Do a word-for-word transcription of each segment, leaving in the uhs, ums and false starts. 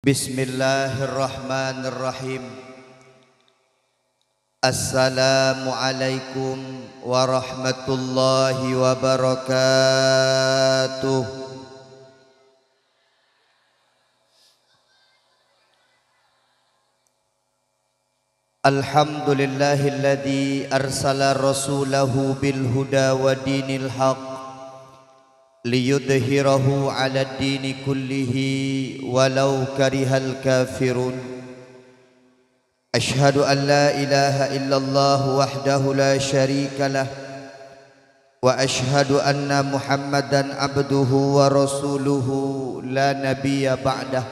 Bismillahirrahmanirrahim. Assalamualaikum warahmatullahi wabarakatuh. Alhamdulillahilladzi arsala rasulahu bil huda wa dinil haq liyudhhirahu 'alad dini kullihi walau karihal kafirun. Asyhadu an la ilaha illallah wahdahu la syarikalah, wa asyhadu anna Muhammadan abduhu wa rasuluhu la nabiyya ba'dah.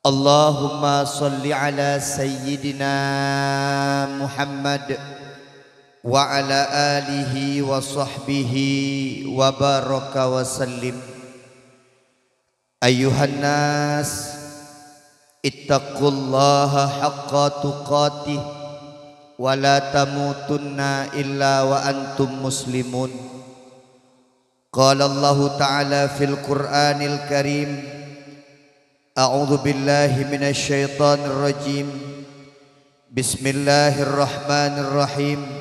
Allahumma shalli ala sayyidina Muhammad wa ala alihi wa sahbihi wa baraka wa sallim. Ayyuhan nas, ittaqullaha haqqa tuqatih wa la tamutunna illa wa antum muslimun. Qala Allahu ta'ala fil Qur'anil Karim, a'udzu billahi minasy syaithanir rajim. Bismillahirrahmanirrahim.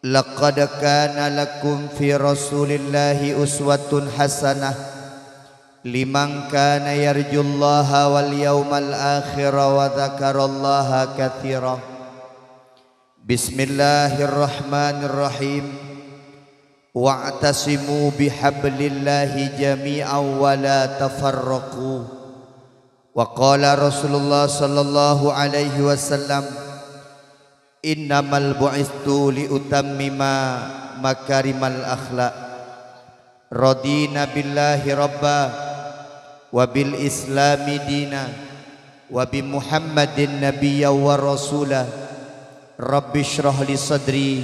Laqad kana lakum fi Rasulillahi uswatun hasanah liman kana yarjullaha wal yaumal akhira wa dzakarallaha katsira. Bismillahirrahmanirrahim. Wa'tasimu bihablillahi jami'an wa la tafarraqu. Wa qala Rasulullah sallallahu alaihi wasallam, "Innamal bu'istu li utammima makarimal akhlaq." Radina billahi rabba, wa bil islami dina, wa bi Muhammadin nabiyya wa rasula. Rabbi shrah li sadri,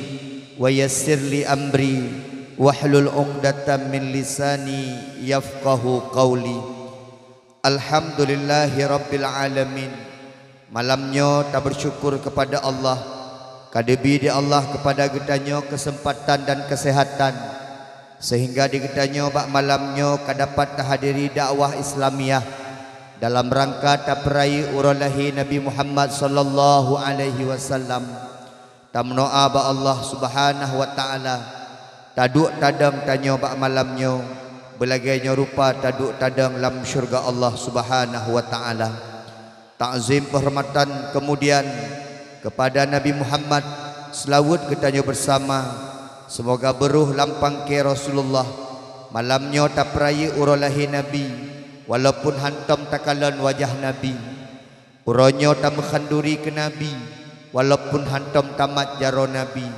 wa yassir li amri, wahlul 'uqdatam min lisani yafqahu qauli. Alhamdulillahi rabbil alamin. Malam nyoe tabersyukur kepada Allah, ka dibi di Allah kepada geutanyoe kesempatan dan kesehatan, sehingga di geutanyoe bak malam nyoe ka dapat tahadiri dakwah Islamiyah dalam rangka tapeurayeuk uroe lahé Nabi Muhammad sallallahu alaihi wasallam. Tameudoa bak Allah Subhanahu wa Ta'ala, taduek tadong tanyoe bak malam nyoe, beulagée nyoe rupa taduek tadong lam syeuruga Allah Subhanahu wa Ta'ala. Takzim penghormatan kemudian kepada Nabi Muhammad, seulaweuet geutanyoe bersama, seumoga beuroh lam pangke Rasulullah. Malam nyoe tapeurayeuk uroe lahé Nabi, walaupun hántom takalon wajah Nabi. Uroe nyoe tameukhanduri keu Nabi, walaupun hántom tamat jaroe Nabi.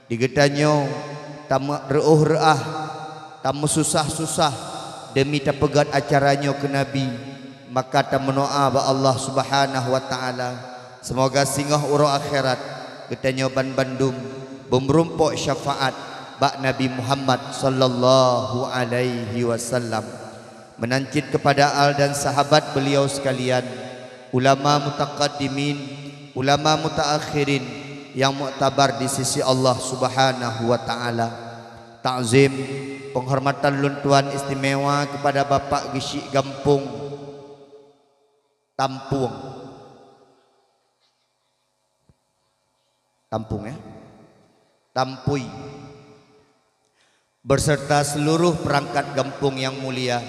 Di geutanyoe tameureoh reuah, tameususah-susah deumi tapeugét acara nyoe keu Nabi, maka tameudoa bak Allah Subhanahu wa Ta'ala, seumoga singoh uroe akhirat geutanyoe banbandum beumeurumpok syafaat bak Nabi Muhammad sallallahu alaihi wasallam. Meunan cit kepada al dan sahabat beliau sekalian, ulama mutaqaddimin, ulama mutaakhirin yang muktabar di sisi Allah Subhanahu wa Ta'ala. Takzim, penghormatan lôn tuan istimewa kepada Bapak Geuchik Gampông Tampueng. Tampung, ya. Tampui. Beserta seluruh perangkat gampông yang mulia.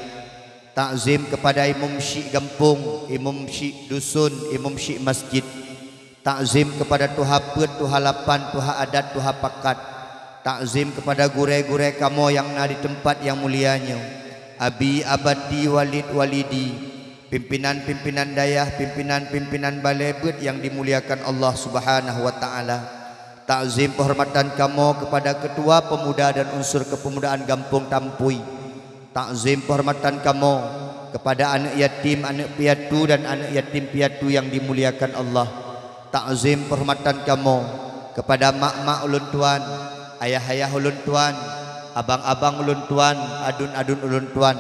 Takzim kepada imum syik gampông, imum syik dusun, imum syik masjid. Takzim kepada tuha peuet, tuha lapan, tuha adat, tuha pakat. Takzim kepada gurée-gurée kamoe nyang na di teumpat nyang mulia nyoe. Abi, abati, walid, walidi. Pimpinan-pimpinan dayah, pimpinan-pimpinan balée beuet nyang dimuliakan Allah Subhanahu wa Ta'ala. Takzim penghormatan kamoe kepada Ketua Pemuda dan Unsur Kepemudaan Gampông Tampui. Takzim penghormatan kamoe kepada aneuk yatim, aneuk piatu dan aneuk yatim piatu nyang dimuliakan Allah. Takzim penghormatan kamoe kepada mak-mak ulôn tuan, ayah-ayah ulôn tuan, abang-abang ulôn tuan, aduen-aduen ulôn tuan,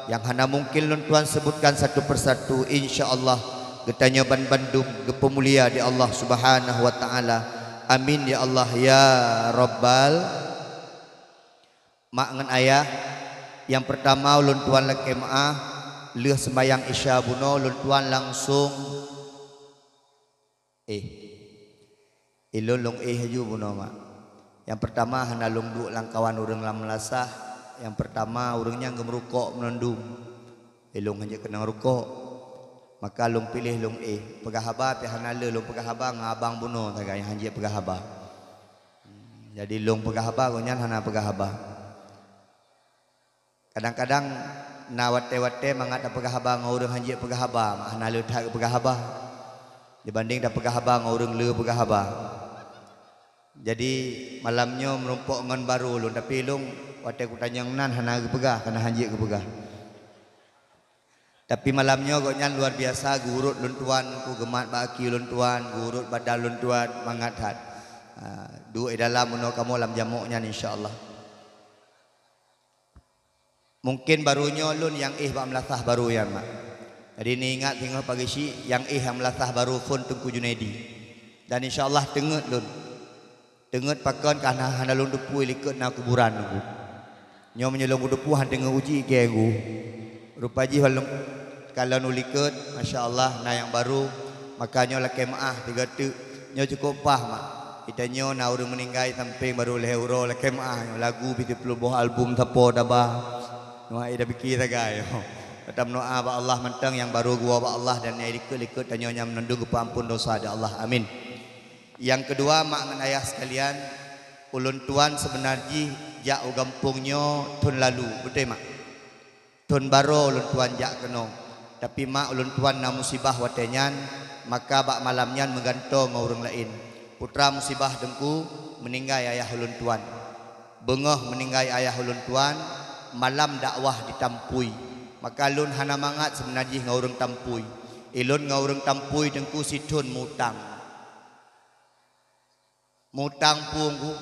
nyang hana mungkin lôn tuan sebutkan satu persatu, insya Allah geutanyoe banbandum geupeumulia di Allah Subhanahu wa Ta'ala. Amin ya Allah ya Rabbal. Mak ngon ayah, nyang peurtama ulôn tuan lakée meuáh, lheueh seumbahyang Isya bunoe lôn tuan langsong éh. Ilôn lôn éh laju bunoe, mak. Nyang peurtama hana lôn duek lam kawan ureuëng lam meulasah. Nyang peurtama ureuëng nyan geumeurukok meunondum. Ilôn hanjeuet keunong rukok. Maka lôn piléh lôn éh. Peugah haba pih hana le lôn peugah haba ngon abang bunoe sagai nyang hanjeuet peugah haba. Jadi lôn peugah haba, gobnyan hana peugah haba. Kadang-kadang na watée-watée mangat tapeugah haba ngon ureuëng hanjeuet peugah haba, mak, hana le that geupeugah haba. Dibandéng tapeugah haba ngon ureuëng le peugah haba. Jadi malam nyoe meurumpok ngon barô lôn, tapi lôn watée kutanyong nan hana geupeugah, kana hanjeuet geupeugah. Tapi malam nyoe gobnyan luar biasa geuurot lôn tuan, ku geumat bak aki lôn tuan, geuurot badan lôn tuan, mangat that. Ha, duek di dalam unoe kamoe lam jamok nyan, insya Allah. Mungken barô nyoe lôn nyang éh bak meulasah barô nyan, mak. Jadi neuingat singoh pageusyik nyang éh nyang meulasah barô phon Teungku Junaidi. Dan insya Allah teungeut lôn. Teungeut pakon ka hana, hana lôn teupeu likot na kuburan Teungku. Nyoe meunyoe lôn kuteupeu han teungeut uji keu Teungku. Rupa jih walong kalon u likot, masya Allah, na nyang barô, maka nyoe lakée meuáh tiga teuk. Nyoe cukôp paih, mak. Geutanyoe na ureuëng meuninggai sampéng barô lhée uroe lakée meuáh nyoe, lagu pih siplôh boh album sapo taba. Nyoe hai tapike sagai nyoe. Tatameudoá bak Allah mantong nyang barô geuwoe bak Allah dan nyang likot-likot tanyoe nyang meunandong geupeuamphon dosa di Allah. Amin. Nyang keudua, mak ngon ayah sekalian, ulôn tuan seubeuna jih jak u gampông nyoe thon lalu, beutôi, mak? Thon barô ulôn tuan jak keunoe, tapi mak ulôn tuan na musibah watée nyan, maka bak malam nyan meugantoe ngon ureuëng laén. Putra musibah Teungku, meuninggai ayah ulôn tuan. Beungoh meuninggai ayah ulôn tuan, malam dakwah di Tampui. Maka lôn hana mangat seubeuna jih ngon ureuëng Tampui. Ilôn ngon ureuëng Tampui Teungku sithon mutang. Mutang peue Teungku?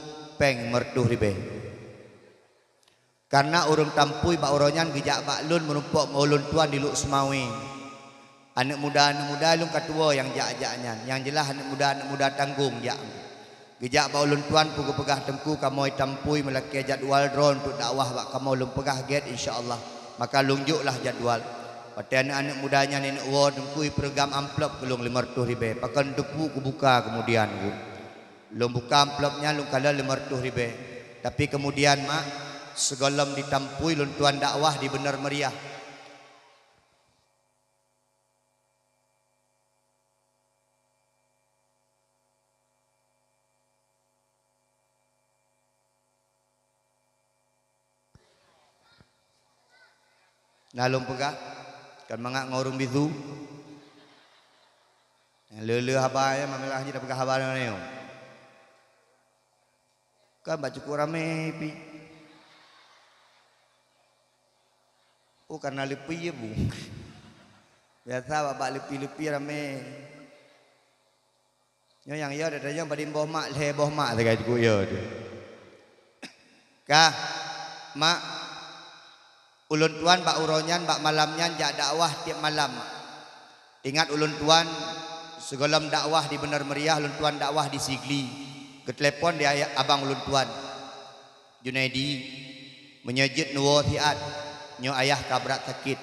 Péng lima reutôh ribée. Kareuna ureuëng Tampui bak uroe nyan geujak bak lôn meurumpok ngon ulôn tuan di Lhokseumawe. Aneuëk muda-aneuëk muda lôn ka tuwoe nyang jak-jak nyan. Nyang jeulaih aneuëk muda-aneuëk muda tanggong jak. Geujak bak ulôn tuan peugah-peugah Teungku kamoe Tampui meulakée jadwal droe untuk dakwah bak kamoe, lôn peugah gét insya Allah. Maka lôn jok lah jadwal. Watée aneuëk-aneuëk muda nyan neuk woe Teungku ipeureugang amplop keu lôn lima reutôh ribée. Pakon teupeu kubuka keumudian Teungku. Lôn buka amplop nyan lôn kalon lima reutôh ribée. Tapi keumudian mak, sigohlom di Tampui lôn tuan dakwah di Beuneurmeuriah. Na lôn peugah, kon mangat ngon ureuëng bisu. Nyang le-le haba nyan, meulah jih tapeugah haba nyoe. Kan bak cukôp ramé pih. Oh, kareuna leupie ya, Bu. Biasa bak-bak leupie-leupie ramé. Nyoe nyang yo, datang nyoe padum boh mak, lhée boh mak sagai cukôp yo tu. Kah, mak, ulôn tuan bak uroe nyan, bak malam nyan jak dakwah tieb malam. Ingat ulôn tuan, sigohlom dakwah di Beuneurmeuriah, ulôn tuan dakwah di Sigli. Geutelepon di ayah abang ulôn tuan, Junaidi, meunyoe jeuet neuwoe siat, nyoe ayah ka brat sakét.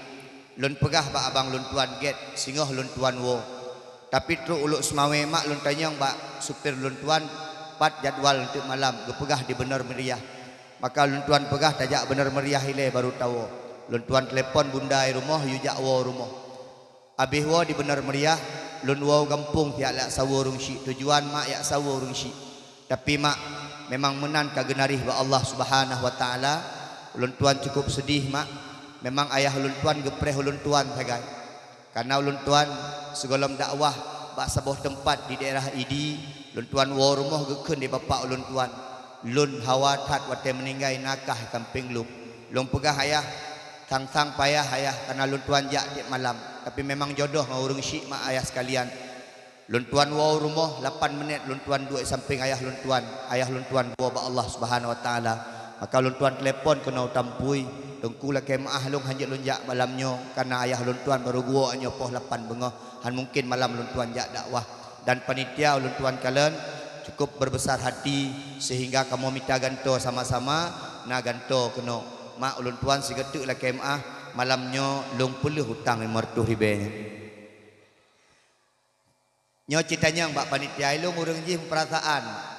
Lôn peugah bak abang lôn tuan gét, singoh lôn tuan woe. Tapi trok u Lhokseumawe mak lôn tanyong bak supir lôn tuan, pat jadwal untuk malam, geupeugah di Beuneurmeuriah. Maka lôn tuan peugah tajak Beuneurmeuriah ilée barô tawoe. Lôn tuan telepon bunda i rumoh, yue jak woe u rumoh. Abéh woe di Beuneurmeuriah, lôn woe u gampông siat jak sawoe ureuëng syiek, tujuan mak jak sawoe ureuëng syiek. Tapi mak, memang meunan ka geunaréh bak Allah Subhanahu wa Taala, ulôn tuan cukôp seudeh mak. Memang ayah ulôn tuan geupreh ulôn tuan sagai. Kareuna ulôn tuan sigohlom dakwah bak saboh teumpat di daerah Idi, lôn tuan woe u rumoh geukheun di bapak ulôn tuan, lôn hawa that watée meuninggai nakah sampéng lôn. Lôn peugah ayah, sang-sang payah ayah, kareuna lôn tuan jak tieb malam. Tapi memang jodoh ngon ureuëng syiek mak ayah sekalian. Lôn tuan woe u rumoh, lapan menit lôn tuan duek sampéng ayah lôn tuan. Ayah lôn tuan woe bak Allah Subhanahu wa Taala. Maka lôn tuan telepon keunoe u Tampui, Teungku lakée meuáh lôn hanjeuet lôn jak malam nyoe, kareuna ayah lôn tuan barô geuwoe nyoe poh lapan beungoh, han mungken malam lôn tuan jak dakwah. Dan panitia ulôn tuan kalon cukôp berbesar hati sehingga kamoe mita gantoe sama-sama na gantoe keunoe. Mak ulôn tuan sigoe teuk lakée meuáh, Malam nyoe lôn peuleueh utang limong reutôh ribèe nyan. Nyoe cit tanyong bak panitia, ilôn ureueng jih meupeurasaan.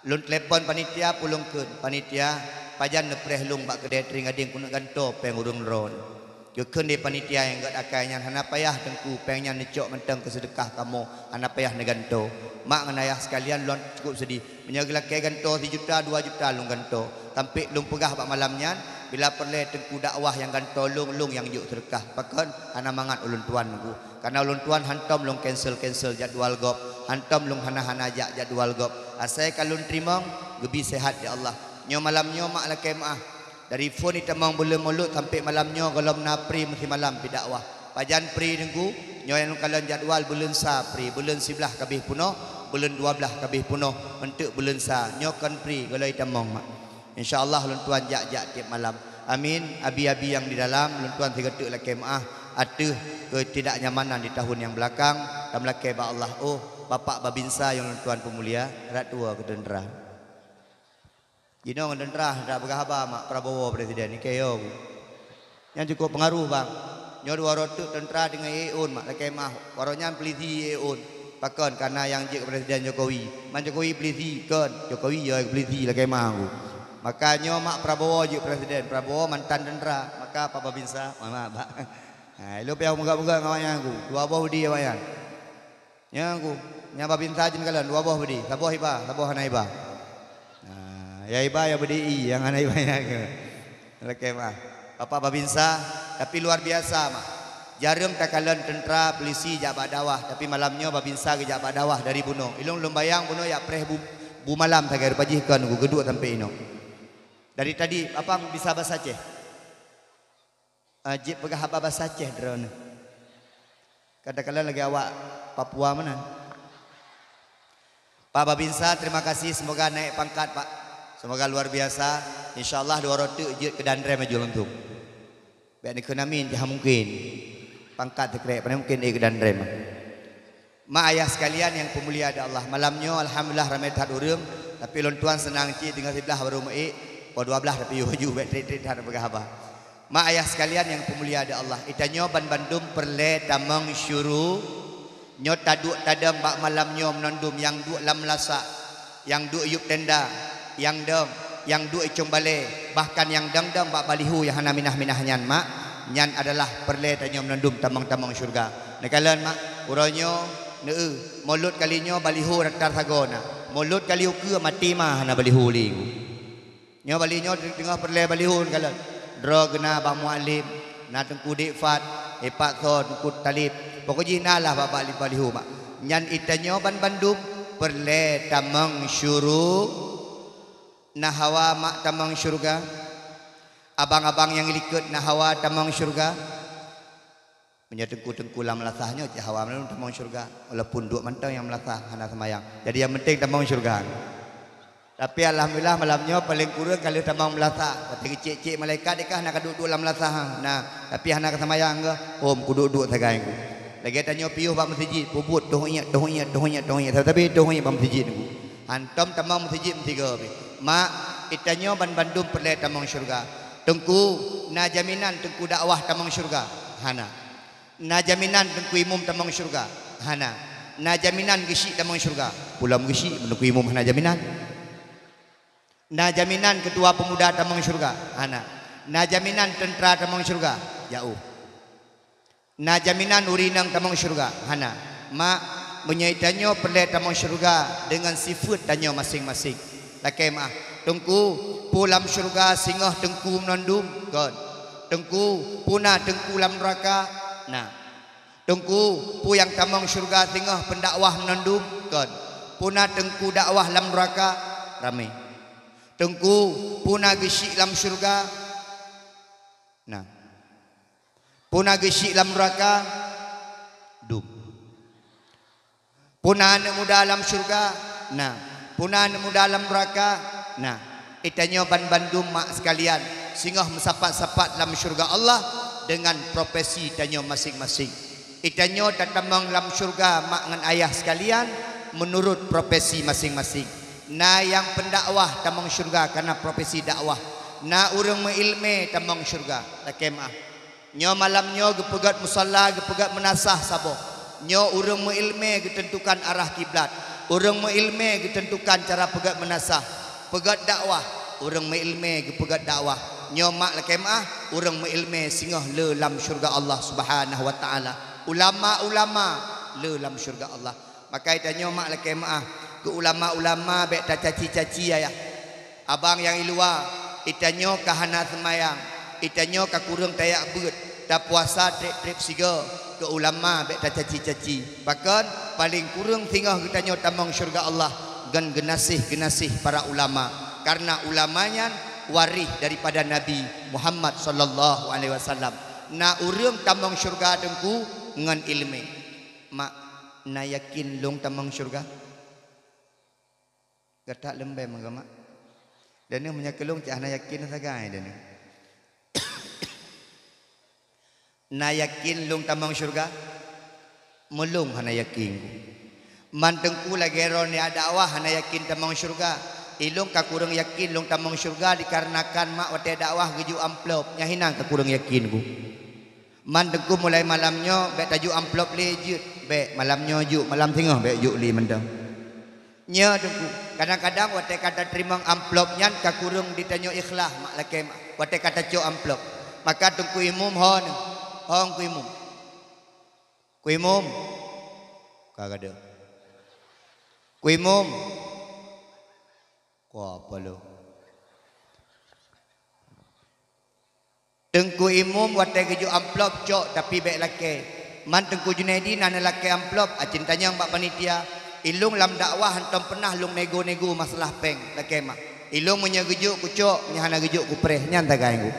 Lôn telepon panitia, peue lôn kheun, "Panitia, pajan neupreh lôn bak keudè Trienggadeng keuneuk gantoe pèng ureueng droeneuh?" Geukheun lé panitia nyang gèt akai nyan, "Hana payah Teungku, pèng nyan neucok mantong keu seudeukah kamoe, hana payah neugantoe." Mak ngon ayah sekalian, lôn cukup seudeh. Meunyoe geulakèe gantoe sijuta, dua juta lôn gantoe. Sampé lôn peugah bak malam nyan, bila peureulèe Teungku dakwah nyang gantoe lôn, lôn nyang jok seudeukah. Pakon? Hana mangat ulôn tuan Teungku. Kareuna ulôn tuan hantom lôn cancel-cancel jadwal gob, hantom lôn hana-hana jak jadwal gob. Asai ka lôn teurimong, geubi seuhat lé Allah. Nyoe malam nyoe mak lakèe meu'ah. Dari phôn itamong buleuen Mulod sampé malam nyoe gohlom na pri meusimalam pih dakwah. Pajan pri Teungku? Nyoe nyang lôn kalon jadwal buleuen sa pri, buleuen siblaih ka abéh peunoh, buleuen dua blaih ka abéh peunoh, eunteuk buleuen sa. Nyoe kon pri gohlom itamong mak. Insya Allah lôn tuan jak-jak tiep malam. Amin. Abi-abi nyang di dalam, lôn tuan sigoe teuk lakèe meu'ah ateueh ketidaknyamanan di tahun nyang beulakang, tameulakèe bak Allah. Oh, Bapak Babinsa nyang lôn tuan peumulia, rot tuwoe keu teuntra. Jinoe ngon teuntra dak peugah haba mak Prabowo presiden, ikei yo. Nyan cukup peungaroh bang. Nyoe dua droe teuk teuntra deungon E U N mak lakèe meu'ah. Waroe nyan polisi E U N. Pakon? Kareuna nyang jeuet keu presiden Jokowi. Man Jokowi polisi, kon? Jokowi yo polisi lakèe meu'ah ku. Maka nyoe mak Prabowo jeuet presiden. Prabowo mantan teuntra. Maka Pak Babinsa, mohon maaf bak. Ha, ilôn payah meugah-meugah ngon awaknyan ku. Dua boh udi awaknyan. Nyan ku, nyan Babinsa jeuet kalon, dua boh budi, saboh iba, saboh hana iba. Nah, ya iba ya budi i, nyang hana iba ya ke. Lakèe meu'ah. Bapak Babinsa, tapi luar biasa mak. Jareueng takalon teuntra, polisi jak bak dakwah, tapi malam nyoe Babinsa geujak bak dakwah dari bunoe. Ilôn lôn bayang bunoe jak preh bu, bu malam sagai rupa jih kon ku geuduek sampé inoe. Dari tadi, Abang bisa bahasa Aceh? Ah, jeuet peugah haba basa Aceh droeneuh. Kadang-kadang lagèe awak Papua meunan. Pak Babinsa, terima kasih. Semoga naik pangkat, Pak. Semoga luar biasa. Insya Allah dua droe teuk jeuet keu Danrem aju langsung. Bèk neukheun amin, jah mungkin. Pangkat teukrek, pane mungkin eh keu Danrem. Mak ayah sekalian nyang peumulia di Allah, malam nyoe alhamdulillah ramé that ureueng, tapi lôn tuan seunang cit teungoh siblaih baru meuék, poh dua blaih tapi yuh ju bèk trit-trit that peugah haba. Mak ayah sekalian nyang peumulia di Allah, geutanyoe banbandum peureulèe tamong syuru, nyoe taduek tadong bak malam nyoe meunandum nyang duek lam meulasak. Nyang duek yup tenda, nyang dong, nyang duek icong balè, bahkan nyang dong-dong bak baliho nyang hana minah-minah nyan, mak, nyan adalah peureulèe tanyoe meunandum tamong-tamong syeuruga. Neukalon, mak, uroe nyoe, neu-eu, Mulod kali nyoe baliho rata sagoe na. Mulod kali ukeue maté ma hana baliho lé. Nyoe bali nyoe teungoh peureulèe baliho neukalon. Droe geuh na bak mualim, na Teungku Dek Fat, Epak Son, Teungku Talib. Pokok jih na lah bak bali-, baliho, mak. Nyan geutanyoe banbandum peureulèe tamong syuru. Na hawa mak tamong syeuruga. Abang-abang nyang likot na hawa tamong syeuruga. Meunyoe teungku-teungku lam meulasaih nyoe cit hawa meunandum tamong syeuruga, walaupun duek mantong nyang meulasaih hana seumayang. Jadi nyang penting tamong syeuruga. Tapi alhamdulillah malam nyoe paleng kureueng ka lheueh tamong meulasaih. Watèe geucék-cék malaikat dikah na ka duek-duek lam meulasaih. Nah, tapi hana ka seumayang geuh, hom kuduek-duek sagai ku. Lagèe tanyoe piôh bak meuseujid, peubuet toh iék, toh iék, toh iék, toh iék, sabe-sabe toh iék bak meuseujid ku. Hantom tamong meuseujid meusigoe pih. Mak, geutanyoe banbandum peureulèe tamong syeuruga. Teungku, na jaminan teungku dakwah tamong syeuruga? Hana. Na jaminan teungku imum tamong syeuruga? Hana. Na jaminan geusyik tamong syeuruga? Pulam geusyik, teungku imum hana jaminan. Na jaminan keutua peumuda tamong syeuruga? Hana. Na jaminan teuntra tamong syeuruga? Jauh. Na jaminan ureueng inong tamong syeuruga? Hana. Mak, meunyoe geutanyoe peureulèe tamong syeuruga deungon sifeuet tanyoe maséng-maséng. Lakèe meu'ah, Teungku, peue lam syeuruga singoh teungku meunandum? Kon. Teungku, peue na teungku lam nuraka? Na. Teungku, peue nyang tamong syeuruga singoh peundakwah meunandum? Kon. Peue na teungku dakwah lam nuraka? Ramé. Teungku, peue na geusyik lam syeuruga? Na. Peue na geusyik lam nuraka? Dum. Peue na aneuk muda lam syeuruga? Na. Peue na aneuk muda lam nuraka? Na. Geutanyoe banbandum mak sekalian, singoh meusapat-sapat lam syeuruga Allah deungon profesi tanyoe maséng-maséng. Geutanyoe tatamong lam syeuruga mak ngon ayah sekalian meunurot profesi maséng-maséng. Na nyang peundakwah tamong syeuruga kareuna profesi dakwah. Na ureueng meuileumèe tamong syeuruga. Lakèe meu'ah. Nyoe malam nyoe geupeugét musala, geupeugét meunasah saboh. Nyoe ureuëng meuilmé geuteuntukan arah kiblat. Ureuëng meuilmé geuteuntukan cara peugét meunasah, peugét dakwah. Ureuëng meuilmé geupeugét dakwah. Nyoe mak lakée meuáh, ureuëng meuilmé singoh le lam syeuruga Allah Subhanahu wa Taala. Ulama-ulama le lam syeuruga Allah. Maka geutanyoe mak lakée meuáh, keu ulama-ulama bék tacaci-caci ayah. Abang nyang i luwa, geutanyoe ka hana seumayang, geutanyoe ka kureueng tayak beuet, tapuasa treb-treb sigoe, keu ulama bék tacaci-caci. Pakon, paleng kureueng singoh geutanyoe tamong syeuruga Allah ngon geunaséh-geunaséh para ulama, kareuna ulama nyan waréh daripada Nabi Muhammad sallallahu alaihi wasallam. Na ureuëng tamong syeuruga teungku ngon iéleumé. Mak, na yakin lôn tamong syeuruga? Gata leumbée meugamak. Deuneuh meunyoe keu lôn cit hana yakin sagai deuneuh. Na yakin lôn tamong syeuruga? Meulôn hana yakin. Man teungku lagée droeneuh dakwah hana yakin tamong syeuruga. Ilôn ka kureueng yakin lôn tamong syeuruga dikarenakan mak watée dakwah geujok amplop, nyan hinan ka kureueng yakin ku. Man teungku mulai malam nyoe bék tajok amplop lé jeuet, bék malam nyoe jok, malam singoh bék jok lé mantong. Nyoe teungku, kadang-kadang watée ka tateurimong amplop nyan ka kureueng ditanyoe ikhlas mak lakée mak, watée ka tacok amplop. Maka teungku imum ho neuh, ho teungku imum. Ku imum, ka gadeuh. Ku imum, ku apa lôn? Teungku imum watée geujok amplop cok tapi bék lakée. Man teungku Junaidi na neulakée amplop, aci tanyong bak panitia. Ilôn lam dakwah hántom peunah lôn nego-nego masalah péng lakée mak. Ilôn meunyoe geujok kucok, meunyoe hana geujok kupreh, nyan sagai ku.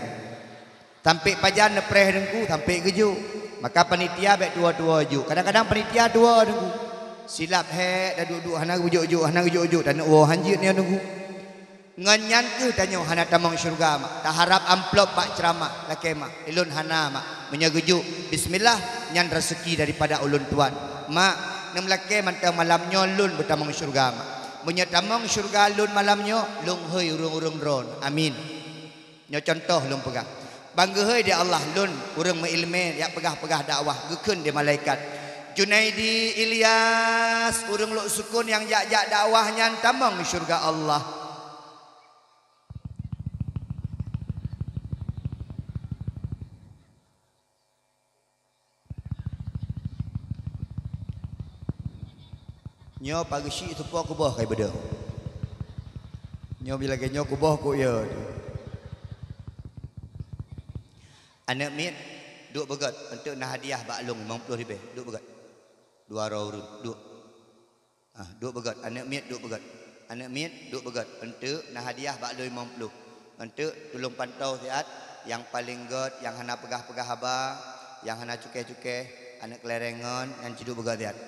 Sampai pajan neupreh teungku, sampai geujok. Maka panitia bék tuwo-tuwo jok. Kadang-kadang panitia tuwo teungku. Silap hék taduek-duek hana geujok-jok, hana geujok-jok taneuk woe hanjeuet nyoe teungku. Ngon nyan kheueh tanyoe hana tamong syeuruga mak. Taharab amplop bak ceuramah lakée mak. Ilôn hana mak. Meunyoe geujok, bismillah, nyan raseuki daripada ulôn tuan. Mak, neumeulakée mantong malam nyoe lôn beutamong syeuruga mak. Meunyoe tamong syeuruga lôn malam nyoe, lôn hôi ureuëng-ureuëng droen. Amin. Nyoe cuntoh lôn peugah. Ban geuhôi di Allah lôn ureuëng meuiéleumé jak peugah-peugah dakwah geukheun di malaikat, Junaidi Ilyas ureuëng lok sukon nyang jak-jak dakwah nyan tamong syeuruga Allah. Nyoe Pak Geuchik teupo kuboh kai beudôh. Nyoe bila lagée nyoe kuboh kok ya. Aneuëk miet, duek beugét, eunteuk na hadiah bak lôn limong ploh ribée, duek beugét. Dua droe ureuëng, duek. Ah, duek beugét, aneuëk miet duek beugét. Aneuëk miet duek beugét, eunteuk na hadiah bak lôn limong ploh. Eunteuk tulông pantau siat, nyang paleng gét, nyang hana peugah-peugah haba, nyang hana cukéh-cukéh, aneuëk keuléreng ngon, nyan ci duek beugét siat.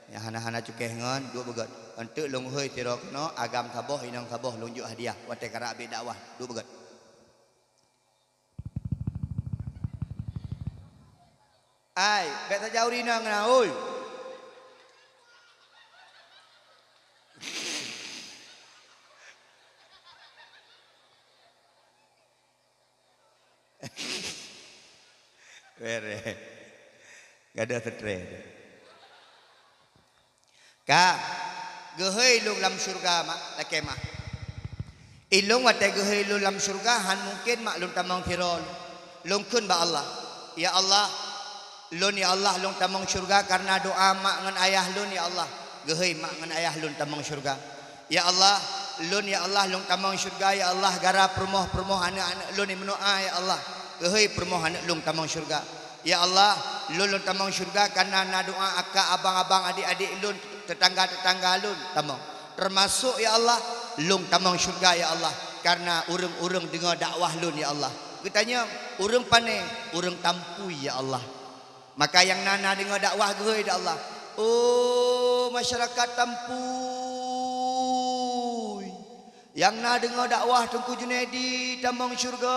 Nyang hana-hana cukéh ngon, duek beugét. Eunteuk lôn hôi sidroe keunoe, agam saboh, inong saboh lôn jok hadiah, watée karab abéh dakwah, duek beugét. Ai, bék saja ureuëng inong na, oi. Bere. Gak ada stres. Ka, geuhôi lôn lam syeuruga mak, lakée mah. Ilôn watée geuhôi lôn lam syeuruga, han mungken mak lôn tamong sidroe. Lôn kheun bak Allah, "Ya Allah, lôn ya Allah lôn tamong syeuruga kareuna doá mak ngon ayah lôn ya Allah. Geuhôi mak ngon ayah lôn tamong syeuruga. Ya Allah, lôn ya Allah lôn tamong syeuruga ya Allah gara peurumoh-peurumoh aneuëk-aneuëk lôn nyang meudoá ya Allah. Geuhôi peurumoh aneuëk lôn tamong syeuruga." Ya Allah, lôn lôn tamong syeuruga kareuna na doá akak abang-abang adék-adék lôn, teutangga-teutangga lôn tamong. Teumasok ya Allah, lôn tamong syeuruga ya Allah, kareuna ureuëng-ureuëng deungoe dakwah lôn ya Allah. Geutanyong, ureuëng pané, ureuëng Tampui ya Allah. Maka nyang na na deungoe dakwah geuhôi ya Allah. Oh masyarakat Tampui, nyang na deungoe dakwah Teungku Junaidi tamong syeuruga.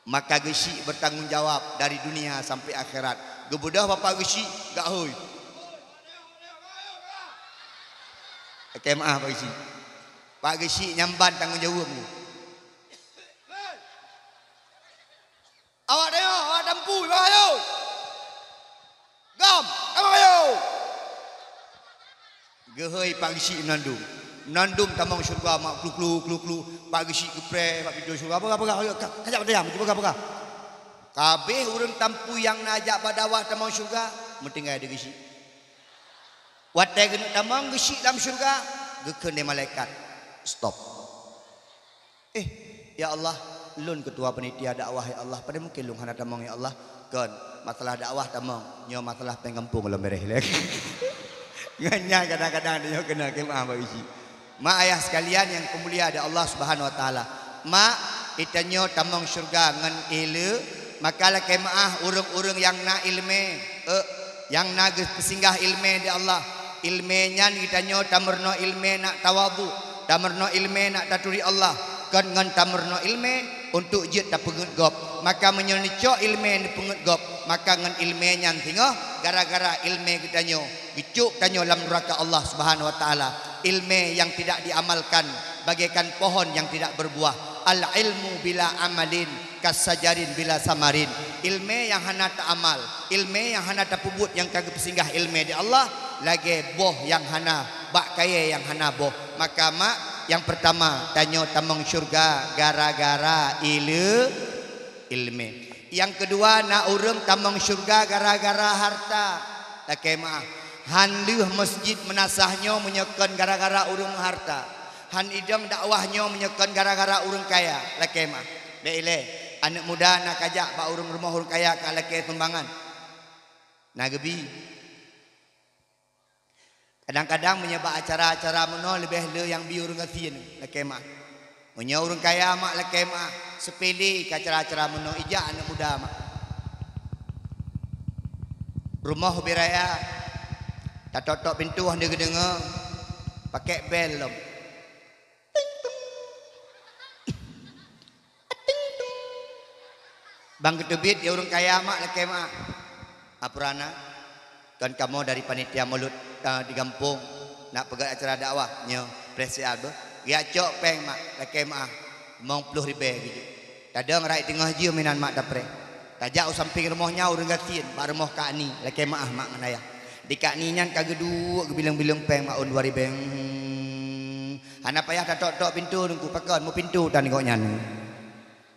Maka Geuchik bertanggung jawab dari dunia sampai akhirat. Geubeudôh Bapak Geuchik gak hôi. Oke maaf Pak Geuchik. Pak Geuchik nyamban tanggung jawab mu. Pui, bang ayo. Gam, gam ayo. Geuhôi Pak Geuchik meunandum. Meunandum tamong syeuruga mak klu-klu, klu-klu. Pak Geuchik geupreh bak pintoe syeuruga. Peugah, peugah, peugah. Ka-, kajak peutanyong, cuba peugah, peugah. Kabeh ureuëng tampui nyang na jak bak dakwah tamong syeuruga, meutinggai di Geuchik. Watée geuneuk tamong Geuchik lam syeuruga, geukheun lé malaikat, "Stop." "Eh, ya Allah, lôn keutua panitia dakwah, ya Allah, padahai mungken lôn hana tamong, ya Allah." "Kon, masalah dakwah tamong, nyoe masalah péng gampông lom bereh lé." Ngon nyan kadang-kadang tanyoe keunong khemah bak Geuchik. Mak ayah sekalian yang dimuliakan Allah Subhanahu wa Taala. Mak, geutanyoe tamong syeuruga ngon iéleue, maka lakée meuáh ureuëng-ureuëng nyang na iéleumé, eh, nyang na geupeusinggah iéleumé di Allah. Iéleumé nyan geutanyoe tameurunoe iéleumé nak tawadhu, tameurunoe iéleumé nak taturi Allah, kon ngon tameurunoe iéleumé untuk jeuet tapeungeut gob. Maka meunyoe neucok iéleumé neupeungeut gob, maka ngon iéleumé nyan singoh gara-gara iéleumé geutanyoe geucok tanyoe lam nuraka Allah Subhanahu wa Taala. Iéleumé nyang tidak diamalkan bagaikan pohon yang tidak berbuah. Al-ilmu bila amalin kasajarin bila samarin. Iéleumé nyang hana taamal, iéleumé nyang hana tapeubuet nyang ka geupeusinggah iéleumé di Allah, lagée boh nyang hana bak kayée nyang hana boh. Maka mak, nyang peurtama, tanyoe tamong syeuruga gara-gara iéleue-, iéleumé. Nyang keudua, na ureuëng tamong syeuruga gara-gara hareuta. Lakée meuáh, hán lheueh meuseujid meunasah nyoe meunyoe kon gara-gara ureuëng meuhareuta. Hán idong dakwah nyoe meunyoe kon gara-gara ureuëng kaya. Lakée meuáh, bék ilée, aneuëk muda na kajak bak ureuëng rumoh ureuëng kaya ka lakée sumbangan. Na geubi. Kadang-kadang meunyoe bak acara-acara meunoe leubeh le nyang bi ureuëng gasien, lakée meuáh. Meunyoe ureuëng kaya mak, lakée meuáh, seupele keu acara-acara meunoe, ijak aneuëk muda mak. Rumoh ubé raya, tatok-tok pintoe hana geudeungoe, pakek bel lom. Bang geuteubiet ya ureuëng kaya mak, lakée mak. Apurana, kon kamoe dari panitia mulod, eh, di gampông, nak peugét acara dakwah, nyoe, preh siat beuh. Geujak cok péng mak, lakée mak, limong ploh ribée geujok. Tadong rot teungoh jeuem inan mak tapreh. Tajak u sampéng rumoh nyan ureuëng gasien, bak rumoh Kak Ni, lakée meuáh mak ngon ayah. Di Kak Ni nyan ka geuduek geubileueng-bileueng péng mak ôn dua ribée. Hmm. Hana payah tatok-tok pintoe Teungku, pakon meupintoe tan gobnyan.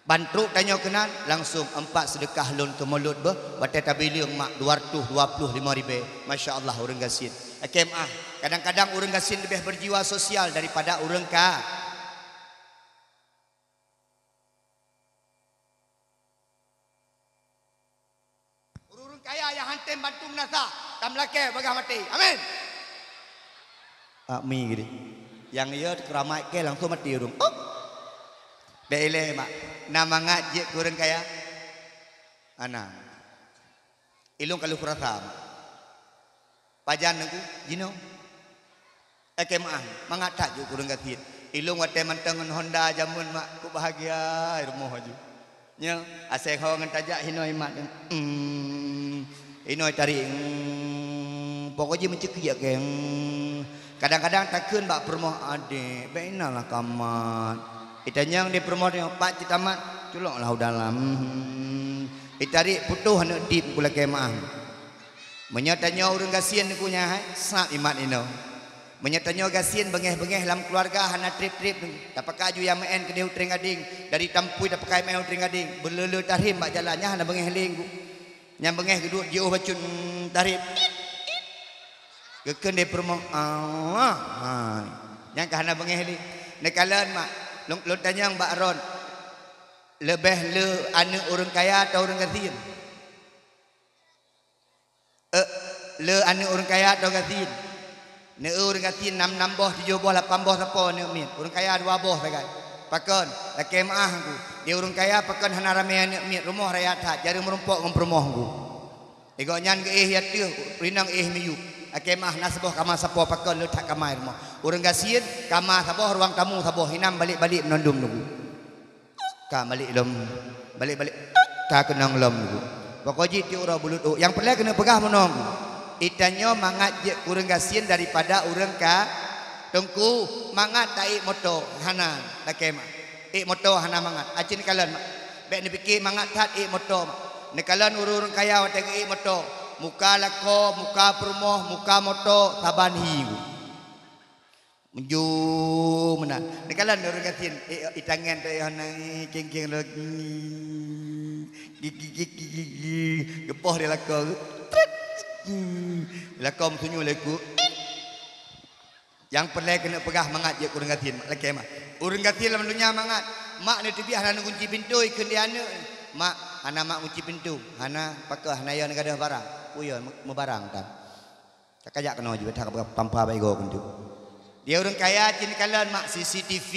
Ban trok tanyoe keunan, langsung, "Empat seudeukah lôn keu mulod beuh," watée tabileueng mak dua ratus dua puluh lima ribée. Masya Allah, ureuëng gasien. Lakée meuáh, kadang-kadang ureuëng gasien leubeh beujiwa sosial daripada ureuëng ka. Ureuëng kaya nyang han tem bantu meunasah, tameulakée bagaih maté. Amin. Amin geude. Nyang yo teukeuramat kée langsung maté ureuëng. Oh. Bék ilée mak. Na mangat jeuet keu ureuëng kaya? Hana. Ilôn ka lheueh kurasa mak. Pajan Teungku, jinoe. Lakée meuáh, mangat that jeuet keu ureuëng gasien. Ilôn watée mantong ngon Honda jameun mak, kok bahagia rumoh aju. Nyoe, asai ho ngon tajak hinoe mak. Hmm. Hinoe tarék. Hmm. Pokok jih meuceukiek kée. Hmm. Kadang-kadang takheun bak peurumoh, "Adék, bék inalah kamat." Itanyong di peurumoh nyoe, "Pat cit tamat?" "Culoklah u dalam." Hmm. Itarék putôh aneuëk dip Teungku, lakée meuáh. Meunyoe tanyoe ureuëng gasien Teungku nyan hai, sab imat inoe. Meunyoe tanyoe gasien beungéh-beungéh lam keuluwarga hana treb-treb Teungku. Tapakat aju nyang meu'en keudeh u Trieng Gadeng, dari Tampui tapakat meu'en u Trieng Gadeng, beuleu-leu tahrém bak jalan nyan hana beungéh lé Teungku. Nyang beungéh geuduek jiôh bacut, mm, tahrém. Geukheun di peurumoh, "Allah, hai." Nyan ka hana beungéh lé. Neukalon mak, lôn, lôn tanyong bak droen, leubeh le aneuëk ureuëng kaya atawa ureuëng gasien? Eh, le aneuëk ureuëng kaya atawa gasien? Neu ureuëng gasien nam, nam boh, tujoh boh, lapan boh sapo aneuëk miet. Ureuëng kaya dua boh sagai. Pakon? Lakée meuáh Teungku. Di ureuëng kaya pakon hana ramé aneuëk miet, rumoh raya that, jareueng meurumpok ngon peurumoh Teungku. Di gobnyan geuéh ateueh, rinong éh miyueb. Lakée meuáh, na saboh kama sapo, pakon le that kama rumoh. Ureuëng gasien, kama saboh, ruang tamu saboh, inan balek-balek meunandum Teungku. Ka balek lom, balek-balek, ka keunong lom Teungku. Pokok jih tiep uroe bulut ôk. Nyang peureulée keuneuk peugah meunoe Teungku. Itanyoe mangat jeuet keu ureuëng gasien daripada ureuëng ka. Teungku, mangat taék moto, hana, lakée mak. Ék moto hana mangat. Aci neukalon mak. Bék neupike mangat that ék moto mak. Neukalon ureuëng-ureuëng kaya watée geuék moto, muka lakoe, muka peurumoh, muka moto, saban hi. Meujeuem meunan. Neukalon ureuëng gasien, eh, itangen tu, eh, hana, eh, keng-keng lagi. Gigi, gigi, gigi. Geupoh di lakoe. Tret. Lakoe meusunyueng lé ku. Nyang peureulée keuneuk peugah mangat jeuet keu ureuëng gasien, mak, lakée mah. Ureuëng gasien lam donya mangat. Mak neuteubiet hana neugunci pintoe, ikheun di aneuëk. Mak, hana mak gunci pintoe. Hana, pakon hana yo neugadôh barang. Peue yo, meu-, meubarang tan. Takajak keunoe jeuet that ka pampa bak igoe keuneuk. Di ureuëng kaya cit neukalon, mak, C C T V,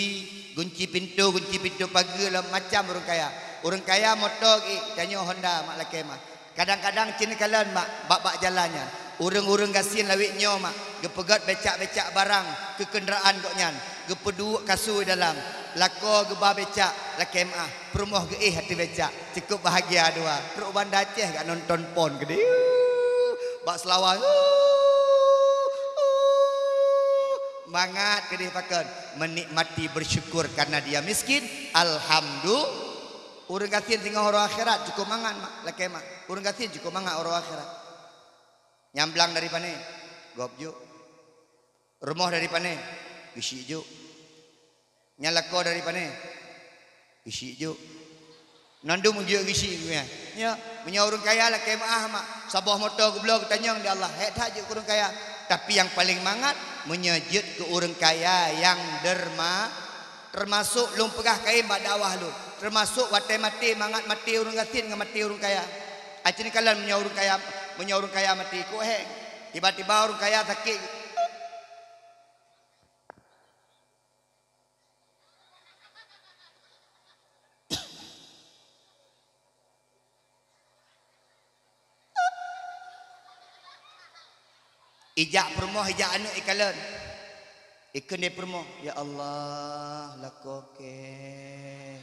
gunci pintoe, gunci pintoe pageue, lom macam ureuëng kaya. Ureuëng kaya moto geuék, tanyoe Honda, mak, lakée mah. Kadang-kadang cit neukalon, mak, bak-bak jalan nyan. Ureuëng-ureuëng gasien lawét nyoe, mak, geupeugét becak-becak barang keu keundaraan gobnyan, geupeuduek kasui dalam, lakoe geuba becak, lakée meuáh, peurumoh geuéh ateueh becak. Cukup bahagia dua. Trok Banda Aceh gak nonton pon keudeh. Bak seulawa. Mangat keudeh pakon? Menikmati, bersyukur karena dia miskin. Alhamdulillah. Ureuëng gasien singoh uroe akhirat cukup mangat, mak, lakée mah. Ureuëng gasien cukup mangat uroe akhirat. Nyang blang dari pane? Gob jok. Rumoh dari pane? Geusyik jok. Nyang lakoe dari pane? Geusyik jok. Nandum jok geusyik geuh nyan. Ya, meunyoe ureuëng kaya lakée meuáh, mak, saboh moto geubloe geutanyong di Allah, hék that jeuet keu ureuëng kaya. Tapi nyang paleng mangat, meunyoe jeuet keu ureuëng kaya nyang derma, teumasok lôn peugah kayém bak dakwah lôn, teumasok watée maté, mangat maté ureuëng gasien ngon maté ureuëng kaya. Aci neukalon meunyoe ureuëng kaya, meunyoe ureuëng kaya maté, kok hék? Tiba-tiba ureuëng kaya sakét. Ijak peurumoh, ijak aneuëk ikalon. Ikheun di peurumoh, "Ya Allah, lakoe kée.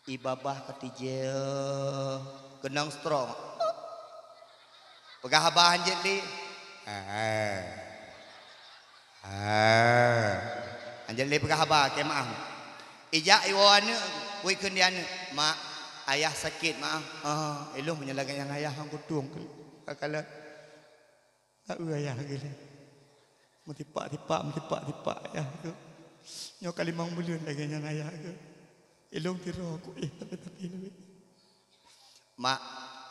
I babah ka tijéh, keunong stroke." Peugah haba hanjeuet lé. Ah. Ah. Hanjeuet lé peugah haba, kée meuáh. Ijak iwoe aneuëk, woi kheun di aneuëk, "Mak, ayah sakét, Mak." "Ah, ilôn meunyoe lagée nyan ayah hana kutueng keu." Ka kalon. Taeu ayah lagée lé. Meutipak-tipak, meutipak-tipak ayah keu. Nyoe ka limong buleuen lagée nyan ayah keu. Ilôn tiroe ku éh tapi-tapi lagée. Mak,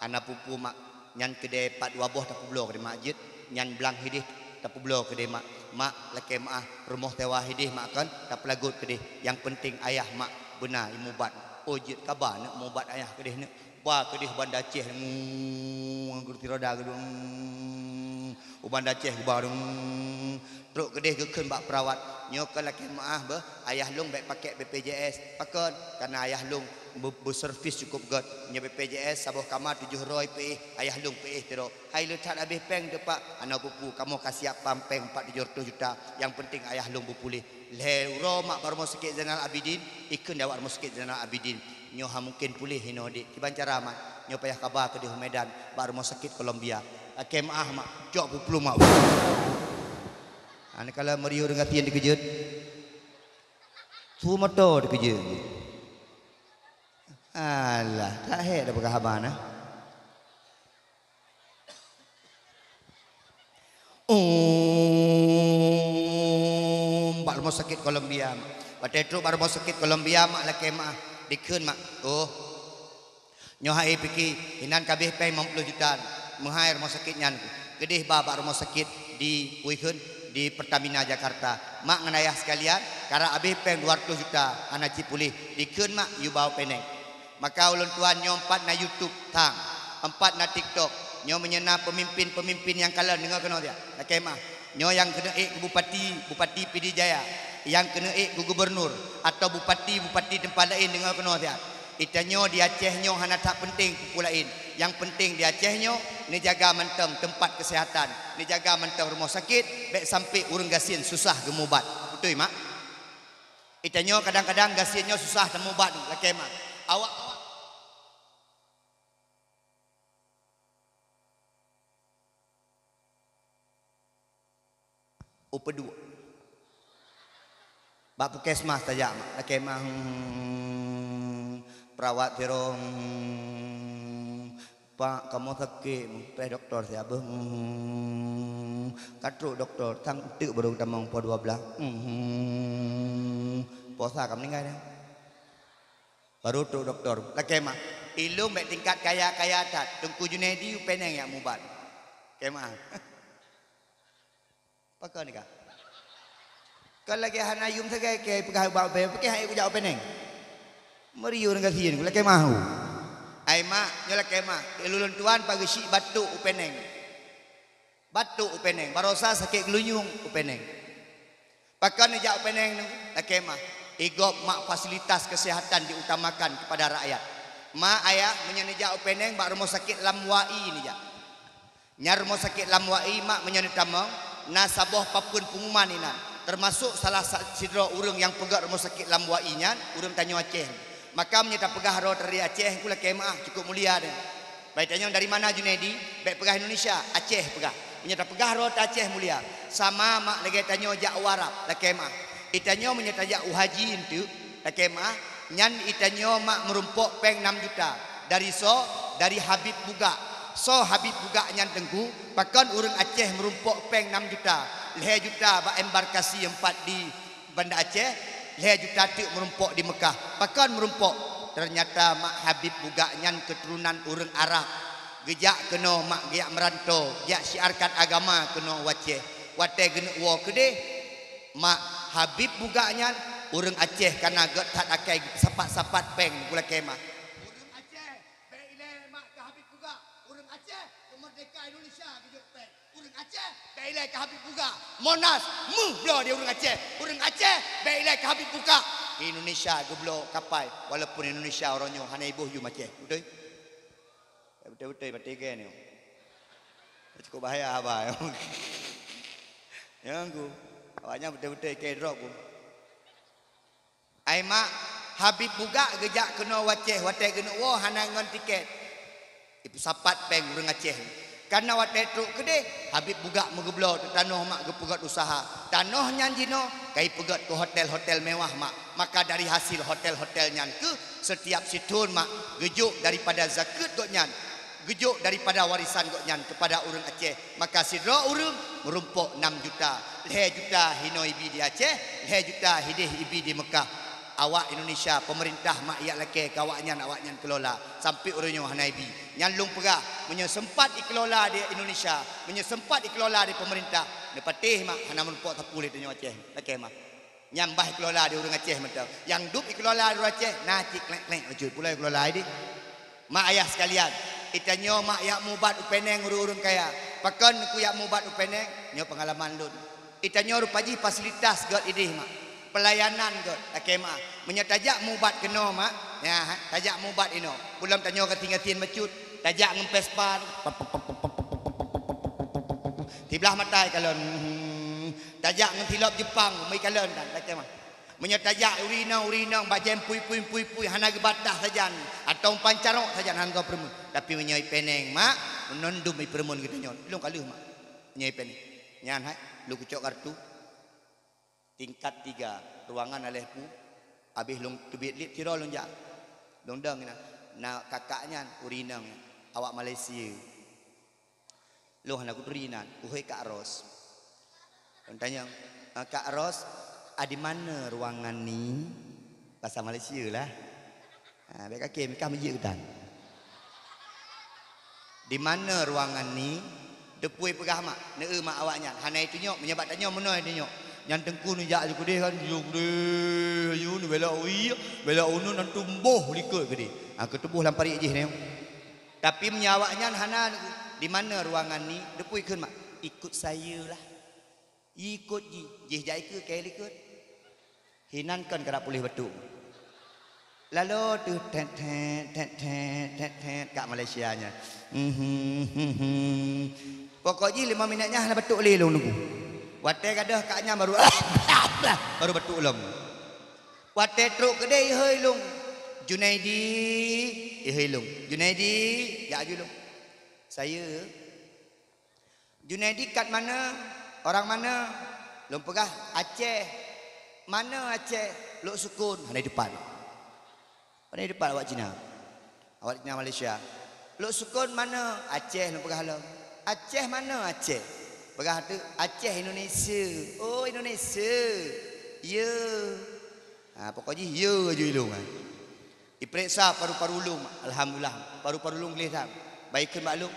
hana peue-peue, Mak. Nyan keudeh pat dua boh tapeubloe keudeh, Mak, jeuet. Nyan blang hideh tapeubloe keudeh, Mak. Mak, lakée meuáh, rumoh sewa hideh, Mak, kon tapeulagot keudeh. Nyang peunteng ayah, Mak, beuna imubat. Oh, jeuet kaba neuk mubat ayah keudeh neuk. Ba keudeh u Banda Aceh, ngung, ngon kursi roda keudeh, ngung. U Banda Aceh geuba, ngung. Trok keudeh geukheun bak peurawat, "Nyoe kon lakée meuáh beuh, ayah lôn bék pakék B P J S." "Pakon?" "Kareuna ayah lôn be-, beuservis cukup gét. Nyoe B P J S saboh kama tujoh droe peuéh, ayah lôn peuéh sidroe." "Hai le that habéh péng teuh, Pak." "Hana peue-peue, kamoe ka siap pam péng empat tujoh reutôh juta. Nyang peunteng ayah lôn beupuléh." Lhée uroe mak bak Rumoh Sakét Zainal Abidin, ikheun di awak Rumoh Sakét Zainal Abidin, "Nyoe hana mungken puléh inoe, Dek. Kiban cara, Mak?" "Nyoe payah kaba keudeh u Medan, bak Rumoh Sakét Columbia." "Lakée meuáh, Mak." Cok peuplueng, Mak. Aneuk kala meuriu deungon tien dikeujot. Su moto dikeujot. Alah, tak hék dah peugah haba nah. Um, bak Rumoh Sakét Columbia, Mak. Watée trok bak Rumoh Sakét Columbia, Mak, lakée meuáh, dikheun, Mak. Oh. Nyoe hai pike, inan ka habéh péng limong ploh juta meuhai rumoh sakét nyan. Keudeh ba bak rumoh sakét di, peue kheun, di Pertamina Jakarta. Mak ngon ayah sekalian, karab habéh péng dua reutôh juta hana cit puléh. Dikheun, Mak, yue ba u Penang. Maka ulôn tuan nyoe empat na YouTube, tang, empat na TikTok. Nyoe meunyoe na peumimpén-peumimpén nyang kalon, deungoe keunoe siat. Lakée meuáh. Nyoe nyang keuneuk ék keu bupati, Bupati Pidie Jaya, nyang keuneuk ék keu gubernur, atawa bupati-bupati teumpat laén, deungoe keunoe siat. Geutanyoe di Aceh nyoe hana that peunteng peue-peue laén. Nyang peunteng di Aceh nyoe neujaga mantong teumpat keuseuhatan, neujaga mantong rumoh sakét, bék sampoe ureuëng gasien susah geumubat. Beutôi, Mak? Geutanyoe kadang-kadang gasien nyoe susah teumubat, lakée meuáh. Awak-awak Upeuduek. Bak puskesmas tajak, Mak. Lakée meuáh, hmm, perawat sidroe, hmm, "Pak, kamoe sakét, meupéh dokto siat beuh." Hmm. Ka trok dokto, sang teuk baru tamong poh dua blaih. Hmm. Poh sa ka meuninggai nyan. Baru trok dokto. Lakée meu'ah. Ilôn bék tingkat kaya-kaya that. Teungku Junaidi u Peneng jak mubat. Lakée meu'ah. Pakon ka? Kon lagée hana yum sagai kée peugah ubak ubé, pakon han kujak u Peneng? Meuriyeue ureuëng gasien ku lakée meu'ah. Ai mak, nyoe lakée meu'ah, ulôn tuan pageusyiek batuk u Peneng. Batuk u Peneng, barosa sakét geulunyueng u Peneng. Pakon neujak u Peneng nyoe lakée meu'ah? Igob mak fasilitas kesehatan diutamakan kepada rakyat. Mak ayah, meunyoe neujak u Peneng bak rumoh sakét Lam Wai neujak. Nyan rumoh sakét Lam Wai mak meunyoe neutamong, na saboh papeuen peunguman inan, teumasok salah sa-, sidroe ureuëng nyang peugét rumoh sakét Lam Wai nyan, ureuëng tanyoe Aceh. Maka meunyoe tapeugah droe teuh di Aceh, ku lakée meu'ah, cukup mulia deh. Bai tanyong dari mana Junaidi, bék peugah Indonesia, Aceh peugah. Meunyoe tapeugah droe teuh Aceh mulia, sama mak lagée tanyoe jak u Arab, lakée meu'ah. Itanyoe meunyoe tajak u haji enteuk, lakée meu'ah, nyan itanyoe mak meurumpok péng nam juta. Dari soe? Dari Habib Bugak. Soe Habib Bugak nyan teungku? Pakon ureuëng Aceh meurumpok péng nam juta? Lhée juta bak embarkasi empat di Banda Aceh, lhée juta teuk meurumpok di Mekah. Pakon meurumpok? Ternyata mak Habib Bugak nyan keuturonan ureuëng Arab. Geujak keunoe mak geujak meuranto, geujak syiarkan agama keunoe u Aceh. Watée geuneuk woe keudeh, mak Habib Bugak nyan ureuëng Aceh kana gét that akai sapat-sapat péng ku lakée meu'ah. Ureuëng Aceh, bék ilée mak keu Habib Bugak. Ureuëng Aceh, keumeurdeka Indonesia geujok péng. Ureuëng Aceh, bék ilée keu Habib Bugak. Monas, meuh bloe di ureuëng Aceh. Ureuëng Aceh, bék ilée keu Habib Bugak. Indonesia geubloe kapai, walaupun Indonesia uroe nyoe hana iboh yum Aceh. Beutôi? Eh, beutôi-beutôi, mati gée nyoe. Cukup bahaya haba nyoe. Nyoe ku. Awaknyan beutôi-beutôi kée droe ku. Ai mak, Habib Bugak geujak keunoe u Aceh, watée geuneuk woe hana ngon tiket. Ipeusapat péng ureuëng Aceh. Kana watée trok keudeh, Habib Bugak meugeubloe teuk tanoh mak geupeugét usaha. Tanoh nyan jinoe ka ipeugét keu hotel-hotel mewah mak. Maka dari hasil hotel-hotel nyan keuh, setiap sithon mak geujok daripada zakeuet gobnyan, geujok daripada warisan gobnyan kepada ureuëng Aceh. Maka sidroe ureuëng meurumpok nam juta. Lhée juta hinoe ibi di Aceh, lhée juta hideh ibi di Mekah. Awak Indonesia, pemerintah mak jak lakée keu awaknyan, awaknyan keulola. Sampoe uroe nyoe hana ibi. Nyan lôn peugah, meunyoe seumpat ikeulola di Indonesia, meunyoe seumpat ikeulola di pemerintah, neupatéh mak hana meurumpok sapeue lé tanyoe Aceh. Lakée meu'ah. Nyan bah ikeulola di ureuëng Aceh mantong. Nyang dub ikeulola di ureuëng Aceh, na cit klek-klek bacut. Pula ikeulola ideh. Mak ayah sekalian, itanyoe mak jak mubat u Peneng ureuëng-ureuëng kaya. Pakon ku jak mubat u Peneng? Nyoe peungalaman lôn. Itanyoe rupa jih fasilitas gét ideh mak. Peulayanan gét, lakée meu'ah. Meunyoe tajak mubat keunoe mak, ya, ha, tajak mubat inoe. Peulom tanyoe gasien-gasien bacut, tajak ngon Vespa. Siblah mata ikalon. Hmm. Tajak ngon silop Jepang, meuikalon tan, lakée meu'ah. Meunyoe tajak ureuëng inong, ureuëng inong, bajée pui-pui, pui-pui, hana geubatah sajan, atau umpan carok sajan hana peureumeun. Tapi meunyoe i Peneng mak, meunan dum ipeureumeun geutanyoe. Lôn ka lheueh mak. Meunyoe i Peneng. Nyan hai, lôn kucok kartu. Tingkat tiga, ruangan aléh pu. Habéh lôn teubiet lieb sidroe lôn jak. Lôn dong inan. Na kakak nyan, ureuëng inong nyan. Awak Malaysia. Lôn hana kuturi inan, uhôi Kak Ros. Lôn tanyong, "Ah, Kak Ros, a, di mana ruangan ni?" Basa Malaysia lah. Ha, bék kakém, kah meujeuet geutan. "Di mana ruangan ni?" Teupue peugah mak, neueu mak awaknyan. Hana itunyok, meunyoe bak tanyoe meunoe itunyok. Nyan teungku neujak ju keudeh kan, ju keudeh, ju neubelok wie, belok uneun, nyan tumboh likot keudeh. Ha, keu tuboh lam parit jih nyoe. Tapi meunyoe awaknyan hana, "Di mana ruangan ni?" Teupue kheun mak, "Ikut saya lah." Ikut jih, jih jak ikeue keu likot. Hinan kon karab puléh batuk. Lalo teuh thet-thet, thet-thet, thet-thet, Kak Malaysia nyan. Mhm, mhm. Pokok jih lima minit nyan hana batuk lé lôn nunggu. Watée gadôh kak nyan baru, baru batuk lom. Watée trok keudeh ihôi lôn. "Junaidi," ihôi lôn. "Junaidi," jak aju lôn. "Saya." "Junaidi kat mana? Orang mana?" Lôn peugah, "Aceh." "Mana Aceh?" "Lhoksukon." Hana dipat. Hana dipat awak Cina. Awak Cina Malaysia. Lôn sukon manoe? Aceh, lôn peugah lom. Aceh manoe Aceh? Peugah teuk, Aceh Indonesia. Oh, Indonesia. Ya. Ha, pokok jih ya aju ilôn, ha. Ipeuriksa paru-paru lôn, alhamdulillah, paru-paru lôn gleh that. Bah ikheun bak lôn.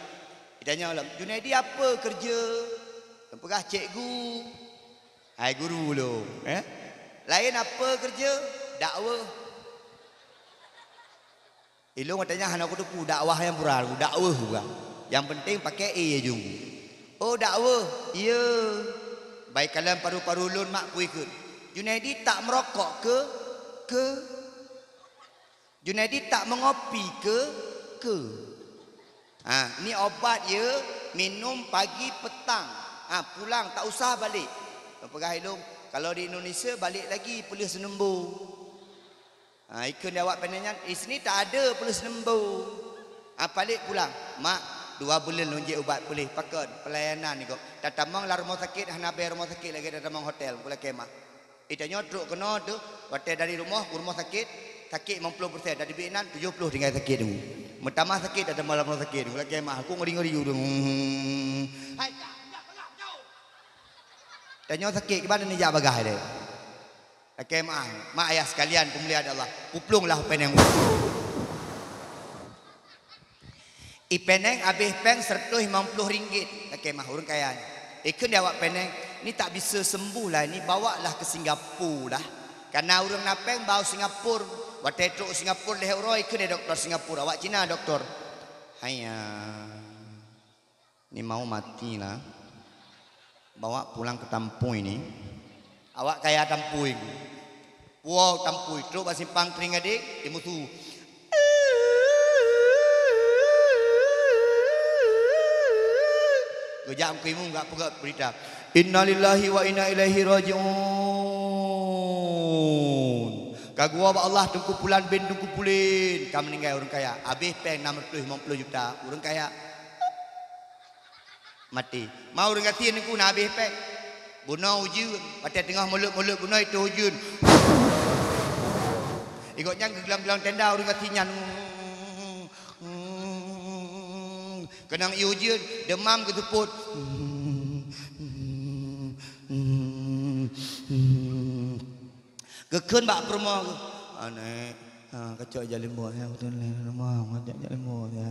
Itanyong lom, "Junaidi apa kerja?" Lôn peugah, "Cikgu." Hai guru lôn, eh? "Laén apa kerja?" "Dakwah." Ilôn watèe nyan hana kuteupeue dakwah nyang pura, dakwah bukan. Nyang penting pakai e aju. "Oh, dakwah." "Iya." Bah ikalon paru-paru lôn mak, kuikheun, "Junaidi tak merokok ke?" "Ke." "Junaidi tak mengopi ke?" "Ke." "Ha, ni obat ya, minum pagi petang. Ha, pulang tak usah balik." Lôn peugah ilôn, "Kalau di Indonesia balik lagi peuleueh seuneumbo." Ha, ikheun di awak panèng nyan, "Di sini tak ada peuleueh seuneumbo." Ha, palék pulang. "Mak, dua buleuen lôn jép ubat peuleueh." "Pakon?" "Pelayanan." Ikheun, "Tatamong lam rumoh sakét hana bèe rumoh sakét lagèe tatamong hotel." Kheun, "Lakèe meu'ah." Itanyoe trok keunoe teuh, watèe dari rumoh u rumoh sakét, sakét limong ploh persen, dari binéh tujoh ploh tinggai sakét tu. Meutamah sakét tatamong lam rumoh sakét tu, lakèe meu'ah, aku ngeri-ngeri ureueng. Hmm. Hai, jak, jak, jak, jauh. Tanyoe sakét, kiban neujak bagaih lé. Lakèe meu'ah, mak ayah sekalian, peumulia di Allah, kuplueng lah péng nyang. "I péng, habéh péng seratus lima puluh ringgit." Lakèe meu'ah, ureueng kaya nyan. Ikheun di awak panèng, "Ni tak bisa sembuh lah, ni bawa lah ke Singapura lah. Karena ureueng na péng bak Singapura." Watèe trok Singapura lhèe uroe, ikheun lé dokto Singapura, "Awak Cina, dokto." "Haiya. Ni mau mati lah." Bawa pulang ke Tampui ni. Awak kaya Tampui. Puwoe Tampui, trok bak simpang Tring Gadeng, di musu. Geujak meukimu gak peugah berita, "Innalillahi wa inna ilaihi raji'un." Ka geuwoe bak Allah, Teungku Pulan bin Teungku Pulin ka meuninggai, ureueng kaya. Habéh péng enam ratus lima puluh juta, ureueng kaya. Maté. Ma ureueng gasien Teungku na habéh péng. Bunoe ujeuen, watèe teungoh mulot-mulot bunoe itu ujeuen. Di gobnyan geuglong-glong tenda ureueng gasien nyan. Keunong ié ujeuen, deumam geuseupôt. Geukheun bak peurumoh geuh, "Aneuk, ha, kacok ija leumbot, ya, beutôi lé rumoh, kacok ija leumbot, ya."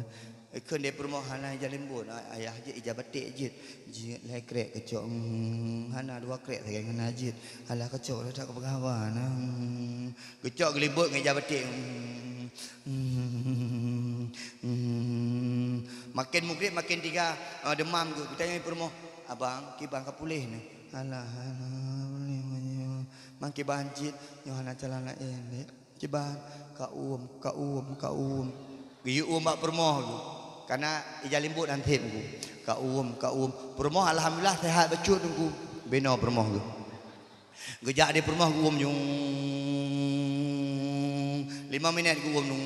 Geukheun lé peurumoh, "Hana ija leumbot, a-, ayah jeuet ija baték jeuet." Jeuet lhèe krek kacok, hmm, hana dua krek sagai hana jeuet. Alah kacok dah tak peugah haba, nah, hmm. Geucok geulimbot ngon ija baték, hmm, hmm, hmm. Maken mugreb maken tiga, ah, deumam geuh. Geutanyong lé peurumoh, "Abang, kiban ka puléh nyoe?" "Alah, alah, puléh nyoe." "Man kiban cit?" "Nyoe hana calon laén, Dek." "Kiban?" "Ka uem, ka uem, ka uem." Geuyue uem bak peurumoh geuh. Kana ija leumbot han sép geuh. "Ka uem, ka uem." Peurumoh alhamdulillah seuhat bacut geuh. Binoe peurumoh geuh. Geujak di peurumoh geuh uem nyung. Lima minèt geuh uem nyung.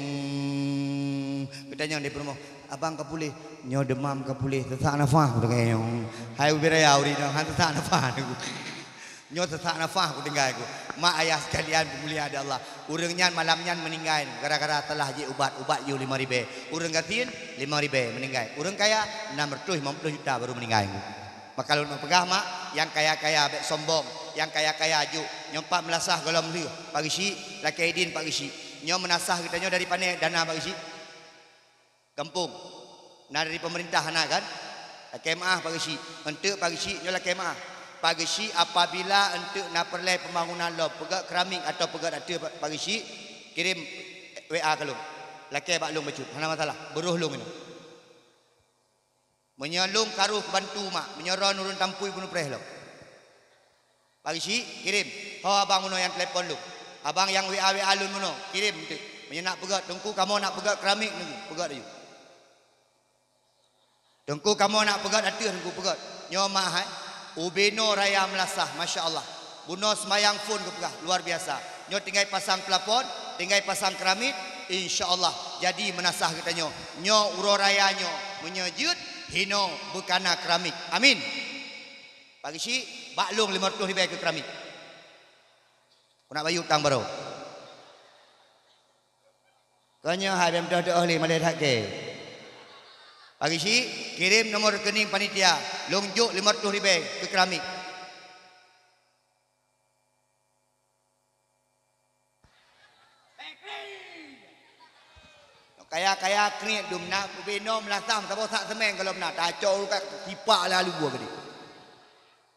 Geutanyong di peurumoh, "Abang ka puléh?" "Nyoe deumam ka puléh, seusak nafah," kheun lagèe nyoe. Hai ubé raya ureueng nyoe, han seusak nafah geuh. Nyoe seusak nafah kutinggai geuh. Mak ayah sekalian peumulia di Allah, ureueng nyan malam nyan meuninggai gara-gara salah jép ubat, ubat yôh limong ribèe. Ureueng gasien limong ribèe meuninggai. Ureueng kaya enam ratus lima puluh juta baru meuninggai geuh. Maka lôn peugah, mak, nyang kaya-kaya bèk sombong, nyang kaya-kaya jok. Nyoe pat meulasah gohlom lheueh, Pak Geuchik, lakèe idin Pak Geuchik. Nyoe meunasah geutanyoe dari pané dana Pak Geuchik? Gampông. Na dari peumeurintah hana kan? Lakèe meu'ah Pak Geuchik. Eunteuk Pak Geuchik nyoe lakèe meu'ah. Pak Geuchik apabila eunteuk na peureulèe peubangunan lom, peugöt keramik atawa peugöt ateueh Pak, Pak Geuchik, kirém W A keu lôn. Lakèe bak lôn bacut, hana masalah. Beuroh lôn inoe. Meunyoe lôn ka rôh bantu mak, meunyoe droen ureueng Tampui bunoe preh lom. Pak Geuchik, kirém. Ho abang bunoe nyang telepon lôn. Abang nyang W A W A lôn bunoe, kirém teuk. Meunyoe nak peugöt, Teungku kamoe nak peugöt keramik Teungku, peugöt laju. Teungku kamoe nak peugöt ateueh Teungku, peugöt. Nyoe mak hai, ubé noe raya meulasah, masya Allah. Bunoe seumayang phôn geupeugah, luar biasa. Nyoe tinggai pasang plafon, tinggai pasang keramik, insya Allah jadi meunasah geutanyoe. Nyoe uroe raya nyoe, meunyoe jeuet, hinoe beukana keramik. Amin. Pak Geuchik, bak lôn limong reutôh ribèe keu keramik. Keuneuk bayeue utang baroe. Keu nyoe hai bèe meudoh-doh lé malèe that kèe. Pak Geuchik, kirém nomor rekening panitia, lôn jok limong reutôh ribèe keu keramik. Kaya-kaya kriet dum na, ubé noe meulasah, saboh sak seumeng gohlom na, tacok urutan tipak lalu buah geude.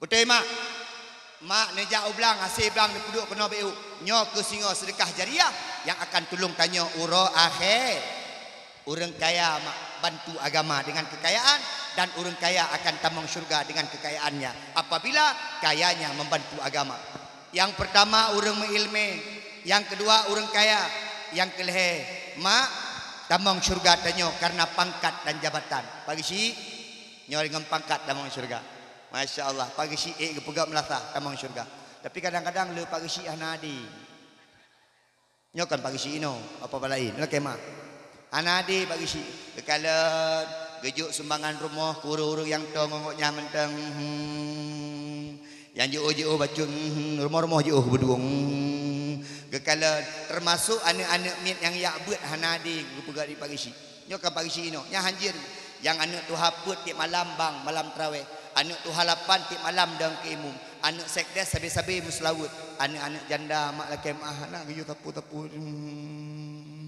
Beutôi, Mak? Mak neujak u blang, hasé blang neupeuduek keunoe beu. Nyoe keuh singoh seudeukah jariah nyang akan tulông tanyoe uroe akhé. Ureueng kaya, Mak, bantu agama dengan kekayaan, dan ureueng kaya akan tamong syurga dengan kekayaannya apabila kayanya membantu agama. Yang pertama, ureueng meuilmé. Yang kedua, ureueng kaya. Yang keulhèe, Mak, tamong syurga tanyoe karena pangkat dan jabatan. Pak Geuchik, nyoe deungon pangkat tamong syurga. Masya Allah, Pak Geuchik ék geupeugah meulasah tamong syurga. Tapi kadang-kadang le Pak Geuchik hana adé. Nyoe kan Pak Geuchik inoe, apa-apa laén. Lakèe meu'ah. Hana adé Pak Geuchik. Geukalon, geujok sumbangan rumoh keu ureueng-ureueng nyang toe ngon gobnyan mantong. Hmm. Nyang jiôh-jiôh bacut, hmm, rumoh-rumoh jiôh keu beudueng. Hmm. Geukalon, teumasok aneuk-aneuk miet nyang jak beuet hana adé geupeugah di Pak Geuchik. Nyoe ka Pak Geuchik inoe, nyan hanjeuet. Nyang aneuk tuha peuet tiep malam bang malam teurawéh, aneuk tuha lapan tiep malam dong keu imum, aneuk sekdes sabe-sabe meuseulaweuet, aneuk-aneuk janda mak lakèe meu'ah hana geuyue sapeue-sapeue. Hmm.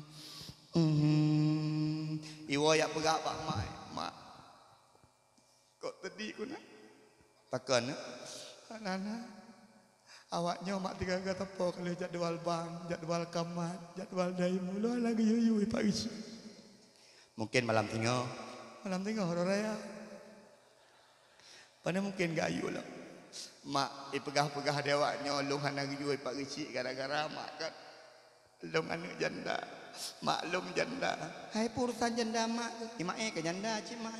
Hmm. Iwoe jak peugah bak mak, "Mak, kok teudi ku na?" Pakon, eh? "Hana na. Awak nyoe mak tiga-tiga sapo ka lheueh jadwal bang, jadwal kamat, jadwal daimu, lôn hana geuyue-yue Pak Geuchik." Mungkin malam singoh. Malam singoh, uroe raya. Pane mungkin geuyue lom. Mak, ipeugah-peugah di awak nyoe lôn hana geuyue Pak Geuchik gara-gara mak kan. Lôn aneuk janda. Mak lôn janda. Hai, peue urusan janda mak tu? Imaé ka janda cit mak.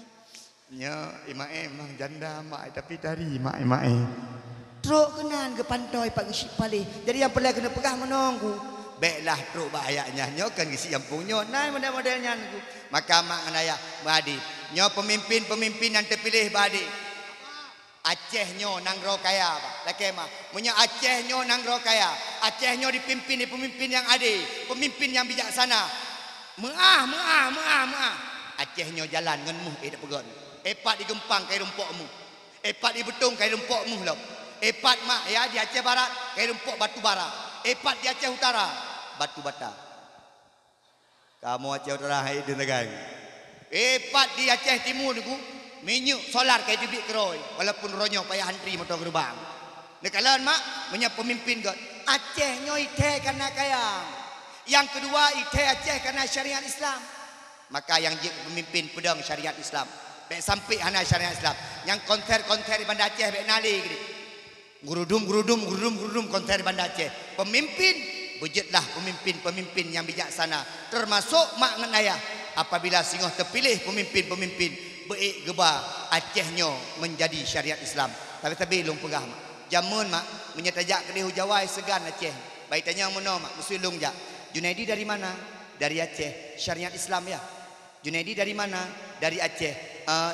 Nyoe, imaé memang janda mak, tapi tari mak, imaé. Trok keunan geupantoi Pak Geuchik paléh. Jadi nyang peureulèe keuneuk peugah meunong ku. Bèklah trok bak ayah nyan. Nyoe kan Geuchik gampông nyoe. Nai model-model nyan ku. Maka mak ngon ayah beuadé. Nyoe peumimpin-peumimpin nyang teupiléh beuadé. Aceh nyoe nanggroe kaya, Pak. Lakèe meu'ah. Meunyoe Aceh nyoe nanggroe kaya, Aceh nyoe dipimpin di peumimpin nyang adé, peumimpin nyang bijaksana. Meu'ah, meu'ah, meu'ah, meu'ah. Aceh nyoe jalan ngon méuh ék tapeugöt. Épat di Geumpang kai rumpok méuh. Épat di Beutong kai rumpok méuh lom. Épat mak ya di Aceh Barat kai rumpok batu bara. Épat di Aceh Utara batu bata. Kamoe Aceh Utara hai deuh sagai. Épat di Aceh Timu niku, minyeuk solar kai teubiet keurôi, walaupun uroe nyoe payah antri moto geureubang. Neukalon mak, meunyoe peumimpin göt, Aceh nyoe ithèe kana kaya. Nyang keudua, ithèe Aceh kana syariat Islam. Maka nyang jeuet peumimpin peudong syariat Islam. Bèk sampoe hana syariat Islam. Nyang konser-konser di Banda Aceh bèk na lé keudéh. Gurudum, gurudum, gurudum, gurudum konser Banda Aceh. Pemimpin, beujeuetlah pemimpin-pemimpin nyang bijaksana, teumasok mak ngon ayah. Apabila singoh teupiléh pemimpin-pemimpin, beuék geuba Aceh nyoe meunjadi syariat Islam. Tapi sabe lôn peugah mak, jameun mak, meunyoe tajak keudéh u Jawa seugan Aceh. Bak itanyong meunoe mak, meuseu lôn jak. Junaidi dari mana? Dari Aceh. Syariat Islam ya. Junaidi dari mana? Dari Aceh. Eh,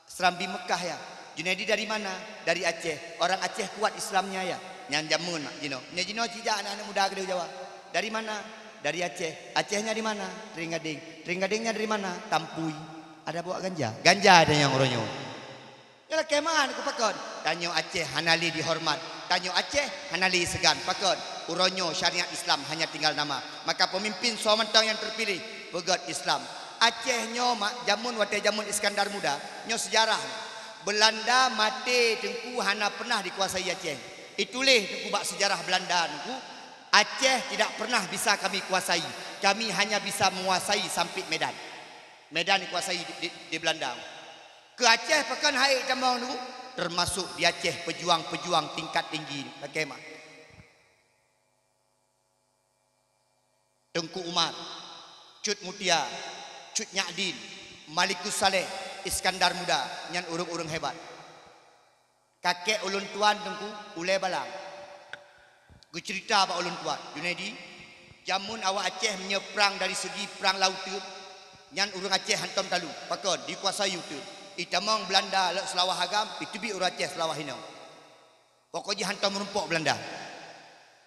Serambi Mekah ya. Junaidi dari mana? Dari Aceh. Orang Aceh kuat Islamnya ya. Nyan jameun mak jinoe. Nyan jinoe cijak aneuk-aneuk muda keudéh Jawa. Dari mana? Dari Aceh. Acehnya di mana? Tring Gading. Tring Gadingnya dari mana? Tampui. Ada bawa ganja? Ganja ada nyang uroe nyoe. Nyoe lakèe meu'ah ku pakon. Tanyoe Aceh hana lé dihormat. Tanyoe Aceh hana lé seugan. Pakon? Uroe nyoe syariat Islam hanya tinggal nama. Maka pemimpin soe mantong nyang terpilih peugöt Islam. Aceh nyoe mak jameun watèe jameun Iskandar Muda, nyoe seujarah. Belanda maté teungku hana pernah dikuasai Aceh. Ituléh teungku bak seujarah Belanda teungku, Aceh tidak pernah bisa kami kuasai. Kami hanya bisa menguasai sampai Medan. Medan dikuasai di, di, di Belanda. Keu Aceh pakon hai tamong teungku, termasuk di Aceh pejuang-pejuang tingkat tinggi. Lakèe meu'ah. Teungku Umar, Cut Mutia, Cut Nyakdin, Malikus Saleh, Iskandar Muda, nyan ureueng-ureueng hebat. Kakek ulôn tuan teungku, Ulèe Balang, geuceurita bak ulôn tuan, Junaidi, jameun awak Aceh meunyoe prang dari segi prang laut teuk, nyan ureueng Aceh hantom talu, pakon, dikuasai uteuk. Itamong Belanda lok Seulawah Agam, iteubiet ureueng Aceh Seulawah Hinoe. Pokok jih hantom meurumpok Belanda.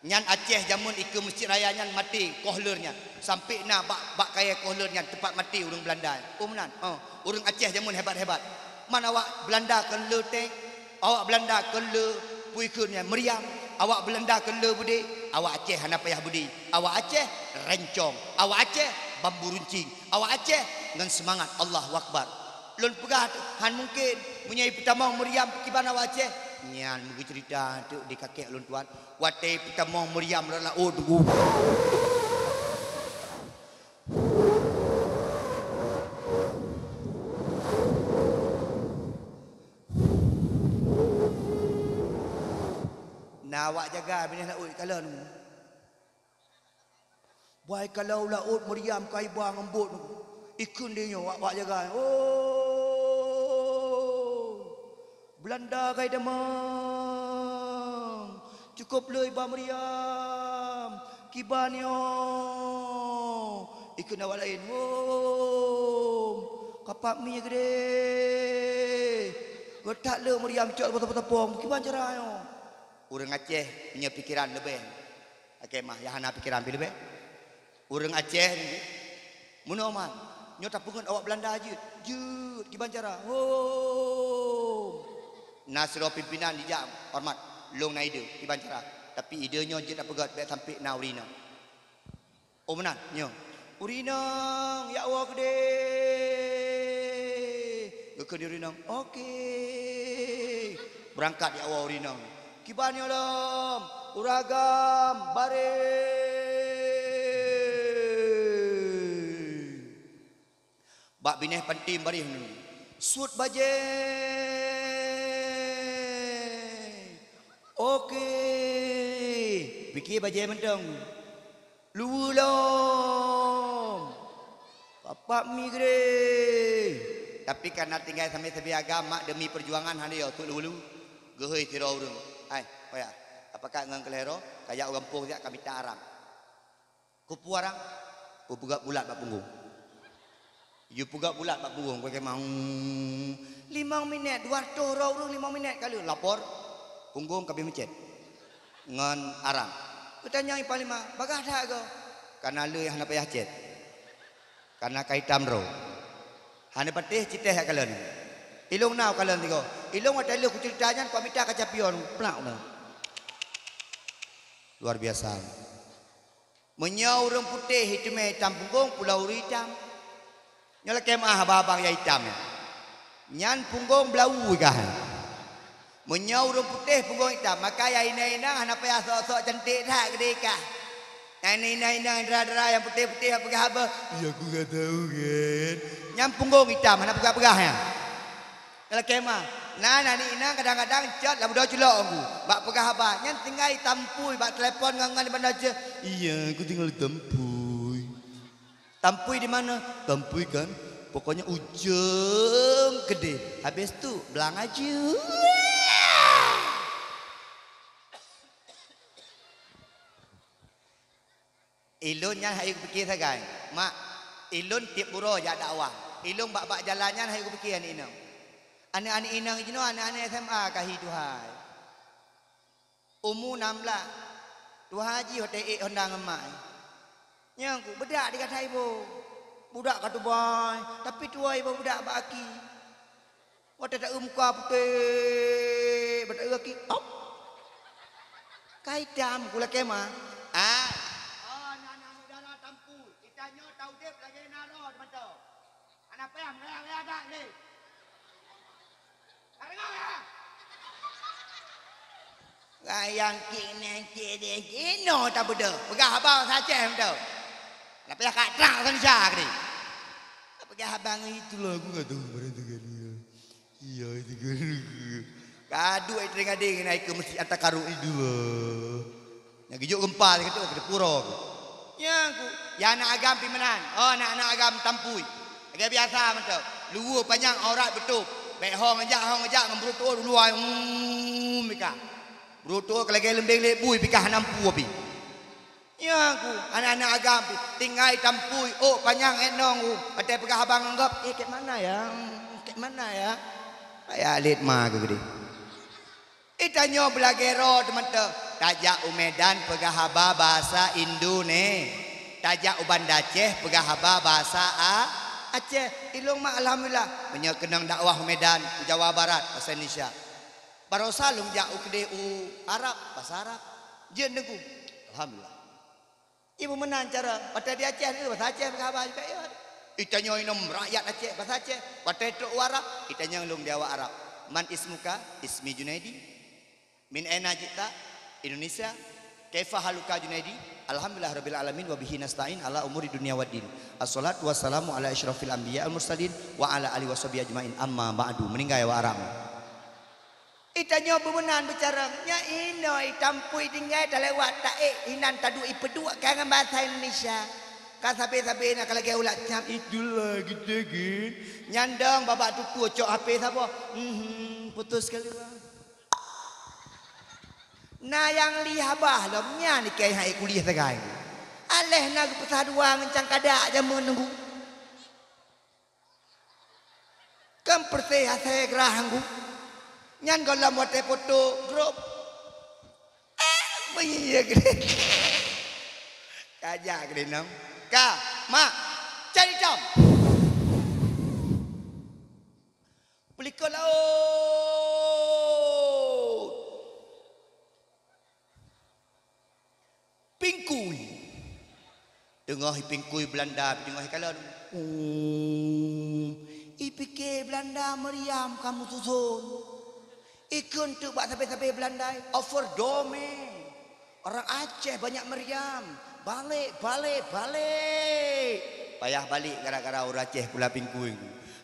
Nyan Aceh jameun ikeue Mesjid Raya nyan maté Kohler nyan. Sampai na bak, bak kayée Kohler nyan teumpat maté ureuëng Beulanda. Oh meunan. Oh, ureuëng Aceh jameun hebat-hebat. Man awak Beulanda kon le tank, awak Beulanda kon le peue kheun nyan, meriam, awak Beulanda kon le beudé, awak Aceh hana payah beudé. Awak Aceh rencong, awak Aceh bambu runcing, awak Aceh ngon seumangat Allahu Akbar. Lôn peugah, han mungken, meunyoe ipeutamong meriam kiban awak Aceh. Nyan meugeurita teuk di kakek lôn tuan. Watée peutamong meriam lam laôt, na awak jaga binéh laôt kalon. Bai kalau laôt meriam ka iba ngon bot, ikheun di nyoe wak-wak jaga. Oh! Beulanda kai damang, cukôp le iba meriam, kiban nyoe. Ikheun awak laén, "Wom, kapap mi gede, geutak le meriam cok beutoe-beutoe pong, kiban cara nyoe?" Ureuëng Aceh meunyoe pikeran leubeh, oke mah, ya hana pikeran pi leubeh. Ureuëng Aceh ni, meunoe man, nyoe tapeungeut awak Beulanda jeuet, jeuet kiban cara. Ho! Na sidroe pimpinan jijak horeumat, lôn na ide kiban cara. Tapi ide nyoe jeuet tapeugét bék sampoe na ureuëng inong. Oh meunan, nyoe. Ureuëng inong, jak woe keudeh. Geukheun di ureuëng inong, oke. Beurangkat jak woe ureuëng inong. Kiban nyoe lom, ureuëng agam, bareng. Bak binéh panté bareh nyoe. Suet bajée. Oke. Pike bajée mantong. Luweue lom. Kapap mi gede. Tapi karena tinggai samé-samé agam, mak, demi perjuangan hana yo, tu luweue. Geuhôi sidroe ureuëng. Hai, oya. Apakah ngon keulero, kajak u gampông siat ka mita arang. Kupeue arang? Kupeugét bulat bak punggong. Jipeugét bulat bak punggong, bagaimana? Limong minét, dua ratus droe ureuëng limong minét ka lheueh lapor. Punggong ka abéh meucét ngon arang. Geutanyong i panglima, "Bagah that goe?" "Kana le hana payah cét. Kana ka itam droe." Hana patéh citéh jak kalon. Ilong na u kalon tigo. Ilong watée lheueh kuceurita nyan, kuak mita kaca pion, plak na. Luar biasa. Meunyoe ureuëng putéh iteumé itam punggong, pulo ureuëng itam. Nyoe lakée meuah haba-haba nyang itam nyan. Nyan punggong beulawu kah. Meunyoe ureuëng putéh punggong itam, maka nyang inong-inong hana payah sok-sok cantik that keudeh kah. Nyang inong-inong dara-dara nyang putéh-putéh nyang peugah haba, "Iya, aku ka tahu kan." Nyan punggong itam, hana peugah-peugah nyan. Lakée meuah, na aneuk inong kadang-kadang cot lam beudôh culok ngon ku. Bak peugah haba, nyan tinggai tampui bak telepon ngon-ngon di bandar je. "Iya, aku tinggal di Tampui." "Tampui di mana?" "Tampui kan, pokoknya ujong keudeh. Habis tu, blang aju." Ilôn nyan hana kupike sagai. Mak, ilôn tieb uroe jak dakwah. Ilôn bak-bak jalan nyan hana kupike aneuk inong. Aneuk-aneuk inong jinoe aneuk-aneuk S M A ka hi tuha. Umu nam blah. Tuha jih watée ék honda ngon mak. Nyang ku beudak di gata iboh. Budak ka tubai, tapi tuha iboh budak bak aki. Watée taeu muka putéh, bak taeu aki, op. Ka itam ku lakée meuah. Ah. Oh, na-na mudara Tampui. Geutanyoe taudeb lagée na droe mantong. Hana payah meuraya-raya that lé. Ka deungoe ya? Rayang kik neng kik deh kino tabeudôh. Peugah haba bahasa Aceh mantong. Hana payah ka trang Indonesia keudeh. Peugah haba ngon itulah aku ka tahu barang tu kali. Iya, itu kan. Ka duek teuringat deh ngon ai keu meuseujid ata karok itu. Nyang geujok geumpa sigoe teupuro. Nyang ku, ya aneuk agam pih meunan. Oh, aneuk-aneuk agam Tampui. Lagée biasa mantong. Luweue panyang aurat beutôb. Bék hong jak, hong jak ngon brôk tuôt u luwa. Hmm, mika. Brôk tuôt ka lagée leumbeng lé bui pih ka hana mpu pih. Nyang ku, aneuk-aneuk agam pih, tinggai Tampui, ôk panyang ék nong ku, watée peugah haba ngon gob, "Eh, kek mana ya? Hmm, kek mana ya?" Payah lét ma keu geudeh. Itanyoe beulagée droe teumantong. Tajak u Medan peugah haba bahasa Indone-, tajak u Banda Aceh peugah haba bahasa A-, Aceh. Ilong mak alhamdulillah. Meunyoe keunong dakwah u Medan, u Jawa Barat, bahasa Indonesia. Barosa lôn jak u keudeh u Arab, bahasa Arab. Jeuet Teungku. Alhamdulillah. Ibu meunan cara, watèe di Aceh, bahasa Aceh peugah haba juga, ya. Itanyoe inong rakyat Aceh, bahasa Aceh. Watèe trok u Arab, itanyoe lôn di awak Arab. Man ismuka? Ismi Junaidi. Min aina ji'ta? Indonesia. Kaifa haluka Junaidi? Alhamdulillah rabbil alamin wa bihi nasta'in ala umuri dunya waddin. Assalatu wassalamu ala asyrafil anbiya wal mursalin wa ala alihi washabihi ajmain, amma ba'du. Meuninggai awak Arab. Itanyoe beumeunan beucarông, nyan inoe itampui tinggai talewat taék inan taduek ipeuduek ka ngon bahasa Indonesia. Ka sabe-sabe na ka lagèe ulat cam, itulah gitu kan. Nyandong babah tutoe cok H P saboh. Mhm, putus sekali, Bang. Na nyang li haba lom nyan ikei hai kuliah sagai. Aléh na geupeusah dua ngon cangkadak jameun Teungku. Kan peureuseh asai grah Teungku. Nyan gohlom watèe foto grup. Eh, meuiya geude. Kajak geude nong. Ka, mak, cari cam. Peulikoe laôt. Pingkui. Teungoh ipingkui Beulanda, teungoh ikalon. Um, ipike Beulanda meriam kamoe suson. Ikheun teuk bak sabe-sabe Beulanda, "Overdome. Orang Aceh banyak meriam. Balik, balik, balik." Payah balik gara-gara ureueng Aceh pula pingkui.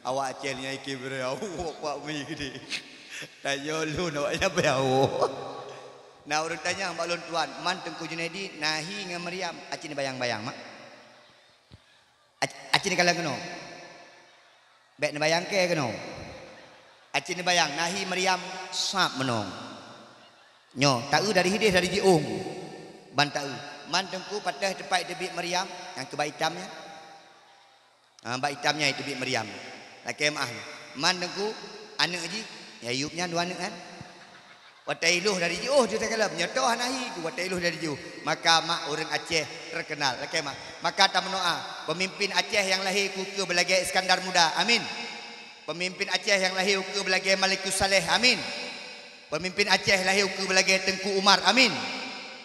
Awak Aceh nyan ike beureu, awak pak mi gede. Tanyoe lôn awak nyan beu awak. Na ureueng tanyong bak lôn, "Tuan, man Teungku Junaidi na hi ngon meriam?" Aci neubayang-bayang, mak. Ac-, aci neukalon keunoe. Bèk neubayang kèe keunoe. Aci neubayang, na hi meriam sab meunong. Nyoe, taeu dari hideh dari jiôh. Ban taeu. Man Teungku patéh teumpat teubiet meriam, nyang keubai itam nyan. Ha, bak itam nyan iteubiet meriam. Lakèe meu'ah. Man Teungku, aneuk jih, ya Ayub nyan dua aneuk kan? Watèe iloh dari jiôh teuh takalon, nyoe toh hana hi ku watèe iloh dari jiôh. Maka mak ureueng Aceh terkenal. Lakèe meu'ah. Maka tameudoa, pemimpin Aceh nyang lahé ku keue beulagèe Iskandar Muda. Amin. Pemimpin Aceh nyang lahé ku keue beulagèe Malikus Saleh. Amin. Pemimpin Aceh lahé ku keue beulagèe Teungku Umar. Amin.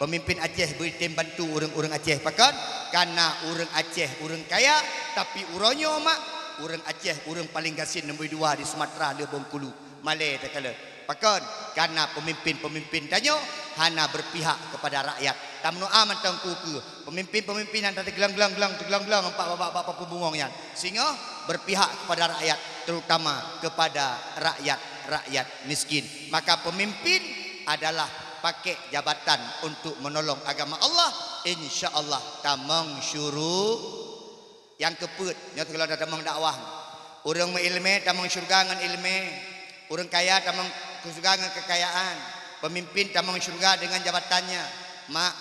Pemimpin Aceh beutem bantu ureueng-ureueng Aceh. Pakon? Karena ureueng Aceh ureueng kaya, tapi uroe nyoe mak, ureueng Aceh ureueng paleng gasien nombor dua di Sumatera lheueh Bengkulu. Malèe takalon. Pakon? Karena pemimpin-pemimpin tanyoe hana berpihak kepada rakyat. Tameudoa mantong ku keue. Pemimpin-pemimpin nyang teugleng-gleng-gleng, teugleng-gleng empat babak-babak peubungong nyan. Singoh berpihak kepada rakyat, terutama kepada rakyat-rakyat miskin. Maka pemimpin adalah pakai jabatan untuk menolong agama Allah, insya Allah tamong syuru-, nyang keupeuet, nyoe teuka lôn tamong dakwah. Ureueng meuileumèe tamong syeuruga ngon ileumèe. Ureueng kaya tamong syeuruga ngon keukayaan. Pemimpin tamong syeuruga dengan jabatannya. Mak,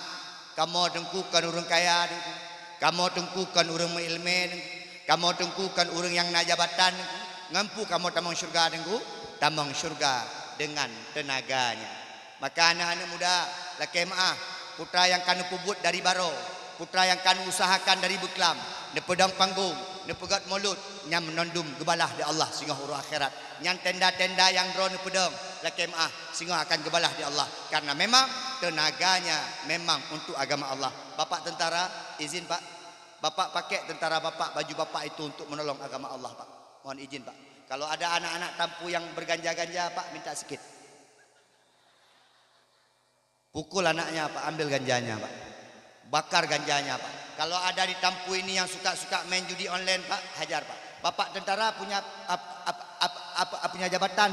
kamoe Teungku kon ureueng kaya Teungku. Kamoe Teungku kon ureueng meuileumèe Teungku. Kamoe Teungku kon ureueng nyang na jabatan Teungku. Ngon peue kamoe tamong syeuruga Teungku? Tamong syeuruga dengan teunaganya. Maka aneuk-aneuk muda, lakèe meu'ah, peue nyang ka neupeubuet dari baroe, peue nyang ka neuusahakan dari beuklam, neupeudong panggong, neupeugöt mulod, nyan meunondum geubalah di Allah singoh uroe akhirat. Nyan tenda-tenda nyang droe neupeudong, lakèe meu'ah, singoh akan geubalah di Allah. Karena memang teunaganya memang untuk agama Allah. Bapak tentara, izin, Pak. Bapak pakai tentara Bapak, baju Bapak itu untuk menolong agama Allah, Pak. Mohon izin, Pak. Kalau ada anak-anak tampu yang berganja-ganja, Pak, minta sikit. Pukul anaknya, Pak, ambil ganjanya, Pak. Bakar ganjanya, Pak. Kalau ada di tampu ini yang suka-suka main judi online, Pak, hajar, Pak. Bapak tentara punya ap-, ap-, ap-, ap-, punya jabatan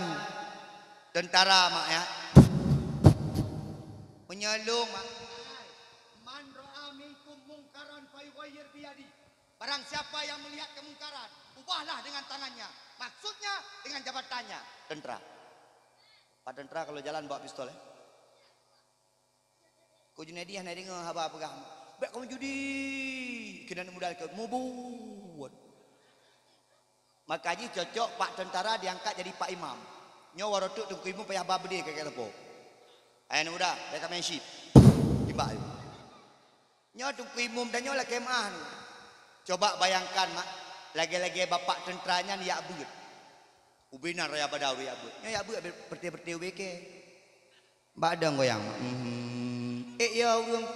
tentara, Mak, ya. Menyelung, Mak. Man ra'a minkum mungkaran falyughayyir biyadi. Barang siapa yang melihat kemungkaran, ubahlah dengan tangannya. Maksudnya dengan jabatannya. Tentara. Pak tentara kalau jalan bawa pistol, eh. Ko Junaidi hana deungoe haba peugah, "Bèk kamoe judi." Keunan muda keu mubuet. Maka jih cocok pak tentara diangkat jadi pak imam. Nyoe warotuk Teungku Imum payah ba beudé keu sapo. Hai aneuk muda, bèk ka main chip. Pak. Nyoe Teungku Imum dan nyoe lakée meu'ah nyoe. Coba bayangkan, mak, lagée-lagée bapak teuntra nyan yak beuet. Ubena raya badan yak beuet. Nyoe yak beuet bertée-bertée ubé kée. Bak dong goyang, mak. Mhm. Eh, ya ureuëng.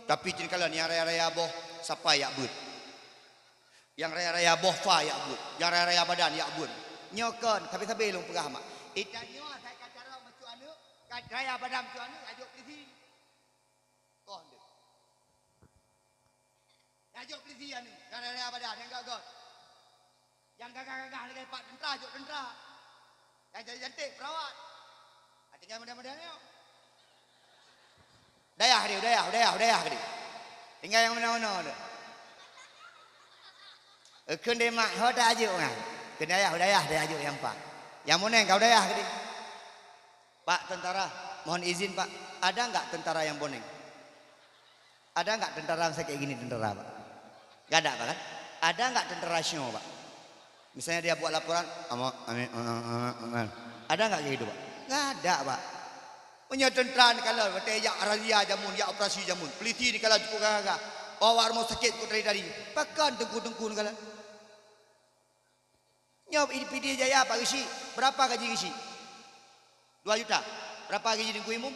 Tapi cit kalon nyang raya-raya boh, sapa yak beuet. Nyang raya-raya boh fa yak beuet. Nyang raya-raya badan yak beuet. Nyoe kon, sabe-sabe lôn peugah, mak. Ita nyoe asai ka carông bacut aneuëk, ka raya badan bacut aneuëk, ajok polisi. Kon deh. Nyang jok polisi anu, nyang raya-raya badan, nyang gét-gét. Nyang gagah-gagah lagée pak teuntra, jok teuntra. Nyang cantik-cantik, perawat. Ah, tinggai model-model nyoe. Dayah dia, dayah, dayah, dayah dia. Tinggai nyang meunoe-meunoe dia. Eukheun deh mak, ho tajok ngai. Kheun dayah, dayah, dayah jok nyang pat. Nyang muneng kau dayah dia. Pak tentara, mohon izin, Pak, ada nggak tentara yang boneng? Ada nggak tentara yang sakit gini, tentara, Pak? Nggak ada, Pak, kan? Ada nggak tentara syoe, Pak? Misalnya dia buat laporan, "Ama-, ami-, ama-, ama-, ama-," ada nggak kayak gitu, Pak? Nggak ada, Pak. Meunyoe tentara ni kalau watée jak razia jameun, jak operasi jameun, polisi ni kalau cukup gagah, awak rumah sakit cukup tadi-tadi, pakon teungku-teungku ni kalau? Nyoe di Pidie Jaya Pak Geuchik, berapa gaji Geuchik? Dua juta. Berapa gaji Teungku Imum?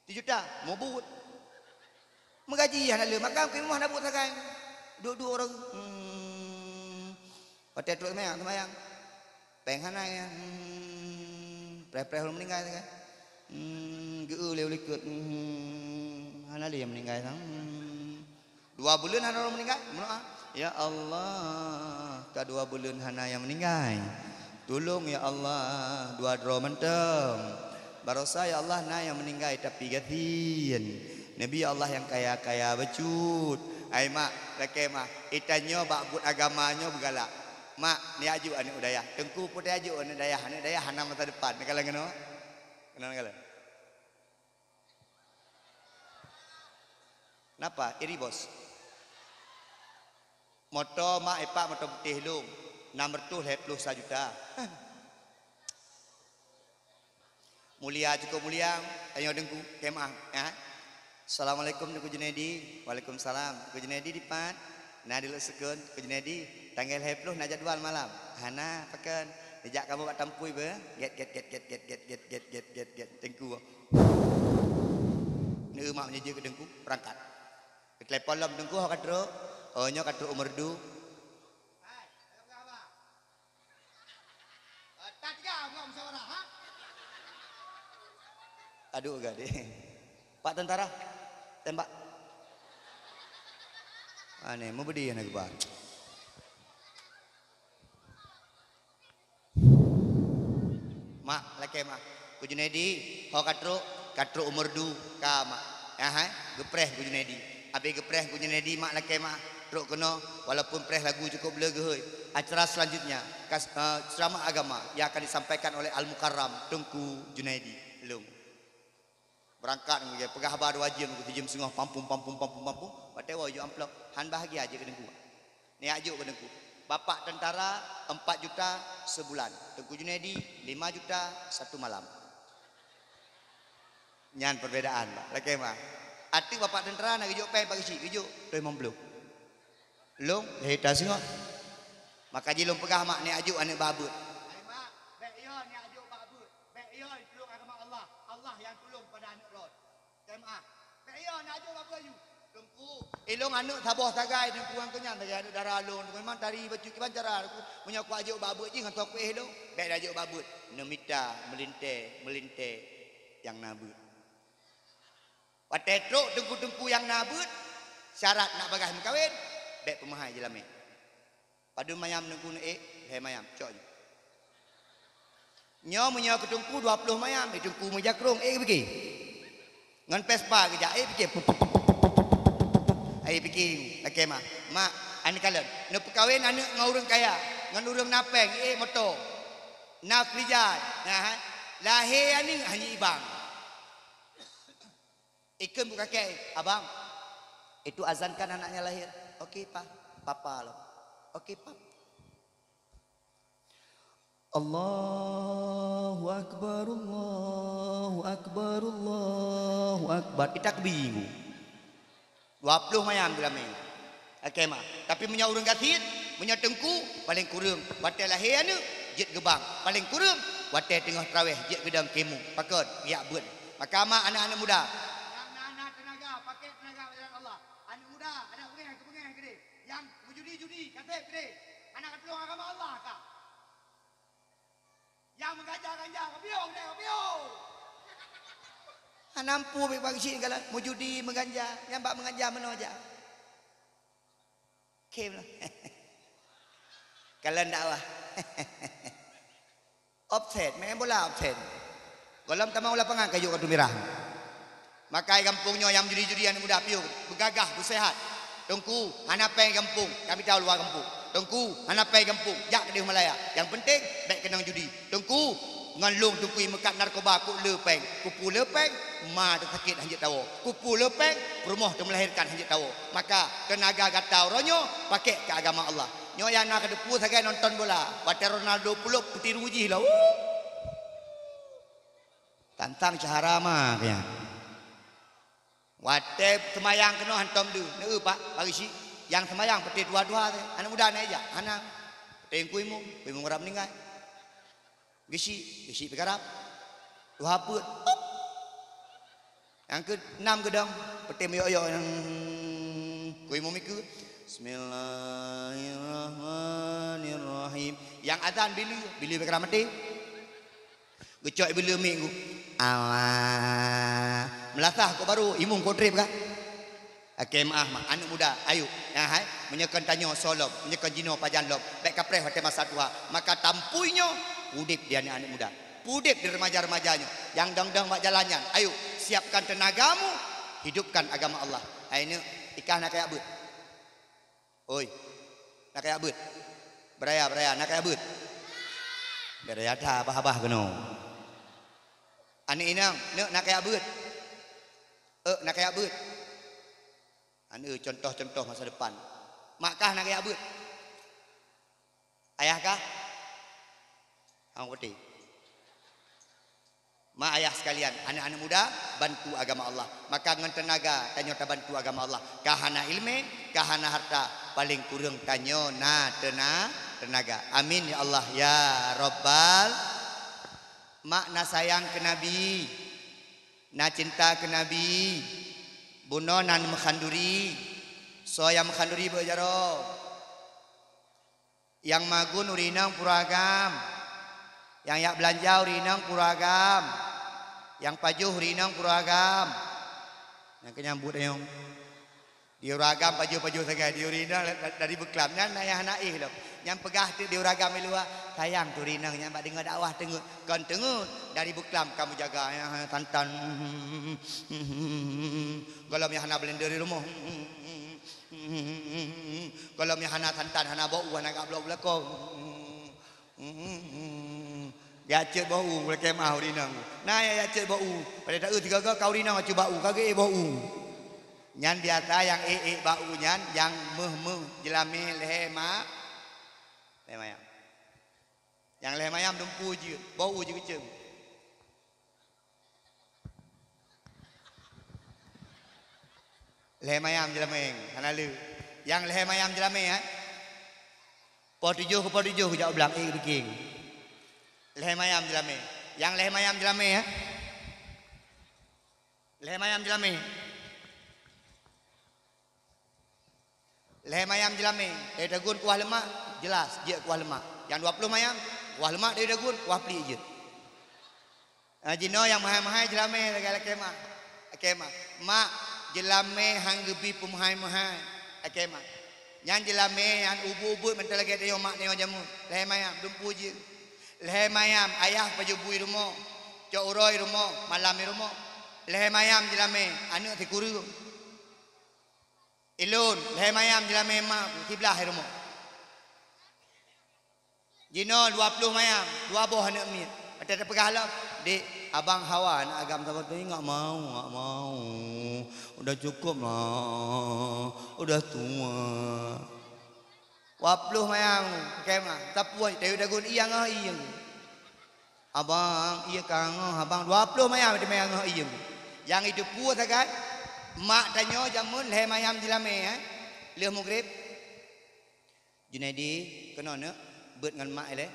Tujoh juta. Meubuet. Meugaji hana le, maka Teungku Imum hana buet sagai. Duek-duek ureuëng. Hmm. Watée trok seumayang, seumayang. Péng hana ya. Hmm. Preh-preh ureuëng meuninggai sagai. Hmm. Geu lé ulikot. Hmm. Hana le meuninggai sang. Hmm. Dua buleuen hana ureuëng meuninggai, meudoá, "Ya Allah, ka dua buleuen hana nyang meuninggai. Tulông ya Allah, dua droe mantong. Barosa ya Allah na nyang meuninggai tapi gasien. Neubri ya Allah nyang kaya-kaya bacut." Ai mak, lakée mah, itanyoe bak buet agama nyoe beugalak. Mak, neujak jok aneuëk u dayah. Teungku putih jok aneuëk dayah, aneuëk dayah hana masa depan. Neukalon keunoe? Keunoe neukalon? Napa? Iri, Bos. Moto mak ipak moto putéh lông, nam reutôh lhée ploh sa juta. Mulia, cukup mulia, tanyoe Teungku, kemah, ya. Assalamualaikum Teungku Junaidi. Waalaikumsalam. Teungku Junaidi dipat? Na dilok seukon, Teungku Junaidi. Tanggai lhée ploh na jadwal malam. Hana, pakon? Neujak kamoe bak tampui beu. Get, get, get, get. Teungku. Neu mak meunyoe jeuet keu Teungku, beurangkat. Telepon lom Teungku, ho ka trok. Oh, nyoe ka trok u Meureudu. Aduh, gadeh. Pak tentara, tembak. Aneh, meubeude hana geuba. Mak, lakée mak. Ku Junaidi, ho ka trok, ka trok u Meureudu, ka mak. Aha, geupreh ku Junaidi. Abéh geupreh ku Junaidi, mak lakée mak, trok keunoe, walaupun preh lagu cukup le geuhôi. Acara selanjutnya, kas-, eh, ceramah agama yang akan disampaikan oleh Al-Mukarram Teungku Junaidi. Lông. Beurangkat ngon geupeugah haba dua jeuem, geujeuem singoh pampum, pampum, pampum, pampum. Watée woe jok amplop, han bahagia jeuet keu Teungku. Neujak jok keu Teungku. Bapak tentara empat juta sebulan. Teungku Junaidi lima juta satu malam. Nyan perbedaan, Pak. Lakée mah. Ateueh bapak tentara na geujok péng Pak Geuchik, geujok dua limong ploh. Lông, lhée tasingoh. Maka jih lôn peugah mak neujak jok aneuëk bak beuet. Hai mak, bék yo neujak jok bak beuet. Bék yo tulông agama Allah. Allah nyang tulông pada aneuëk droe. Jamaah. Bék yo neujak jok bak beuet yu. Teungku. Eh, lông aneuëk saboh sagai Teungku, ngon keu nyan sagai aneuëk dara lông. Teungku memang tari bacut kiban cara Teungku. Meunyoe ku jak jok bak beuet jih ngon toh kuéh lông. Bék neujak jok bak beuet. Neumita, meulintée, meulintée nyang na beuet. Watée trok teungku-teungku nyang na beuet, syarat nak bagaih meukawen, bék peumeuhai jeulamé. Padum mayam teungku neuék, lhée mayam, cok jih. Nyoe meunyoe keu teungku dua ploh mayam, eh, teungku meujakrong, ék pike. Ngon Vespa geujak, ék pike. Ék pike, lakée mah. Mak, aneuk kalon. Neupeukawen aneuk ngon ureuëng kaya, ngon ureuëng na péng, ék moto. Na keurija, nah, lahé aneuk hana ibang. Ikheun bu kakek, "Abang, itu azankan anaknya lahir." "Oke, Pa." Papa lo. "Oke, Pap." Allahu Akbar, Allahu Akbar, Allahu Akbar. Itakbir. Dua ploh mayam di lamé. Oke, ma. Tapi meunyoe ureuëng gasien, meunyoe teungku, paléng kureueng watée lahé aneuëk jeuet geubang, paléng kureueng watée teungoh traweh jeuet geudong keumu. Pakon? Geujak beuet. Maka ma, aneuëk-aneuëk muda, nyang na, na teunaga, pakai teunaga bak jalan Allah. Aneuëk muda, adak beungéh, keu beungéh keudeh. Nyang meujudi-judi, kaseb keudeh. Hana katulông agama Allah ka. Nyang meuganja-ganja, ka piôh keudeh, ka piôh. Hana mampu bak geuchik galak meujudi, meuganja, nyang bak meuganja meunoe jak. Oke, bro. Kalon dakwah. Offside, main bola offside. Gohlom tamong lapangan kayue kartu mirah. Maka gampông nyoe nyang meujudi-judi aneuëk muda piôh, beugagah, beuseuhat. Teungku, hana péng gampông, kami tahu luwa gampông. Teungku, hana péng gampông, jak keudeh Malaya. Nyang penting, bék keunong judi. Teungku, ngon lôn teungku meukat narkoba kok le péng. Kupu le péng, ma teusakét hanjeuet tawoe. Kupu le péng, peurumoh teumeulahérkan hanjeuet tawoe. Maka, teunaga gata uroe nyoe, pakék keu agama Allah. Nyoe nyang na kateupeue sagai nonton bola. Watée Ronaldo pulop, peutiru jih lah. Tantang syahara ma keuh nyan. Watée seumayang keunoe hantom deuh, neu-eu pak, bak geuchik. Nyang seumayang peuté tuha-tuha teuh, aneuëk muda na ijak, hana. Peuté kui mu, kui mu rab meuninggai. Geuchik, geuchik pih karab. Tuha peuet. Nyang keunam geudong, peuté meuyok-yok nyang kui mu mikeue. Bismillahirrahmanirrahim. Nyang azan bileue, bileue pih karab maté. Geucok ié bileue miet gu. Allah. Meulasah kok barô, imum kok trép ka. Oke, maah, ma, aneuëk muda, ayo. Nah, hai, meunyoe kon tanyoe soe lom, meunyoe kon jinoe pajan lom, bék kapreh watée masa tuha. Maka tampui nyoe, udeb di aneuëk-aneuëk muda. Udeb di remaja-remaja nyoe. Nyang dong-dong bak jalan nyan, ayo, siapkan tenagamu, hidupkan agama Allah. Hai neuk, ikah na kajak beuet. Oi, na kajak beuet. Beuraya, beuraya, na kajak beuet. Beuraya that, babah-babah keunoe. Aneuëk inong, neuk na kajak beuet. Euk, na kajak beuet. Aneuëk contoh-contoh masa depan. Mak kah na kajak beuet. Ayah kah? Hang peuté. Ma ayah sekalian, aneuëk-aneuëk muda, bantu agama Allah. Maka ngon teunaga tanyoe tabantu agama Allah. Ka hana iéleumé, ka hana harta, paléng kureueng tanyoe na teuna-, teunaga. Amin ya Allah ya Rabbal. Mak na sayang keu Nabi, na cinta keu Nabi, bunoe na neumeuhanduri. Soe nyang meuhanduri beujaroe? Nyang magun ureuëng inong pura agam. Nyang jak beulanja ureuëng inong pura agam. Nyang pajoh ureuëng inong pura agam. Nyang keu nyang buet ayong. Di ureuëng agam pajoh-pajoh sagai, di ureuëng inong dari beuklam. Nyan na nyang hana éh lom. Nyang peugah teuk di ureuëng agam di luwa, sayang tu ureuëng inong nyang bak deungoe dakwah teungeut. Kon teungeut, dari beuklam kamoe jaga, nyang hana tantan. Gohlom nyang hana belender di rumoh. Gohlom nyang hana tantan, hana bau, hana gak bloe beulakong. Geucet bau, beulakée mah ureuëng inong. Na nyang geucet bau. Pada taeu sigoe-goe ka ureuëng inong cit bau, ka geuék bau. Nyan biasa nyang ék-ék bau nyan, nyang méuh-méuh jeulamé lhée ma-, lhée mayam. Nyang lhée mayam dumpu jeuet, bau jeuet keuceung. Lhée mayam jeulamé, hana le. Nyang lhée mayam jeulamé, eh? Poh tujoh keu poh tujoh geujak u blang, eh, biking. Lhée mayam jeulamé. Nyang lhée mayam jeulamé, eh? Lhée mayam jeulamé. Lhée mayam jeulamé, dari tagun kuah leumak, jeulaih jeuet kuah leumak. Nyang dua ploh mayam, kuah leumak dari tagun, kuah pliek jeuet. Ah, jinoe nyang meuhai-meuhai jeulamé lagée lakée mah. Lakée mah. Mak, jeulamé han geubi peumeuhai-meuhai. Lakée mah. Nyan jeulamé nyan ubeut-ubeut mantong lagée tanyoe mak tanyoe jameun. Lhée mayam, dumpu jeuet. Lhée mayam, ayah pajoh bu i rumoh. Cok uroe i rumoh, malam i rumoh. Lhée mayam jeulamé, aneuëk sikureueng. Ilôn, lhée mayam jeulamé mak ku, siblaih i rumoh. Jinoe dua ploh mayam, dua boh aneuëk miet. Watée tapeugah lom, "Dek, abang hawa aneuk agam saboh tu, nggak mau, nggak mau. Udah cukup lah, udah tua." Dua ploh mayam, kemah, sapeue, tayue dagun ié ngon ié. Abang, ié kangoh abang, dua ploh mayam teumé angoh ié. Nyang iteupeue sagai, mak tanyoe jameun lhée mayam jilamé, eh, lheueh mugreb. Junaidi, keunoe neuk, beuet ngon mak ilée.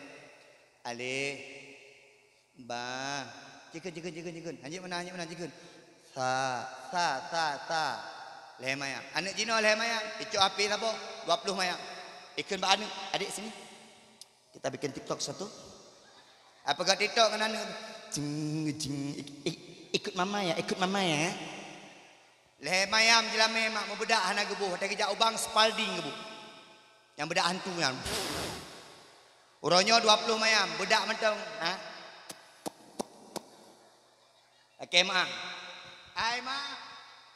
Aleh, ba, jikheun, jikheun, jikheun, jikheun. Hanjeuet meunan, hanjeuet meunan, jikheun. Sa, sa, sa, sa. Lhée mayam. Aneuk jinoe lhée mayam. Icok api saboh, dua ploh mayam. Ikheun bak aneuk, "Adek, sini. Kita bikin TikTok satu." Apa gak TikTok ngon aneuk? Jing, jing, ik-, ik-, ikut mama ya, ikut mama ya. Lhée mayam jilamé mak, meubedak hana geuboh, watée geujak ubang Spalding geuboh. Nyang bedak hantu nyan. Uroe nyoe dua ploh mayam, bedak mantong, ha? Lakée mak. Hai mak,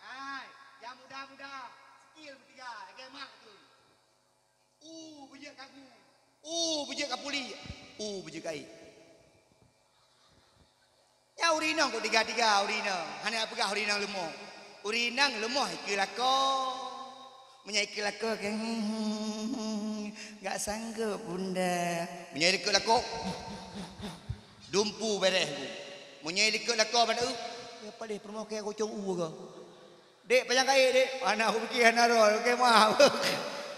hai, nyang muda-muda, sikil beutiga, lakée mak tu. U beujeuet kagu, u beujeuet kapuli, u beujeuet kai. Nyan ureueng inong kok tiga-tiga ureueng inong, hana peugah ureueng inong leumoh. Ureueng inong leumoh ikeue lakoe. Meunyoe ikeue lakoe kan, "Gak sanggup, Bunda." Meunyoe ikeue lakoe, dumpu bereh ku. Meunyoe ikeue lakoe bak na eu, "Ya paleh peurumoh keu gocong u ke?" "Dek, panyang kayek, Dek?" "Hana, kupiké hana roh, kupiké mah."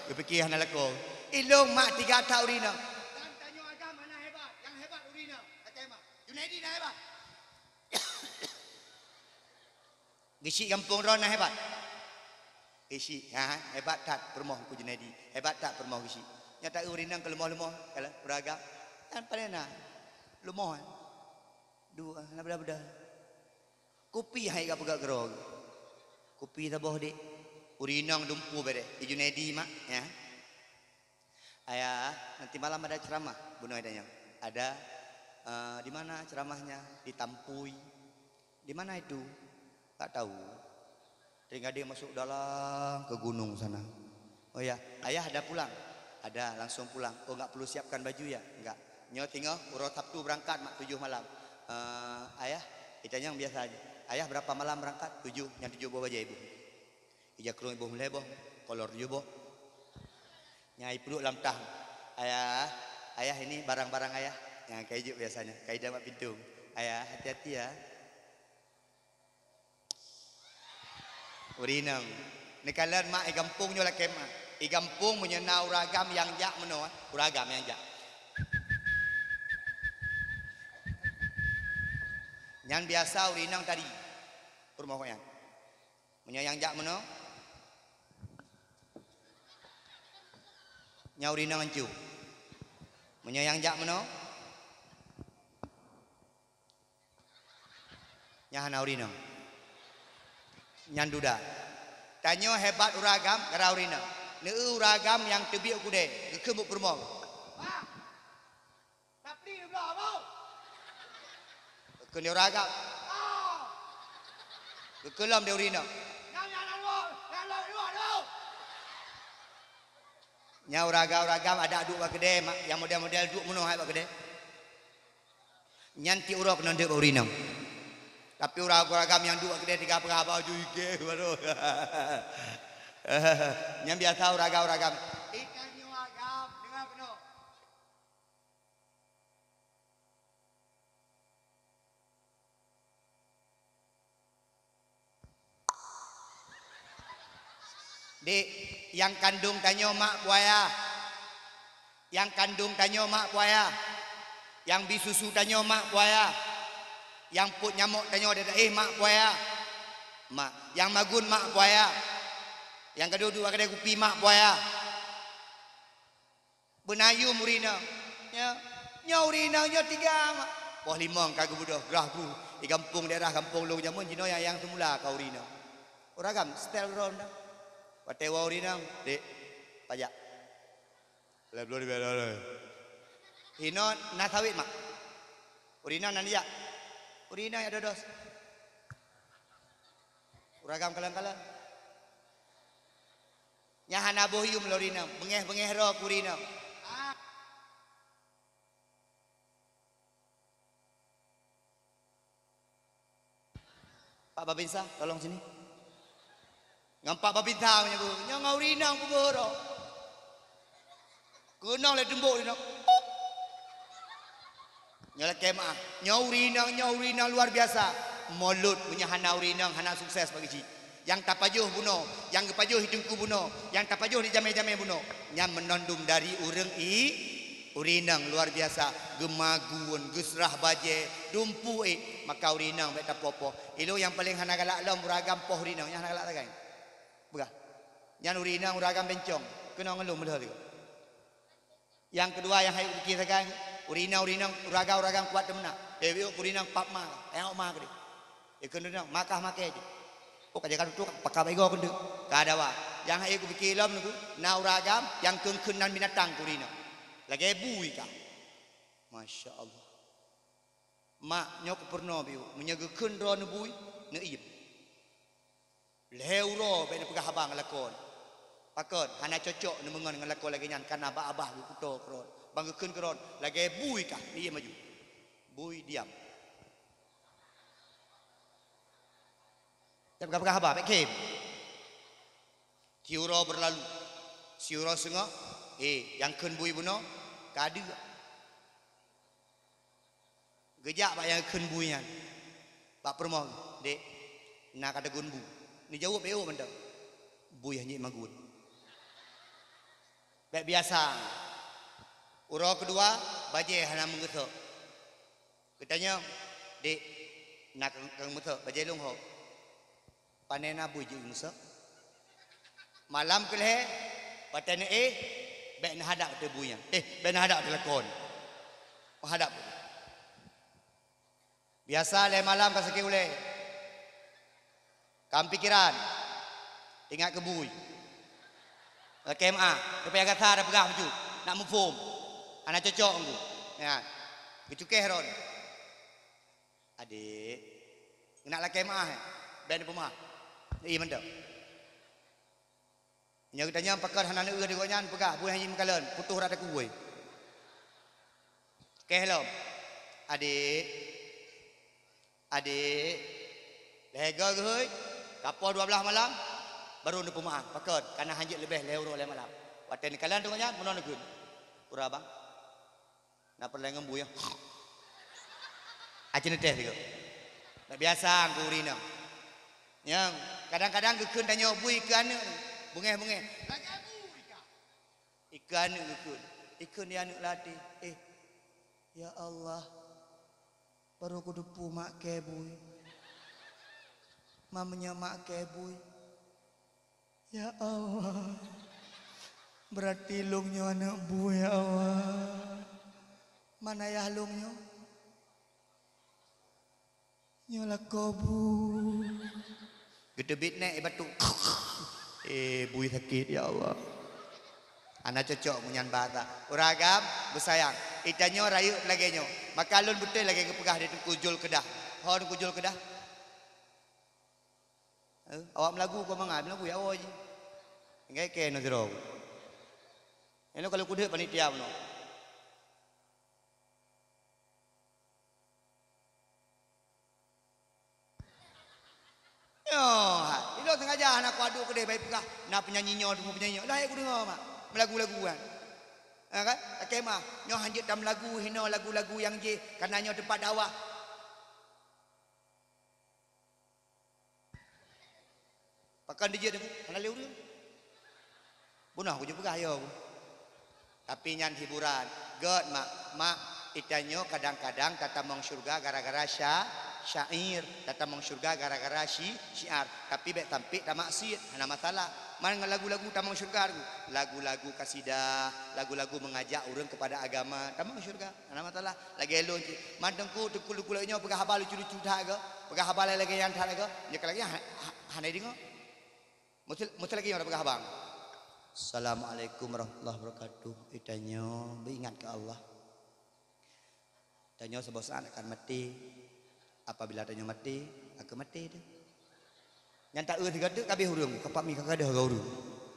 Kupiké hana lakoe. Ilong mak tiga that ureueng inong. Dan tanyoe agam hana hebat, nyang hebat ureueng inong. Lakée mak. Junaidi na hebat. Geuchik gampông droe na hebat. Geuchik, ha, hebat that peurumoh Teungku Junaidi. Hebat that peurumoh geuchik. Nyoe taeu ureueng inong keu leumoh-leumoh, kalau ureueng agam. Kan paleng na. Leumoh, eh. Dua, na beda-beda. Kupi hai ka peugah keudroe. Kupi saboh, Dek. Ureueng inong dumpu bereh. I Junaidi, mak, ya. Ayah, nanti malam ada ceramah, bunoe tanyong. Ada, eh, di mana ceramahnya? Di Tampui. Di mana itu? Tak tahu. Teuingat dia masuk dalam ke gunung sana. Oh ya, ayah ada pulang? Ada, langsung pulang. Oh, enggak perlu siapkan baju ya? Enggak. Nyoe singoh uroe Sabtu berangkat mak tujuh malam. Eh, ayah, itanyong biasa aja. Ayah berapa malam berangkat? Tujuh, nyang tujoh boh bajée iboh. Ija krueng iboh meulhée boh, kolor tujoh boh. Nyang ipeuduek lam tah. Ayah, ayah ini barang-barang ayah. Nyang kai jeuet biasanya. Kai dalam pintu. Ayah, hati-hati ya. Ureueng inong. Neukalon mak i gampông nyoe lakée mak. I gampông meunyoe na ureueng agam nyang jak meunoe, ureueng agam nyang jak. Nyan biasa ureueng inong tadi. Peurumoh nyan. Meunyoe nyang jak meunoe, nyan ureueng inong ancu. Meunyoe nyang jak meunoe, nyan hana ureueng inong. Nyan duda. Tanyoe hebat ureueng agam, gara ureueng inong. Neu ureueng agam nyang teubiet u keudée, geukheun buet peurumoh. Geukheun di ureueng agam. Geukheun lom di ureueng inong. Nyan ureueng agam, ureueng agam adak duek bak keudée, mak, nyang model-model duek meunoe hai bak keudée. Nyan tiep uroe keunoe deuek bak ureueng inong. Tapi ureueng agam nyang duek bak keudée tiga peugah baju igée baru. Nyan biasa ureueng agam, ureueng agam. Ikan nyoe agam, deungoe keunoe. Dek, nyang kandong tanyoe mak peue ayah. Nyang kandong tanyoe mak peue ayah. Nyang bri susu tanyoe mak peue ayah. Nyang pôt nyamok tanyoe dadah éh mak peue ayah. Mak, nyang magun mak peue ayah. Nyang ka duek-duek bak keudée kupi mak peue ayah. Beunayum ureueng inong. Nyoe, nyoe ureueng inong nyoe tiga mak. Poh limong ka geubeudôh grah gruh. Di gampông daerah gampông lôn jameun jinoe nyang, nyang seumula ka ureueng inong. Ureueng agam seutèl droe dah. Watèe woe ureueng inong, "Dek, pajak." Hinoe na sawét mak. Ureueng inong na neujak. Ureueng inong jak dodos. Ureueng agam kalon-kalon. Nyan hana boh yum lôn rinong, beungéh-beungéh droe kurinong. Pak Babinsa, tolong sini. Ngon Pak Babinsa meunyoe beuh, nyoe ngon urinong kuboh droe. Keunong lé teumbok rinong. Nyoe lakée meu'ah. Nyoe ureueng inong, nyoe ureueng inong luar biasa. Mulod meunyoe hana ureueng inong, hana sukses bak geuchik. Nyang tapajoh bunoe, nyang geupajoh di teungku bunoe, nyang tapajoh di jamé-jamé bunoe. Nyan meunan dum dari ureueng i-, ureueng inong luar biasa. Geumagun, geuseurah bajée, dumpeue ék, maka ureueng inong bék tapoh-poh. Ilôn nyang paleng hana galak lom ureueng agam poh ureueng inong, nyan hana galak sagai. Peugah. Nyan ureueng inong ureueng agam bencong. Keunoe ngon lôn meulheueh sigoe. Nyang keudua nyang han ék kupike sagai, ureueng inong, ureueng inong, ureueng agam, ureueng agam kuat teumeunak. Teubiet ureueng inong pap ma, tanyong ma keudeh. Ikheun ureueng inong, ma kah makai jih. Oh, ka jaga tutoe, paka bak igoe keuneuk. Ka dawa. Nyang han ék kupike lom nyoe, na ureueng agam nyang kheun-kheun nan binatang keu ureueng inong. Lagée bui kah. Masya Allah. Mak, nyoe kupeurunoe biôh. Meunyoe geukheun droeneuh bui, neuiem. Lhée uroe bék neupeugah haba ngon lakoe. Pakon? Hana cocok neumeungon ngon lakoe lagée nyan, kana bak babah geukutô keudroe. Ban geukheun keudroe, lagée bui kah, neuiem aju. Bui diam. Tapeugah-peugah haba, bék khem. Siuroe beurlalu. Siuroe seungoh, eh, nyang kheun bui bunoe, ka deuek. Geujak bak nyang kheun bui nyan. Bak peurumoh, "Dek, na ka tagun bu." Neujaweueb, "Ék mantong." Bui hana jeuet magun. Bék biasa. Uroe keudua, bajée hana meugeusok. Geutanyong, "Dek, na ka, ka meusok bajée lôn ho?" Pane na bui jeuet meusok. Malam keulhée, watée neuéh, bék neuhadab ateueh bui nyan. Eh, bék neuhadab ateueh lakoe. Hadab. Biasa lhée malam ka sakét ulée. Ka meupikéran. Ingat keu bui. Lakée meu'ah, rupaya gata tapeugah bacut. Nak muphom. Hana cocok ngon ku. Nyan. Geucukéh droeneuh. Adek, nak lakée meu'ah, eh? Bék neupeumeu'ah. Iya mantong. Nyoe geutanyoe pakon hana neueu di gobnyan peugah, bui hana jimeukalon, putôh rata kuwôi. Keh lom. Adek, adek, lhée goe geuhôi, ka poh dua blaih malam, baru neupeumeu'ah. Pakon, kana hana jeuet leubeh lhée uroe lhée malam. Watée neukalon di gobnyan, meunoe neukheun. Uroe abang. Na peureulée ngon bui nyan. Aci neutéh sigoe. Ndak biasa ngon ureueng inong. Nyang kadang-kadang geukheun tanyoe bui keu aneuk, beungéh-beungéh. Lagée bui kah. Ikeu aneuk geukheun. Ikheun di aneuk lateh. Eh, ya Allah. Baru kuteupeue mak kée bui. Ma meunyoe mak kée bui. Ya Allah, beurati lôn nyoe aneuk bui, ya Allah. Man ayah lôn nyoe? Nyoe lakoe bui. Geuteubiet nèk batuk. Eh, bui sakét, ya Allah. Hana cocok meunyan bahasa. Ureueng agam, beusayang. Geutanyoe rayeuk lagée nyoe. Maka lôn beutôi lagée geupeugah di Teungku Jul Keudah. Ho Teungku Jul Keudah? Eh, awak meulagu kon mangat, meulagu ya woe jih. Tinggai kée nyoe sidroe. Nyoe ka lheueh kudeuek panitia bunoe. Nyoe, ha, ilôn sengaja hana kuadu keudeh bai peugah, na penyanyi nyoe, deungoe penyanyi nyoe. Dah, hai kudeungoe mak, meulagu-lagu kan. Ha kan? Lakée meu'ah, nyoe hanjeuet tameulagu hinoe lagu-lagu nyang jih, kareuna nyoe teumpat dakwah. Pakon dijeuet aku? Hana lé ureueng. Bunoe aku jeuet peugah yo aku. Tapi nyan hiburan. Gét mak, mak, geutanyoe kadang-kadang tatamong syeuruga gara-gara sya-, syair, tatamong syeuruga gara-gara syi-, syiar. Tapi bék sampai tamaksiet, hana masalah. Man ngon lagu-lagu tamong syeuruga aku. Lagu-lagu kasidah, lagu-lagu mengajak ureueng kepada agama, tamong syeuruga. Hana masalah. Lagée lôn cit. Man teungku, teungku, teungku lagée nyoe peugah haba lucu-lucu that geuh. Peugah haba lagée nyan that geuh. Nyoe ka lagée nyan ha-, ha-, hana deungoe. Meusti, meusti lagée nyoe peugah haba. Assalamualaikum warahmatullahi wabarakatuh. Geutanyoe beuingat keu Allah. Tanyoe saboh saát akan maté. Apabila tanyoe maté, akan maté teuh. Nyang taeu sigoe teuk ka abéh ureueng, ka pat mi ka gadôh lagée ureueng.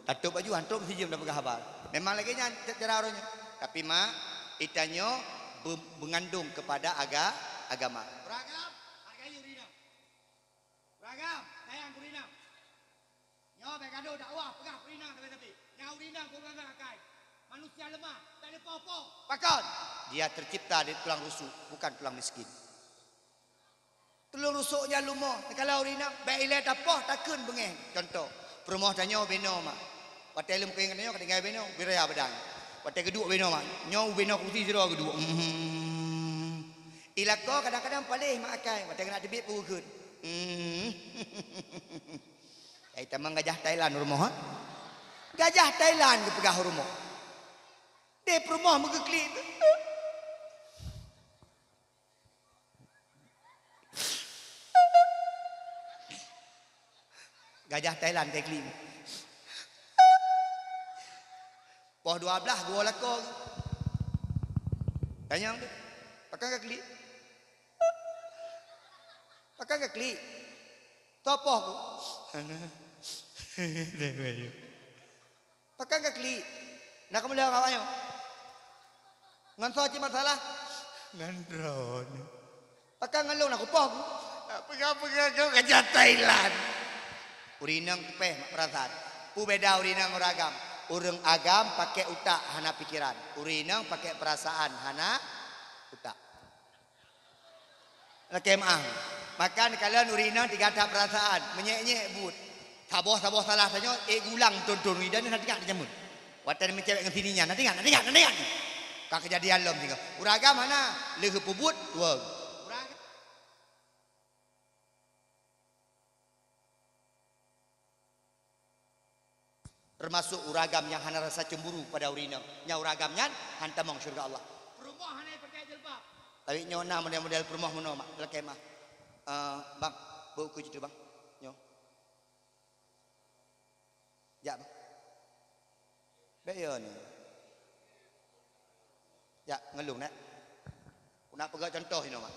Tatôp baju, han trok sijeuem tapeugah haba. Memang lagée nyan cara uroe nyoe. Tapi mak, geutanyoe be-, beungandong kepada aga-, agama. Ureueng agam, hargai ureueng inong. Ureueng agam, sayang ureueng inong. Nyoe bék gadôh dakwah peugah ureueng inong sabe-sabe. Nyang ureueng inong peue akai. Manusia lemah, tak ada apa-apa. Pakon? Dia tercipta dari tulang rusuk, bukan tulang miskin. Tulang rusuk nyan lumoh, kalau ureueng inong, bèk ilèe tapoh takheun beungèh. Contoh, peurumoh tanyoe beno mak. Watèe lôn keuingat tanyoe ka tinggai beno, bira badan. Watèe geuduek beno mak, nyoe beno kursi sidroe geuduek. Hmm. Ilako kadang-kadang paléh mak akai, watèe keuneuk teubiet peue geukheun. Hmm. Ai tamong gajah Thailand rumoh, ha? Gajah Thailand geupeugah rumoh. Deh peurumoh meugeuklik. Gajah Thailand teklik. Poh dua belas gua lako. Tanyong tu. Pakon ka klik? Pakon ka klik? Topoh ku. Pakon ka klik? Na kamoe leueng awak nyoe? Ngon soe cit masalah? Ngon droeneuh. Pakon ngon lôn na kupoh ku? Peugah-peugah keu gajah Thailand. Ureueng inong kupéh mak peurasaan. Peue beda ureueng inong ngon ureueng agam? Ureueng agam pakai utak hana pikiran. Ureueng inong pakai perasaan hana utak. Lakèe meu'ah. Maka neukalon ureueng inong tiga that peurasaan, meunyèk-nyèk buet. Saboh-saboh salah tanyoe, ék geulang thon-thon, idan na tingak dijameun. Watèe meucewek ngon sini nyan, na tingak, na tingak, na tingak. Ka keujadian lom singoh. Ureueng agam hana, lheueh peubuet, dua. Ureueng agam Teumasok ureueng agam nyang hana rasa cemburu pada ureueng inong. Nyang ureueng agam nyan han tamong syeuruga Allah. Peurumoh hana pakai jilbab. Tapi nyoe na model-model peurumoh meunoe mak, lakèe meu'ah. Eh, bang, beu keu jitu bang. Nyoe. Jak bang. Bèk yo ni. Jak ngon lôn nèk. Ku na peugah contoh inoe mak.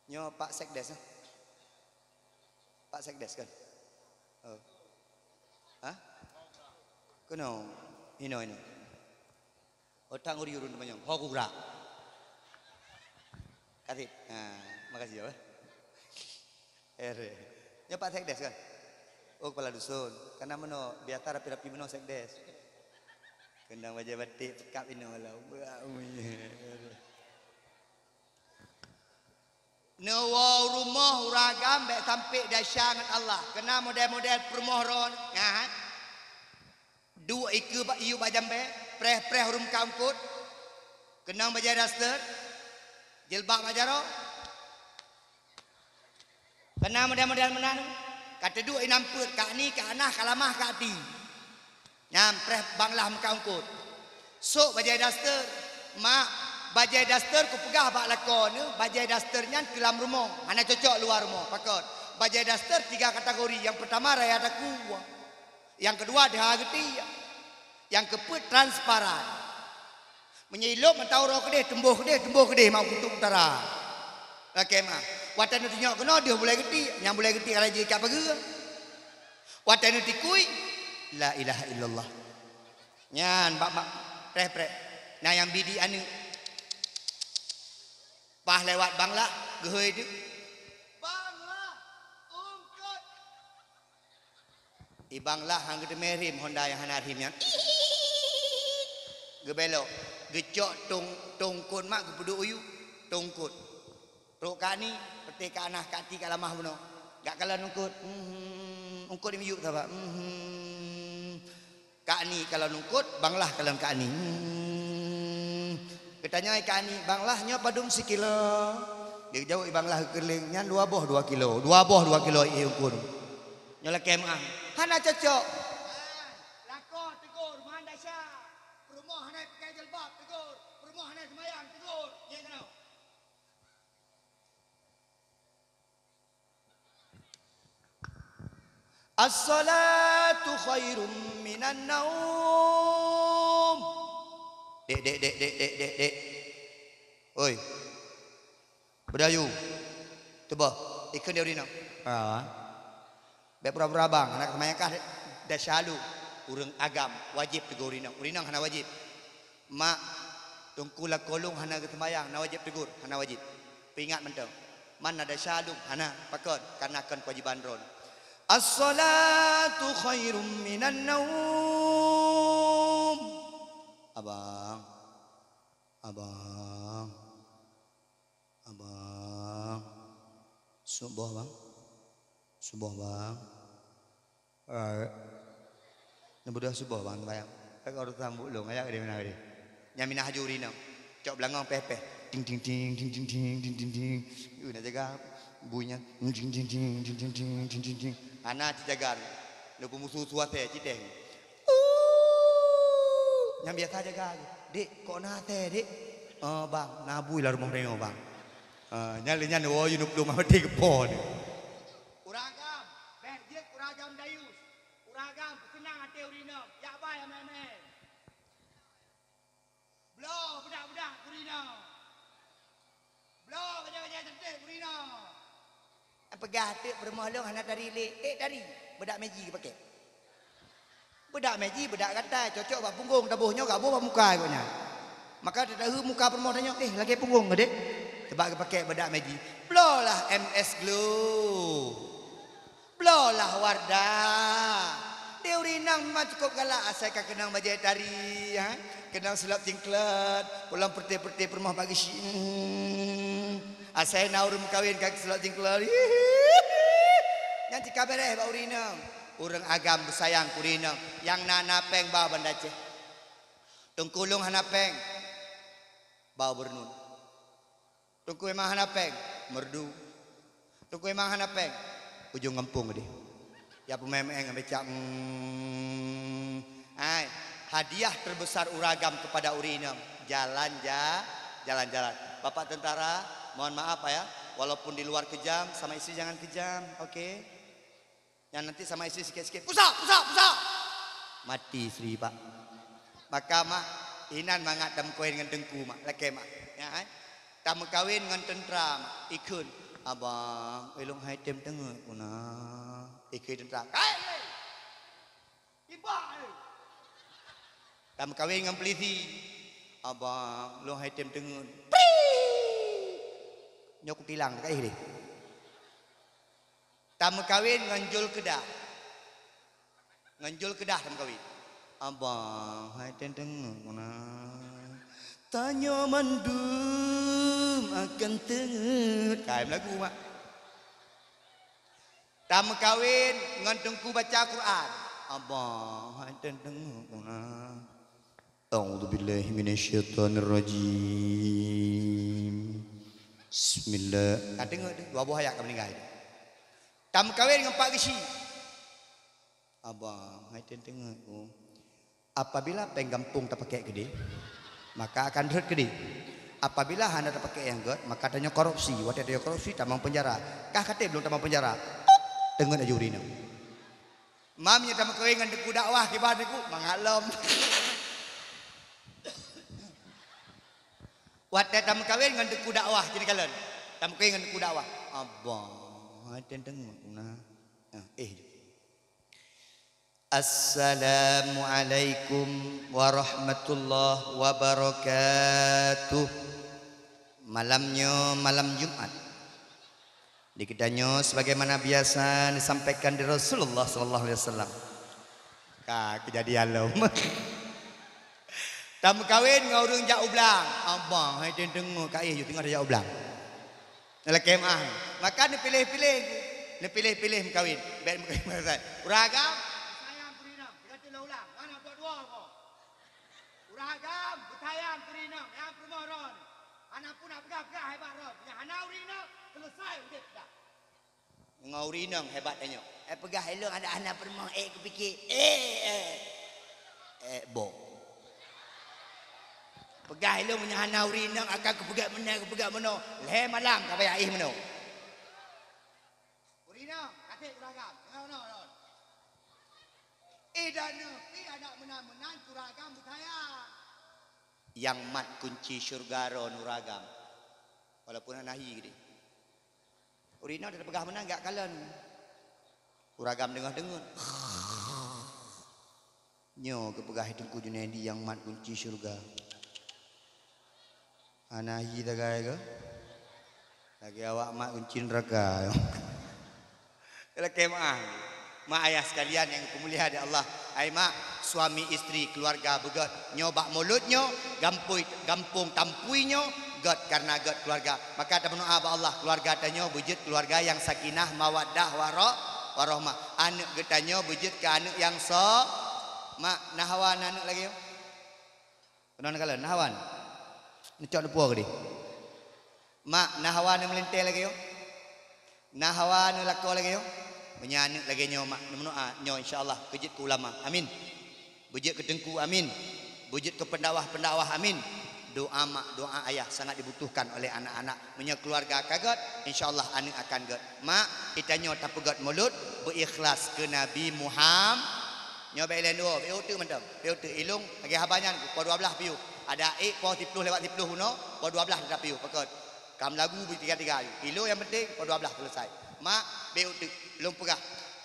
Nyoe Pak Sekdes, eh? Pak Sekdes kan? Oh. Hah? Keunoe, inoe, inoe. Otak nguri ureueng teumanyong. Ho kugrak. Kasih. Ha, makasih ya. Ere. Nyoe Pak Sekdes kan? Oh, kepala dusun. Karena meunoe biasa rapi-rapi meunoe Sekdes. Keunong bajèe batik, peukab inoe lah. Neuwoe u rumoh ureueng agam bèk sampé desya ngon Allah. Keuna model-model peurumoh droe nyan. Duek ikeue bak, iyup bak jambèe, preh-preh ureueng meukat eungkôt. Keunong bajèe daster, jilbab bak jaroe. Keuna model-model meunan, ka teuduek inan peuet, ka ni, ka anah, ka lamah, ka até. Nyan preh banglah meukat eungkôt. Sôk bajèe daster. Mak, bajèe daster kupeugah bak lakoe neuh, bajèe daster nyan keu lam rumoh, hana cocok luwa rumoh. Pakon? Bajèe daster tiga kategori. Nyang peutama raya takue. Nyang keudua deuha geutiek. Nyang keupeuet transparan. Meunyoe ilop mata uroe keudeh, teumbôh keudeh, teumbôh keudeh mak Kutub Utara. Lakèe meu'ah. Watèe neutunyok keunoe deuh bulèe geutiek, nyang bulèe geutiek ka laju ikat pageue. Watèe neutikui, la ilaha illallah. Nyan bak mak preh-preh. Na nyang bidik aneuk. Paih lewat banglah, geuhôi teuk. Banglah, eungkôt. I banglah han geuteumé rem Honda nyang hana rem nyan. Geubelok, geucok tong, tong eungkôt mak geupeuduek u yup, tong eungkôt. Trok kani, peuté ka anah, ka até, ka lamah bunoe. Gak kalon eungkôt, hmm, eungkôt miyup saban. Hmm. Kani kalon eungkôt, banglah kalon kani. Hmm. Geutanyoe kani, banglah nyoe padum sikilo. Geujaweueb banglah keureuleng nyan dua boh dua kilo. Dua boh dua kilo ié eungkôt. Nyoe lakèe meu'ah. Hana cocok. Lakoe tegur, mandasya. Peurumoh hana pakai jilbab, tegur. Peurumoh hana seumayang, tegur. Nyan keunoe. As-salatu khairum minan naum. Dek, dek, dek, dek, dek, dek, dek. Oi. Beudayu. Teuboh. Ikheun dia urinong. Ah. Bèk pura-pura bang, hana seumayang kah desya lôn. Ureueng agam wajéb teugor urinong. Urinong hana wajéb. Mak, teungku lakoe lôn hana geuseumayang, na wajéb teugor, hana wajéb. Peuingat mantong. Man na desya lôn, hana. Pakon? Karena kon keuwajéban droe. As-salatu khairum minan naum. Abang, abang, abang, suboh bang, suboh bang. Alright. Neubeudôh suboh bang, bayang. Ka urusan buet lôn, ayak gede meunan gede. Nyan minah haju rinong. Cok beulangong peh-peh. Ting, ting, ting, ting, ting, ting, ting, ting, ting. Uh, nak jaga bunyi nyan. Ting, ting, ting, ting, ting, ting, ting, ting, ting. Hana ci jaga. Neupeumusu suasai ci teng. Uh, nyan biasa jaga. Dek, kok na asai, Dek? Oh, bang, na bui lam rumoh tanyoe, bang. Ah, nyan lé nyan, oh, yue neuplueng mati keupo ni. Ureueng agam, bèk jeuet ureueng agam dayus. Ureueng agam peuseunang até ureueng inong, jak bai amé-amé. Bloe beudak-beudak keu ureueng inong. Bloe bajèe-bajèe cantik keu ureueng inong. Peugah teuk peurumoh lôn hana tari lé. Eh, tari. Beudak meji geupakèk. Beudak meji, beudak gatai, cocok bak punggong, taboh nyoe gak boh bak muka gobnyan. Maka teudahu muka peurumoh tanyoe, "Eh, lagèe punggong, Dek." Sabab geupakèk beudak meji. Bloe lah M S Glow. Bloe lah Wardah. Di ureueng inong memang cukup galak asai ka keunong bajèe tari, ha? Keunong silop jingklot, pulang peureuteh-peureuteh peurumoh bak geusyik. Hmm. Asai na ureueng meukawen ka silop jingklot. Nyan cit ka bèrèh bak ureueng inong. Ureueng agam beusayang keu ureueng inong nyang na, na pèng ba Banda Aceh. Teungku lôn hana pèng, ba Beureunuen. Teungku Imam hana pèng, Meureudu. Teungku Imam hana pèng, ujong gampông deh. Ya peumèe-mèe ngon becak, mm. Hai, hadiah terbesar ureueng agam kepada ureueng inong, jalan ja-, jalan-jalan. Bapak tentara, mohon maaf, Pak, ya. Walaupun di luar kejam, sama istri jangan kejam, oke? Nyan nanti sama istri sikit-sikit, "Pusat, pusat, pusat!" Mati istri, Pak. Maka, mak, inan mangat tameukawen ngon teungku, mak. Lakèe, mak. Ya, kan? Tameukawen ngon teuntra, mak. Ikheun, "Abang, ilôn hai tem teungeut ku na." Ikheun teuntra, "Kai, kai! Imbak, eh!" Tameukawen ngon peulisi, "Abang, lôn hai tem teungeut." Pri! Nyoe kutilang, ka éh deh. Tameukawen ngon Julkeudah. Ngon Julkeudah tameukawen. Abang, hai tem teungeut ku na. Tanyoe mandum akan teungeut. Kai meulagu, mak. Tameukawen ngon teungku baca Quran. Abang, hai tem teungeut ku na. A'udzubillahi minasyaitonirrajim. Bismillah. Ka teungeut deh, dua boh ayat ka meuninggai. Tameukawen ngon Pak Geuchik. Abang, hai tem teungeut ku. Apabila pèng gampông tapakèk keudéh, maka akan rhot keudéh. Apabila hana tapakèk nyang gèt, maka tanyoe korupsi. Watèe tanyoe korupsi, tamong peunjara. Kah ka tem lôn tamong peunjara? Teungeut laju ureueng inong. Mam nyoe tameukawen ngon teungku dakwah kiban teungku, mangat lom. Watèe tameukawen ngon teungku dakwah, keuneuk kalon. Tameukawen ngon teungku dakwah. Abang, hai tem teungeut ku na. Ah, éh. Assalamualaikum warahmatullahi wabarakatuh. Malam nyoe malam Jumat. Di geutanyoe sebagaimana biasa disampaikan di Rasulullah sallallahu alaihi wasallam. Ka keujadian lom. Tameukawen ngon ureueng jak u blang. Abang, hai tem teungeut ka éh, teungoh jak u blang. Lakèe meu'ah. Maka neupiléh-piléh. Neupiléh-piléh meukawen. Bèk meukawen masalah. Ureueng agam, sayang keu ureueng inong. Beurati lôn ulang. Hana buet dua ko. Ureueng agam, beusayang keu ureueng inong. Nyang peurumoh droe. Hana pun na peugah-peugah hebat droe. Nyang hana ureueng inong, seuleusai udép dah. Ngon ureueng inong hebat tanyoe. Eh, peugah ilôn adak hana peurumoh, eh, kupiké, eh, eh. Eh, boh. Peugah ilôn meunyoe hana ureueng inong akan kupeugèt meunan, kupeugèt meunoe. Lhèe malam ka payah éh meunoe. Ureueng inong, ka trép ureueng agam. Deungö, deungö, deungö. Eh, dan neupi adak meunan-meunan keu ureueng agam beusayang. Nyang mat kunci syeuruga droe ureueng agam. Walaupun hana hi geude. Ureueng inong tapeugah meunan jak kalon. Ureueng agam deungoh-deungoh. Nyoe geupeugah Teungku Junaidi nyang mat kunci syeuruga. Hana hi sagai keuh? Lagèe awak mat kunci neuraka. Lakèe meu'ah. Mak ayah sekalian nyang dipeumulia di Allah. Hai mak, suami istri, keluarga beugét. Nyoe bak mulod nyoe, gampui, gampông tampui nyoe, gét kareuna gét keluarga. Maka tameudoa bak Allah, keluarga tanyoe beujeuet keluarga nyang sakinah, mawaddah, waro-, warohmah. Aneuk geutanyoe beujeuet keu aneuk nyang so-, mak, na hawa na aneuk lagée nyoe? Keunoe neukalon, na hawa nyoe? Neucok neupuwoe keudeh. Mak, na hawa neumeulintée lagée nyoe? Na hawa neulakoe lagée nyoe? Meunyoe aneuk lagée nyoe, mak, neumeudoa nyoe, insya Allah, keujeuet keu ulama. Amin. Beujeuet keu teungku. Amin. Beujeuet keu pendakwah-pendakwah. Amin. Doa mak, doa ayah sangat dibutuhkan oleh anak-anak. Meunyoe keluarga ka gét, insya Allah aneuk akan gét. Mak, geutanyoe tapeugét mulod, beuikhlas keu Nabi Muham-, nyoe bék ilée dua, bék uteuk mantong. Bék uteuk ilong, lagée haba nyan, poh dua blaih piôh. Ada ék poh siploh lewat siploh unoe, poh dua blaih teuka piôh, pakon. Ka meulagu beuti tiga-tiga ayue. Ilong nyang penting, poh dua blaih selesai. Mak, bék uteuk. Lôn peugah,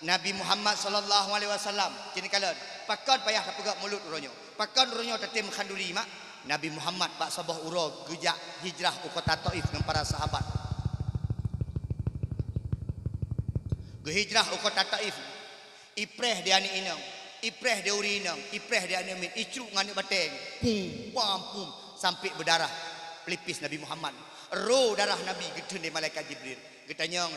Nabi Muhammad sallallahu alaihi wasallam, ci neukalon, pakon payah tapeugét mulod uroe nyoe? Pakon uroe nyoe tatem khanduri, mak? Nabi Muhammad bak saboh uroe geujak hijrah u kota Taif ngon para sahabat. Geuhijrah u kota Taif. Ipreh di aneuk inong, ipreh di ureueng inong, ipreh di aneuk miet, icruk ngon aneuk batée. Pum, pam, pum, sampoe beudarah pelipis Nabi Muhammad. Roh darah Nabi geutheun lé malaikat Jibril. Geutanyong,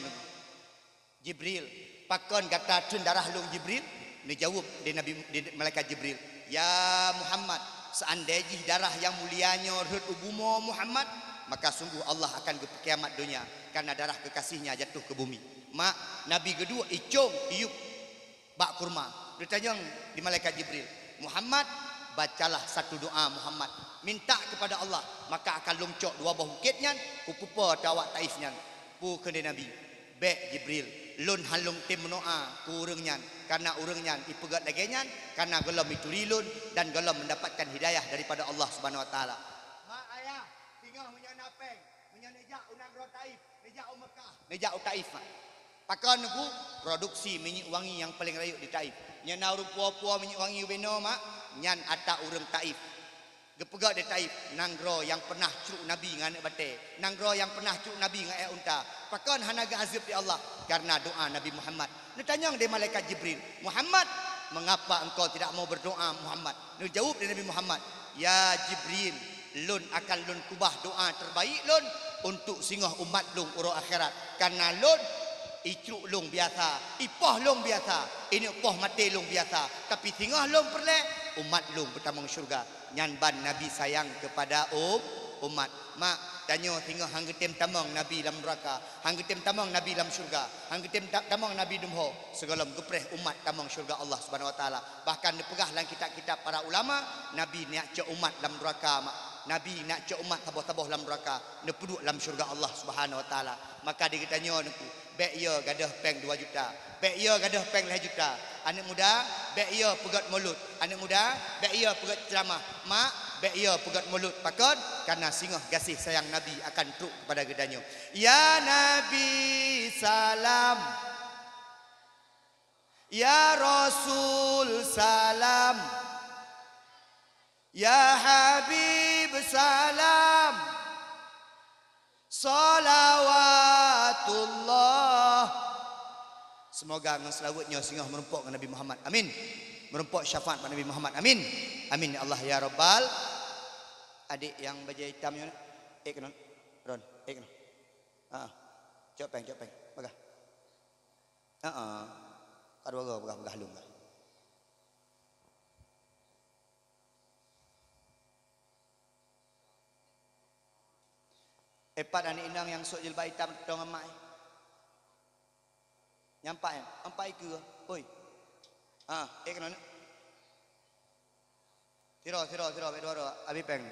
"Jibril, pakon gata theun darah lôn, Jibril?" Neujaweueb di Nabi, di malaikat Jibril, "Ya Muhammad, seandai jih darah nyang mulia nyoe rhot u bumoe Muhammad, maka sungguh Allah akan geupeukiamat donya, karena darah kekasihnya jatuh ke bumi." Mak, Nabi geuduek icong iyup bak kurma. Geutanyong di malaikat Jibril, "Muhammad, bacalah satu doa Muhammad. Minta kepada Allah, maka akan lôn cok dua boh bukét nyan, kupeupo ateueh awak Taif nyan." Peue kheun lé Nabi, "Bék Jibril, lôn hán lôn tem meudoa keu ureueng nyan, kareuna ureueng nyan ipeugét lagée nyan, kareuna gohlom ituri lôn dan gohlom mendapatkan hidayah daripada Allah Subhanahu Wa Taala." Mak ayah, singoh meunyoe na péng, meunyoe neujak u nanggroe Taif, neujak u Meukah, neujak u Taif, mak. Pakon Teungku? Produksi minyeuk wangi nyang paleng rayeuk di Taif. Nyan na ureueng puwoe-puwoe minyeuk wangi ubé noe, mak, nyan ata ureueng Taif. Geupeugah di Taif, nanggroe nyang peunah crok Nabi ngon aneuk batée, nanggroe nyang peunah crok Nabi ngon ék unta. Pakon hana geuazeueb lé Allah? Kareuna doa Nabi Muhammad. Neutanyong di malaikat Jibril, "Muhammad, mengapa engkau tidak mau berdoa, Muhammad?" Neujaweueb lé Nabi Muhammad, "Ya Jibril, lôn akan lôn keubah doa terbaik lôn untuk singoh umat lôn uroe akhirat. Kareuna lôn, icrok lôn biasa, ipoh lôn biasa, ineuk poh maté lôn biasa, tapi singoh lôn peureulée, umat lôn beutamong syeuruga." Nyan ban Nabi sayang keupada um-, umat. Mak, tanyoe singoh hán geutem tamong Nabi lam nuraka, hán geutem tamong Nabi lam syeuruga, hán geutem ta-, tamong Nabi dumho, sigohlom geupreh umat tamong syeuruga Allah Subhanahu Wa Taala. Bahkan neupeugah lam kitab-kitab para ulama, Nabi neujak cok umat lam nuraka, mak. Nabi neujak cok umat saboh-saboh lam nuraka, neupeuduek lam syeuruga Allah Subhanahu Wa Taala. Maka di geutanyoe Teungku, bék yo gadôh péng dua juta, bék yo gadôh péng lhée juta. Aneuk muda, bék yo peugét mulod. Aneuk muda, bék yo peugét ceuramah. Mak, bék yo peugét mulod. Pakon? Kareuna singoh gaséh sayang Nabi akan trok keupada geutanyoe. Ya Nabi salam, ya Rasul salam, ya Habib salam, salawatullah. Seumoga ngon seulaweuet nyoe singoh meurumpok ngon Nabi Muhammad. Amin. Meurumpok syafaat bak Nabi Muhammad. Amin. Amin ya Allah ya Rabbal. Adék nyang bajée itam nyoe, ék keunoe. Ron, ék keunoe. Ha. Cok péng, cok péng. Peugah. Ha. Ka dua go peugah-peugah lom. Épat aneuk inong nyang sôk jilbab itam tong emak, eh. Nyang pat, eh, empat ikeue. Oi. Ah, ék keunoe. Sidroe, sidroe, sidroe, bék dua droe, abi péng.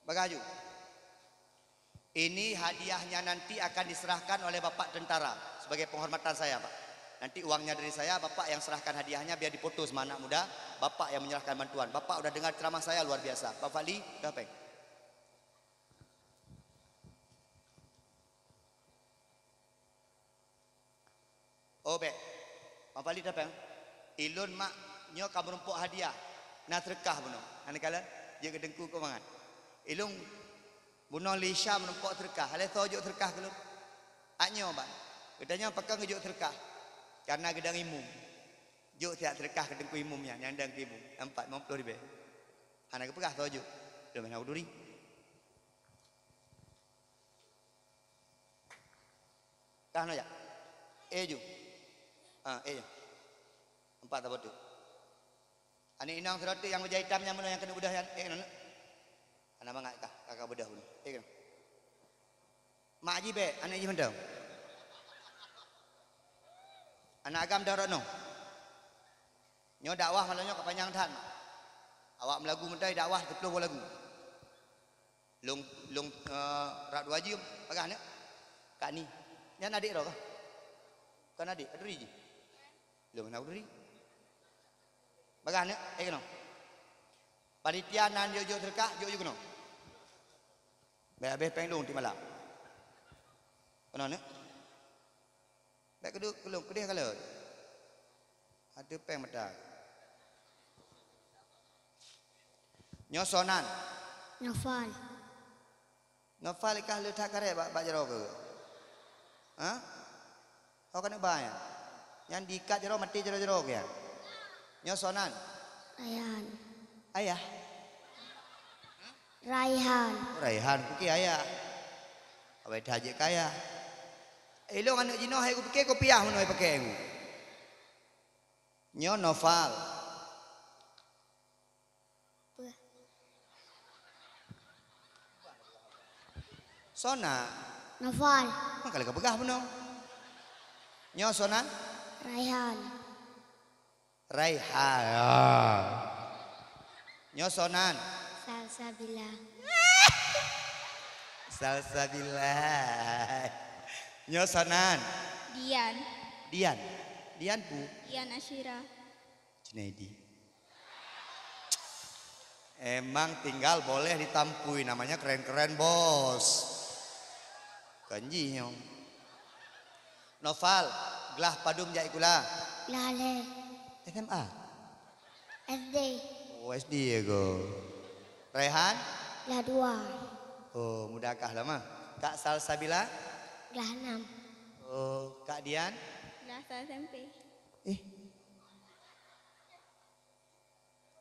Bagaju. Ini hadiahnya nanti akan diserahkan oleh Bapak Tentara sebagai penghormatan saya, Pak. Nanti uangnya dari saya, Bapak yang serahkan hadiahnya biar difoto sama anak muda, Bapak yang menyerahkan bantuan. Bapak udah dengar ceramah saya luar biasa. Pak Fadli, dah péng. Oh, bék. Bang Fadli dah péng. Ilôn mak nyoe ka meurumpok hadiah. Na seudeukah bunoe. Hana kalon? Jeuet keu teungku keu mangat. Ilôn bunoe Lisha meurumpok seudeukah. Hana soe jok seudeukah keu lôn. Ak nyoe, Bang. Geutanyoe pakon geujok seudeukah? Kareuna geudong imum. Jok siat seudeukah keu teungku imum nyan, nyang dang keu imum. Empat limong ploh ribèe. Hana geupeugah soe jok. Lôn hana kuduri. Ka hana jak? Eh, ju. Ah, eh, ju. Empat saboh tu. Aneuk inong sidroe teuk nyang bajèe itam nyan bunoe nyang keuneuk beudôh nyan, eh, keunoe. Hana mangat kah, ka, ka beudôh bunoe. Eh, keunoe. Mak jih bèk, aneuk jih mantong. Aneuk agam dong rot noe. Nyoe dakwah malam nyoe ka panyang that. Awak meulagu meutai dakwah siplôh boh lagu. Lôn, lôn, eh, rab dua jeuem, peugah aneuk. Kak Ni. Nyan adék droe kah? Kon adék, aduri jih. Lôn hana kuduri. Peugah aneuk, eh, keunoe. Panitia nan jok-jok seudeukah, jok-jok keunoe. Bèk habéh péng lôn tiep malam. Keunoe, aneuk. Bèk keuduek keu lôn, keudeh ka lôn. Ateueh péng mata. Nyoe soe nan? Nofal. Nofal, i kah le that karét bak, bak jaroe keuh? Ha? Ho keuneuk ba nyan? Nyan diikat jaroe, maté jaroe-jaroe keuh nyan. Nyoe soe nan? Raihan. Ayah? Raihan. Raihan, pike ayah. Awai that jeuet keu ayah. Ilôn aneuk jinoe hai kupike kopiah meunoe pake ku. Nyoe Nofal. Peue? Soe nan? Nofal. Maka lagèe peugah bunoe. Nyoe soe nan? Raihan. Raihan. Nyoe soe nan? Salsabila. Salsabila. Nyoe soe nan? Dian. Dian. Dian peue? Dian Asyira. Junaidi. Emang tinggal boleh ditampui, namanya keren-keren, Bos. Kon jih nyoe. Nofal, glah padum jak sikula? Glah lhèe. S M A? S D. Oh, S D ya, go. Raihan? Glah dua. Oh, muda kah lama. Kak Salsabila? Glah enam. Oh, Kak Dian? Glah satu S M P. Eh,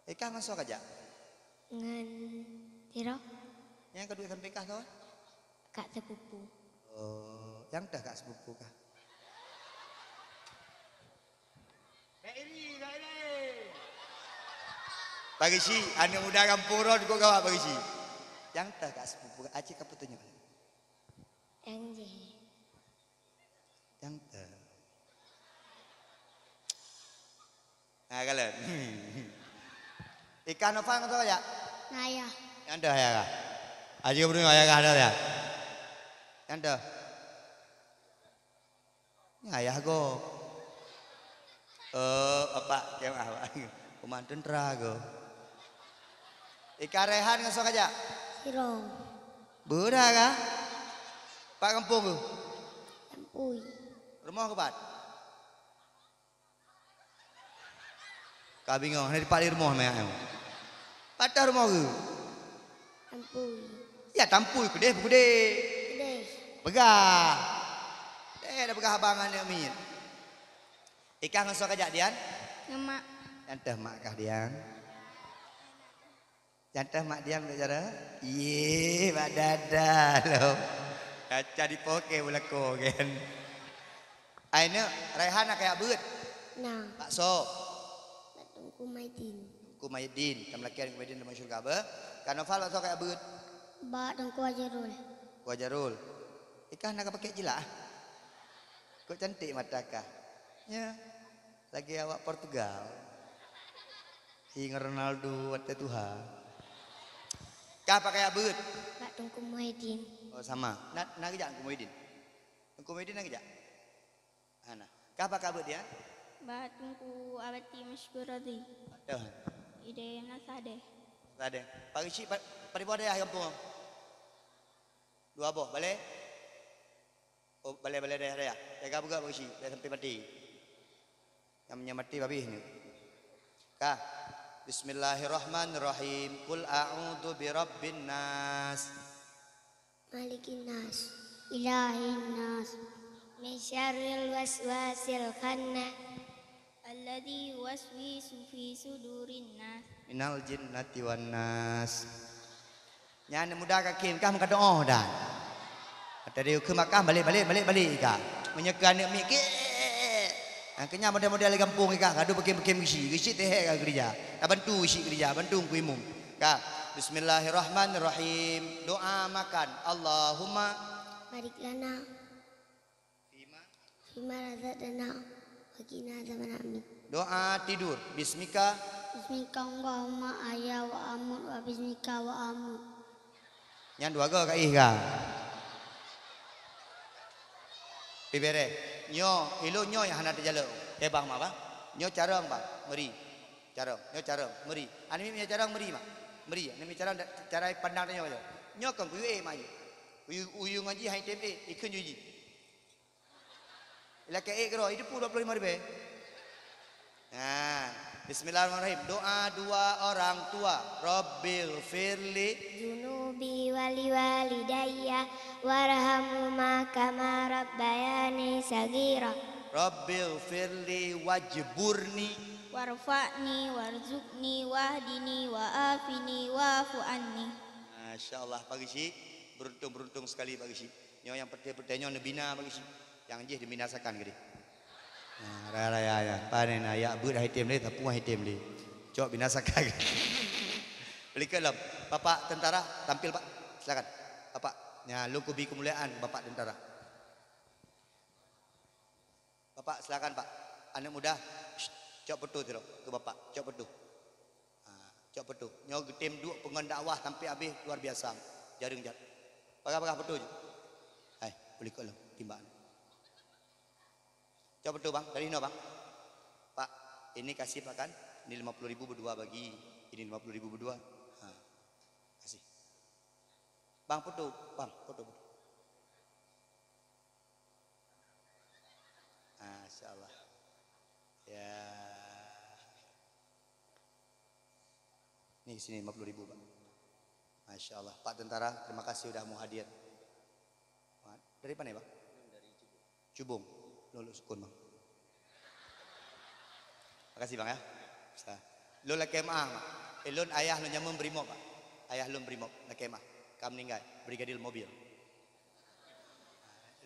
Eh, kah ngon soe kajak? Ngon Tiro. Nyang keudua sampai kah soe? Kak sepupu. Oh, nyang teuh kak sepupu kah? Pak Iri, Pak Iri. Pak Isi, aneuk muda gampông droe dukuk gawat Pak Isi. Nyang teuh kak sepupu, aci ka peutunyok. Nyang jih. Nyang teuh. Ha, kalon. Ikan Nova ngon soe jak? Ngon ayah. Nyang teuh ayah kah? Aji beuneueng ayah kah ada ya? Nyang teuh. Nyang ayah go. Oh, bapak kemah, Pak. Pemantun tera go. Ikan Rehan ngon soe kajak? Sirong. Beuda kah? Pak kampung tu? Tampui. Rumoh keu pat? Ka bingong, hana dipat di rumoh mè. Pat rumoh keu? Tampui. Ya, Tampui, keudeh, keudeh. Keudeh. Peugah. Eh, dah peugah abang aneuk miet. Ikah ngon soe kajak, Dian? Ngon mak. Nyang teuh mak kah, Dian? Nyang teuh mak Dian, Mak Zara? Iye, mak dada lom. Kaca dipoke beulako kan. Ai neuk, Raihan na kajak beuet? Na. Bak soe? Bak Teungku Maidin. Teungku Maidin, tameulakèe Teungku Maidin lam syeuruga beuh. Kak Nofal bak soe kajak beuet? Bak Teungku Ajarul. Teungku Ajarul. Ikah na kapakèk jilak? Kok cantik mata kah? Ya. Lagèe awak Portugal. Hi ngon Ronaldo watèe tuha. Kah pakajak beuet? Bak Teungku Muhyiddin. Oh, sama. Na, na geujak Teungku Muhyiddin? Teungku Muhyiddin na geujak? Hana. Kah pakajak beuet, Dian? Bak Teungku Abati Masyhur Razi. Aduh. Ideh na sadeh. Sadeh. Pak Geuchik, pa-, padum boh dayah gampông? Dua boh, balèe? Oh, balèe-balèe dayah-dayah. Jaga beugöt bak Geuchik, bèk sampai maté. Nyang, nyang maté babeh nyoe. Ka. Bismillahirrahmanirrahim. Qul a'udzu birabbin nas. Malikin nas. Ilahin nas. Min syarril waswasil khannas. Alladzi yuwaswisu fi sudurin nas. Minal jinnati wan nas. Nyan muda ka khem, kah meukadoe dan. Tadi keu Makkah balik-balik, balik-balik ka. Meunyoe keu aneuk miet, keu nyang model-model gampông ka, kadu bekem-bekem geusi, geusi tehek ka keurija. Tabantu geusi keurija, bantu Teungku Imum. Ka. Bismillahirrahmanirrahim. Doa makan. Allahumma Barik lana fima fima razaqtana wa qina adzabannar. Amin. Doa tidur. Bismika. Bismika Allahumma ahya wa amut wa bismika wa amut. Nyan dua go ka ih ka. Pi bereh. Nyoe, ilôn nyoe nyang hana teujalok. Eh, bang, ma, bang. Nyoe carông, bang. Meuri. Carông. Nyoe carông. Meuri. Aneuk miet nyoe carông meuri, mak. Meuri. Aneuk miet carông da-, cara pandang tanyoe. Nyoe kon kuyue ék, mak, nyoe. Kuyue, kuyue ngaji hai tem ék. Ikheun ju ji. Ilakée ék keudroe, itu pun dua puluh lima ribèe. Nah, bismillahirrahmanirrahim. Doa dua orang tua. Rabbighfirli. Dzunubi wa liwalidayya warhamhuma kama rabbayani shaghira. Rabbighfirli wajburni. Warfa'ni warzuqni wahdini wa'afini wa'fu anni. Masya Allah, Pak Geuchik. Beruntung-beruntung sekali, Pak Geuchik. Nyoe nyang peureté-peureté nyoe neubina bagi si, nyang jih dibinasakan keudeh. Nah, raya-raya nyan. Pane na, yak beuet hai tem lé, tapue hai tem lé. Cok binasakan. Beulikot lom. Bapak tentara, tampil, Pak. Silakan. Bapak, nya lôn kubi keumuliaan Bapak tentara. Bapak, silakan, Pak. Aneuk muda, shh, cok peutu sidroe keu Bapak, cok peutu. Ha, cok peutu. Nyoe geutem duek peungon dakwah sampai habéh, luar biasa. Jareueng jat. Paga-paga peutu jih. Hai, beulikot lom, timbak. Cok peutu, Bang, dari hinoe, Bang. Pak, ini kasih makan, ini lima puluh ribu berdua bagi, ini lima puluh ribu berdua. Ha, kasih. Bang, peutu, Bang, peutu, peutu. Masya Allah. Ya. Nih, sini lima puluh ribu, Pak. Masya Allah. Pak Tentara, terima kasih udah mau hadir. Dari mana, Bang? Cubung. Lulus sukun, Bang. Makasih, Bang, ya. Sa-, lôn lakée meu'ah, Mak. Eh, lôn ayah lôn jameun Brimob, Pak. Ayah lôn Brimob, lakée meu'ah. Ka meuninggai, Brigadir Mobil.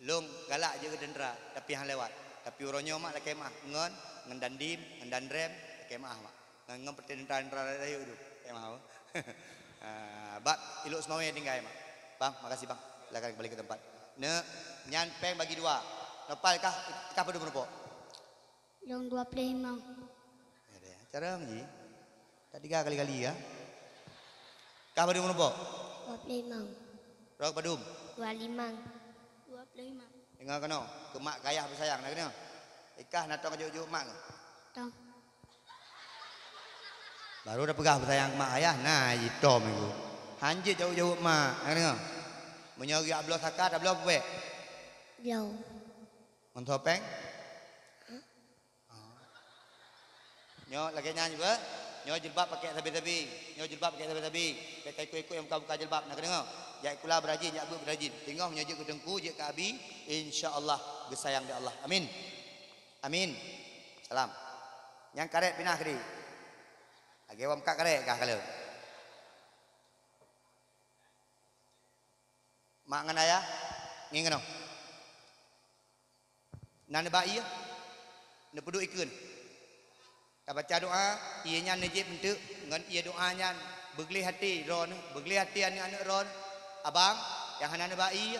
Lôn galak jeuet keu teuntara, tapi hana lewat. Tapi uroe nyoe, Mak, lakée meu'ah. Ngon, ngon Dandim, ngon Danrem, lakée meu'ah, Mak. Ngon, ngon peureté teuntara-teuntara rayeuk tu, lakée meu'ah. Ah, bak Ilok Seumawé tinggai, Mak. Bang, makasih, Bang. Silakan kembali ke tempat. Neuk, nyan péng bagi dua. Nopal kah, kah padum rupiah? Lôn dua ploh limong. Ada, cara mengaji. Tak tiga kali-kali, ya. Kah padum rupiah? Dua ploh limong. Rok padum? Dua limong. Dua ploh limong. Dengar keunoe, keu mak keu ayah beusayang, na keunoe? Ikah na tong jok-jok mak keu? Tong. Baru dah peugah beusayang keu mak ayah, na jitom itu. Hanjeuet jaweueb-jaweueb mak, na keunoe? Meunyoe geujak bloe saka, tabloe peue? Bloe. Ngon soe péng? Nyoe lagée nyan juga, nyoe jilbab pakai sabe-sabe, nyoe jilbab pakai sabe-sabe. Bèk taikot-ikot nyang buka-buka jilbab, na keudeungoe? Jak sikula beurajin, jak beuet beurajin. Teungoh nyoe jeuet keu teungku, jeuet keu abi, insya Allah geusayang lé Allah. Amin. Amin. Salam. Nyang karet pinah keudeh. Lagée wam kat karet kah kala. Mak ngon ayah, ngieng keunoe. Na neuba ié, neupeuduek ikeuen. Tabaca doa, ié nyan neujieb eunteuk ngon ié doa nyan. Beugleh até droeneuh, beugleh até aneuëk-aneuëk droeneuh. Abang, nyang hana neuba ié,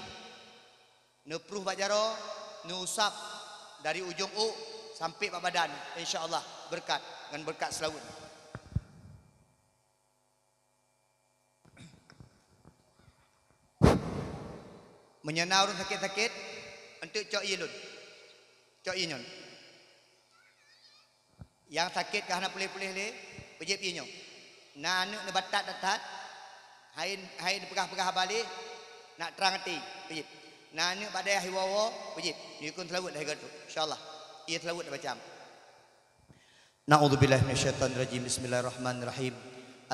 neupruh bak jaroe, neuusab dari ujong ôk sampai bak badan, insya Allah beureukat ngon beureukat seulaweuet. Meunyoe na ureuëng sakét-sakét, eunteuk cok ié lôn. Cok ié nyoe. Nyang sakét ka hana puléh-puléh lé, peujieb ié nyoe. Na aneuëk neuba that-that, hai, hai neupeugah-peugah haba lé, nak trang até, peujieb. Na aneuëk bak dayah iwoe-woe, peujieb. Nyoe keuh seulaweuet lagée goe tu. Insya Allah, ié seulaweuet macam. Na'udzubillahi minasyaitonirrajim. Bismillahirrahmanirrahim.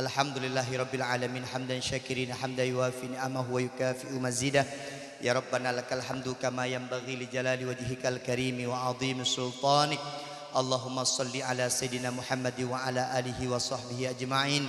Alhamdulillahirabbil alamin, hamdan syakirin, hamdan yuwafi ni'amahu wa yukafi'u mazidah. Ya Rabbana lakal hamdu kama yanbaghi li jalali wajhikal karimi wa azimi sultanik. Allahumma shalli ala sayyidina Muhammad wa ala alihi wa sahbihi ajma'in.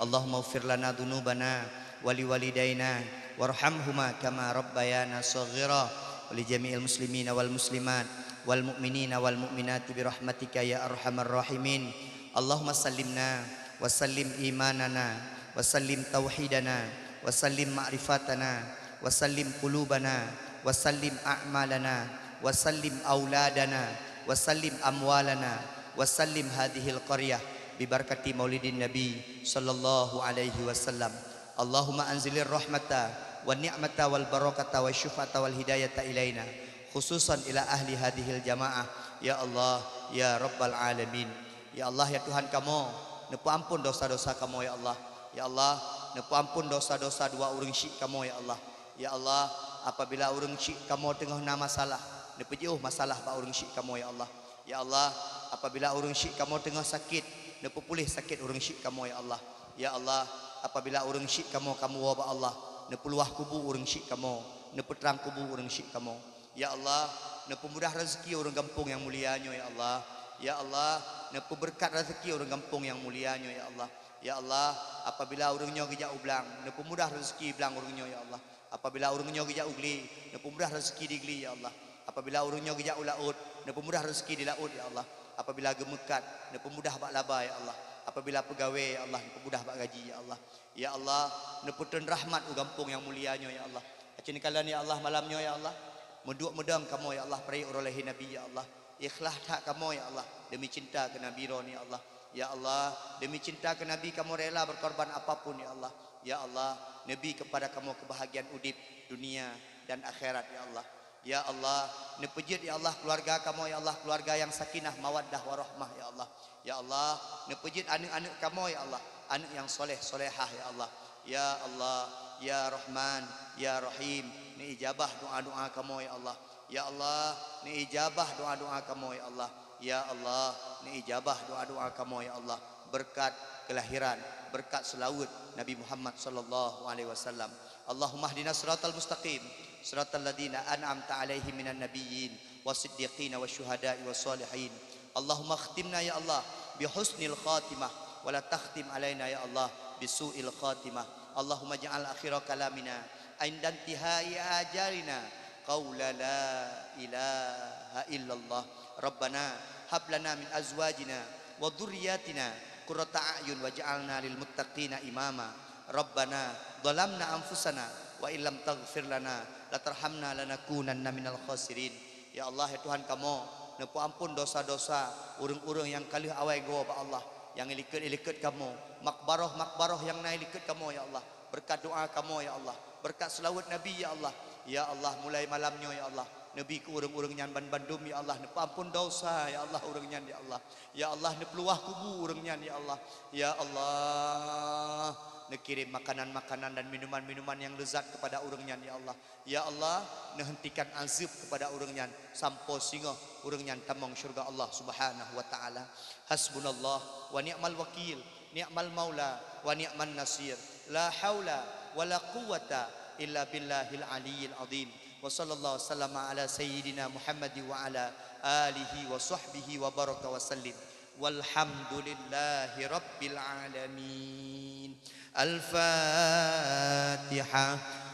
Allahumma ighfir lana dzunubana wa liwalidaina warhamhuma kama rabbayana shaghira, wa li jami'il muslimina wal muslimat wal mu'minina wal mu'minati bi rahmatika ya arhamar rahimin. Allahumma sallimna wa sallim imanana wa sallim tauhidana wa sallim ma'rifatana wa sallim qulubana wa sallim a'malana wa sallim auladana wa sallim amwalana wa sallim hadhil qaryah bi barakati maulidin nabi sallallahu alaihi wasallam. Allahumma anzilir rahmata wan ni'mata wal barakata wasy syafa'ata wal hidayata ilaina, khususan ila ahli hadhil jamaah, ya Allah, ya Rabbal alamin. Ya Allah, ya Tuhan kamoe, neupeuampon desya-desya kamoe, ya Allah. Ya Allah, neupeuampon desya-desya dua ureuëng syik kamoe, ya Allah. Ya Allah, apabila ureuëng syik kamoe teungoh na masalah, neupeujiôh masalah bak ureuëng syik kamoe, ya Allah. Ya Allah, apabila ureuëng syik kamoe teungoh sakét, neupeupuléh sakét ureuëng syik kamoe, ya Allah. Ya Allah, apabila ureuëng syik kamoe kamoe woe bak Allah, neupeuluwah kubu ureuëng syik kamoe, neupeutrang kubu ureuëng syik kamoe. Ya Allah, neupeumudah rezeki ureuëng gampông nyang mulia nyoe, ya Allah. Ya Allah, neupeubeureukat rezeki ureuëng gampông nyang mulia nyoe, ya Allah. Ya Allah, apabila ureuëng nyoe geujak u blang, neupeumudah rezeki blang ureuëng nyoe, ya Allah. Apabila ureuëng nyoe geujak u glé, neupeumudah rezeki di glé, ya Allah. Apabila ureuëng nyoe geujak u laôt, neupeumudah rezeki di laôt, ya Allah. Apabila geumeukat, neupeumudah bak laba, ya Allah. Apabila peugawée, ya Allah, neupeumudah bak gaji, ya Allah. Ya Allah, neupeutrön rahmat u gampông nyang mulia nyoe, ya Allah. Aci neukalon, ya Allah, malam nyoe, ya Allah. Meuduek meudong kamoe, ya Allah, peuraya uroe lahé Nabi, ya Allah. Ikhlaih that kamoe, ya Allah, demi cinta keu Nabi droeneuh, ya Allah. Ya Allah, demi cinta keu Nabi kamoe rela berkorban apapun, ya Allah. Ya Allah, neubi keupada kamoe keubahagiaan udeb dunia dan akhirat, ya Allah. Ya Allah, neupeujeuet, ya Allah, keuluwarga kamoe, ya Allah, keuluwarga nyang sakinah, mawaddah, warahmah, ya Allah. Ya Allah, neupeujeuet aneuëk-aneuëk kamoe, ya Allah, aneuëk nyang soleh, solehah, ya Allah. Ya Allah, ya Rahman, ya Rahim, neuijabah doa-doa kamoe, ya Allah. Ya Allah, neuijabah doa-doa kamoe, ya Allah. Ya Allah, neuijabah doa-doa kamoe, ya Allah. Beureukat keulahiran, beureukat seulaweuet Nabi Muhammad sallallahu alaihi wasallam. Allahumma hdina siratal mustaqim, siratal ladzina an'amta 'alaihim minan nabiyyin wasiddiqina wasyuhada'i wassalihin. Allahumma khtimna, ya Allah, bi husnil khatimah, wa la takhtim 'alaina, ya Allah, bi su'il khatimah. Allahumma ja'al akhira kalamina 'inda intihai ajalina qaula la ilaha illallah. Rabbana hab lana min azwajina wa dzurriyyatina qurrata a'yun waj'alna lil muttaqina imama. Rabbana zalamna anfusana wa illam taghfir lana wa tarhamna lanakunanna minal khasirin. Ya Allah, ya Tuhan kamoe, neupeuampon desya-desya ureuëng-ureuëng nyang ka lheueh awai goe bak Allah, nyang ilikot-ilikot kamoe, makbaroh-makbaroh nyang na ilikot kamoe, ya Allah. Beureukat doa kamoe, ya Allah. Beureukat seulaweuet Nabi, ya Allah. Ya Allah, mulai malam nyoe, ya Allah, neubi keu ureuëng-ureuëng nyan banmandum, ya Allah, neupeuampon desya, ya Allah, ureuëng nyan, ya Allah. Ya Allah, neupeuleubah kubu ureuëng nyan, ya Allah. Ya Allah, neukirém makanan-makanan dan minuman-minuman nyang leuzat keupada ureuëng nyan, ya Allah. Ya Allah, neuheuntikan azeub keupada ureuëng nyan sampoe singoh ureuëng nyan tamong syeuruga Allah Subhanahu wa Ta'ala. Hasbunallah wa ni'mal wakil, ni'mal maula wa ni'man nasir. La haula wa la quwwata illa billahil aliyyil azim. Wa sallallahu sallama ala sayyidina Muhammad wa ala alihi wa sahbihi wa baraka wa sallim. Walhamdulillahi rabbil alamin. Al-Fatihah.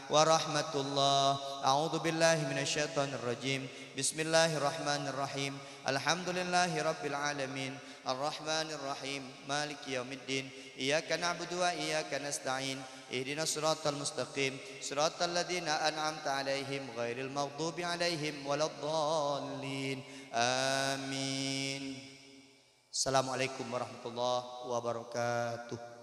Wa rahmatullah. A'udzu billahi minasy syaithanir rajim. Bismillahirrahmanirrahim. Alhamdulillahi rabbil alamin. Arrahmanirrahim. Maliki yaumiddin. Iyyaka na'budu wa iyyaka nasta'in. Ihdinas siratal mustaqim. Siratal ladzina an'amta 'alaihim ghairil maghdubi 'alaihim waladdallin. Amin. Assalamualaikum warahmatullahi wabarakatuh.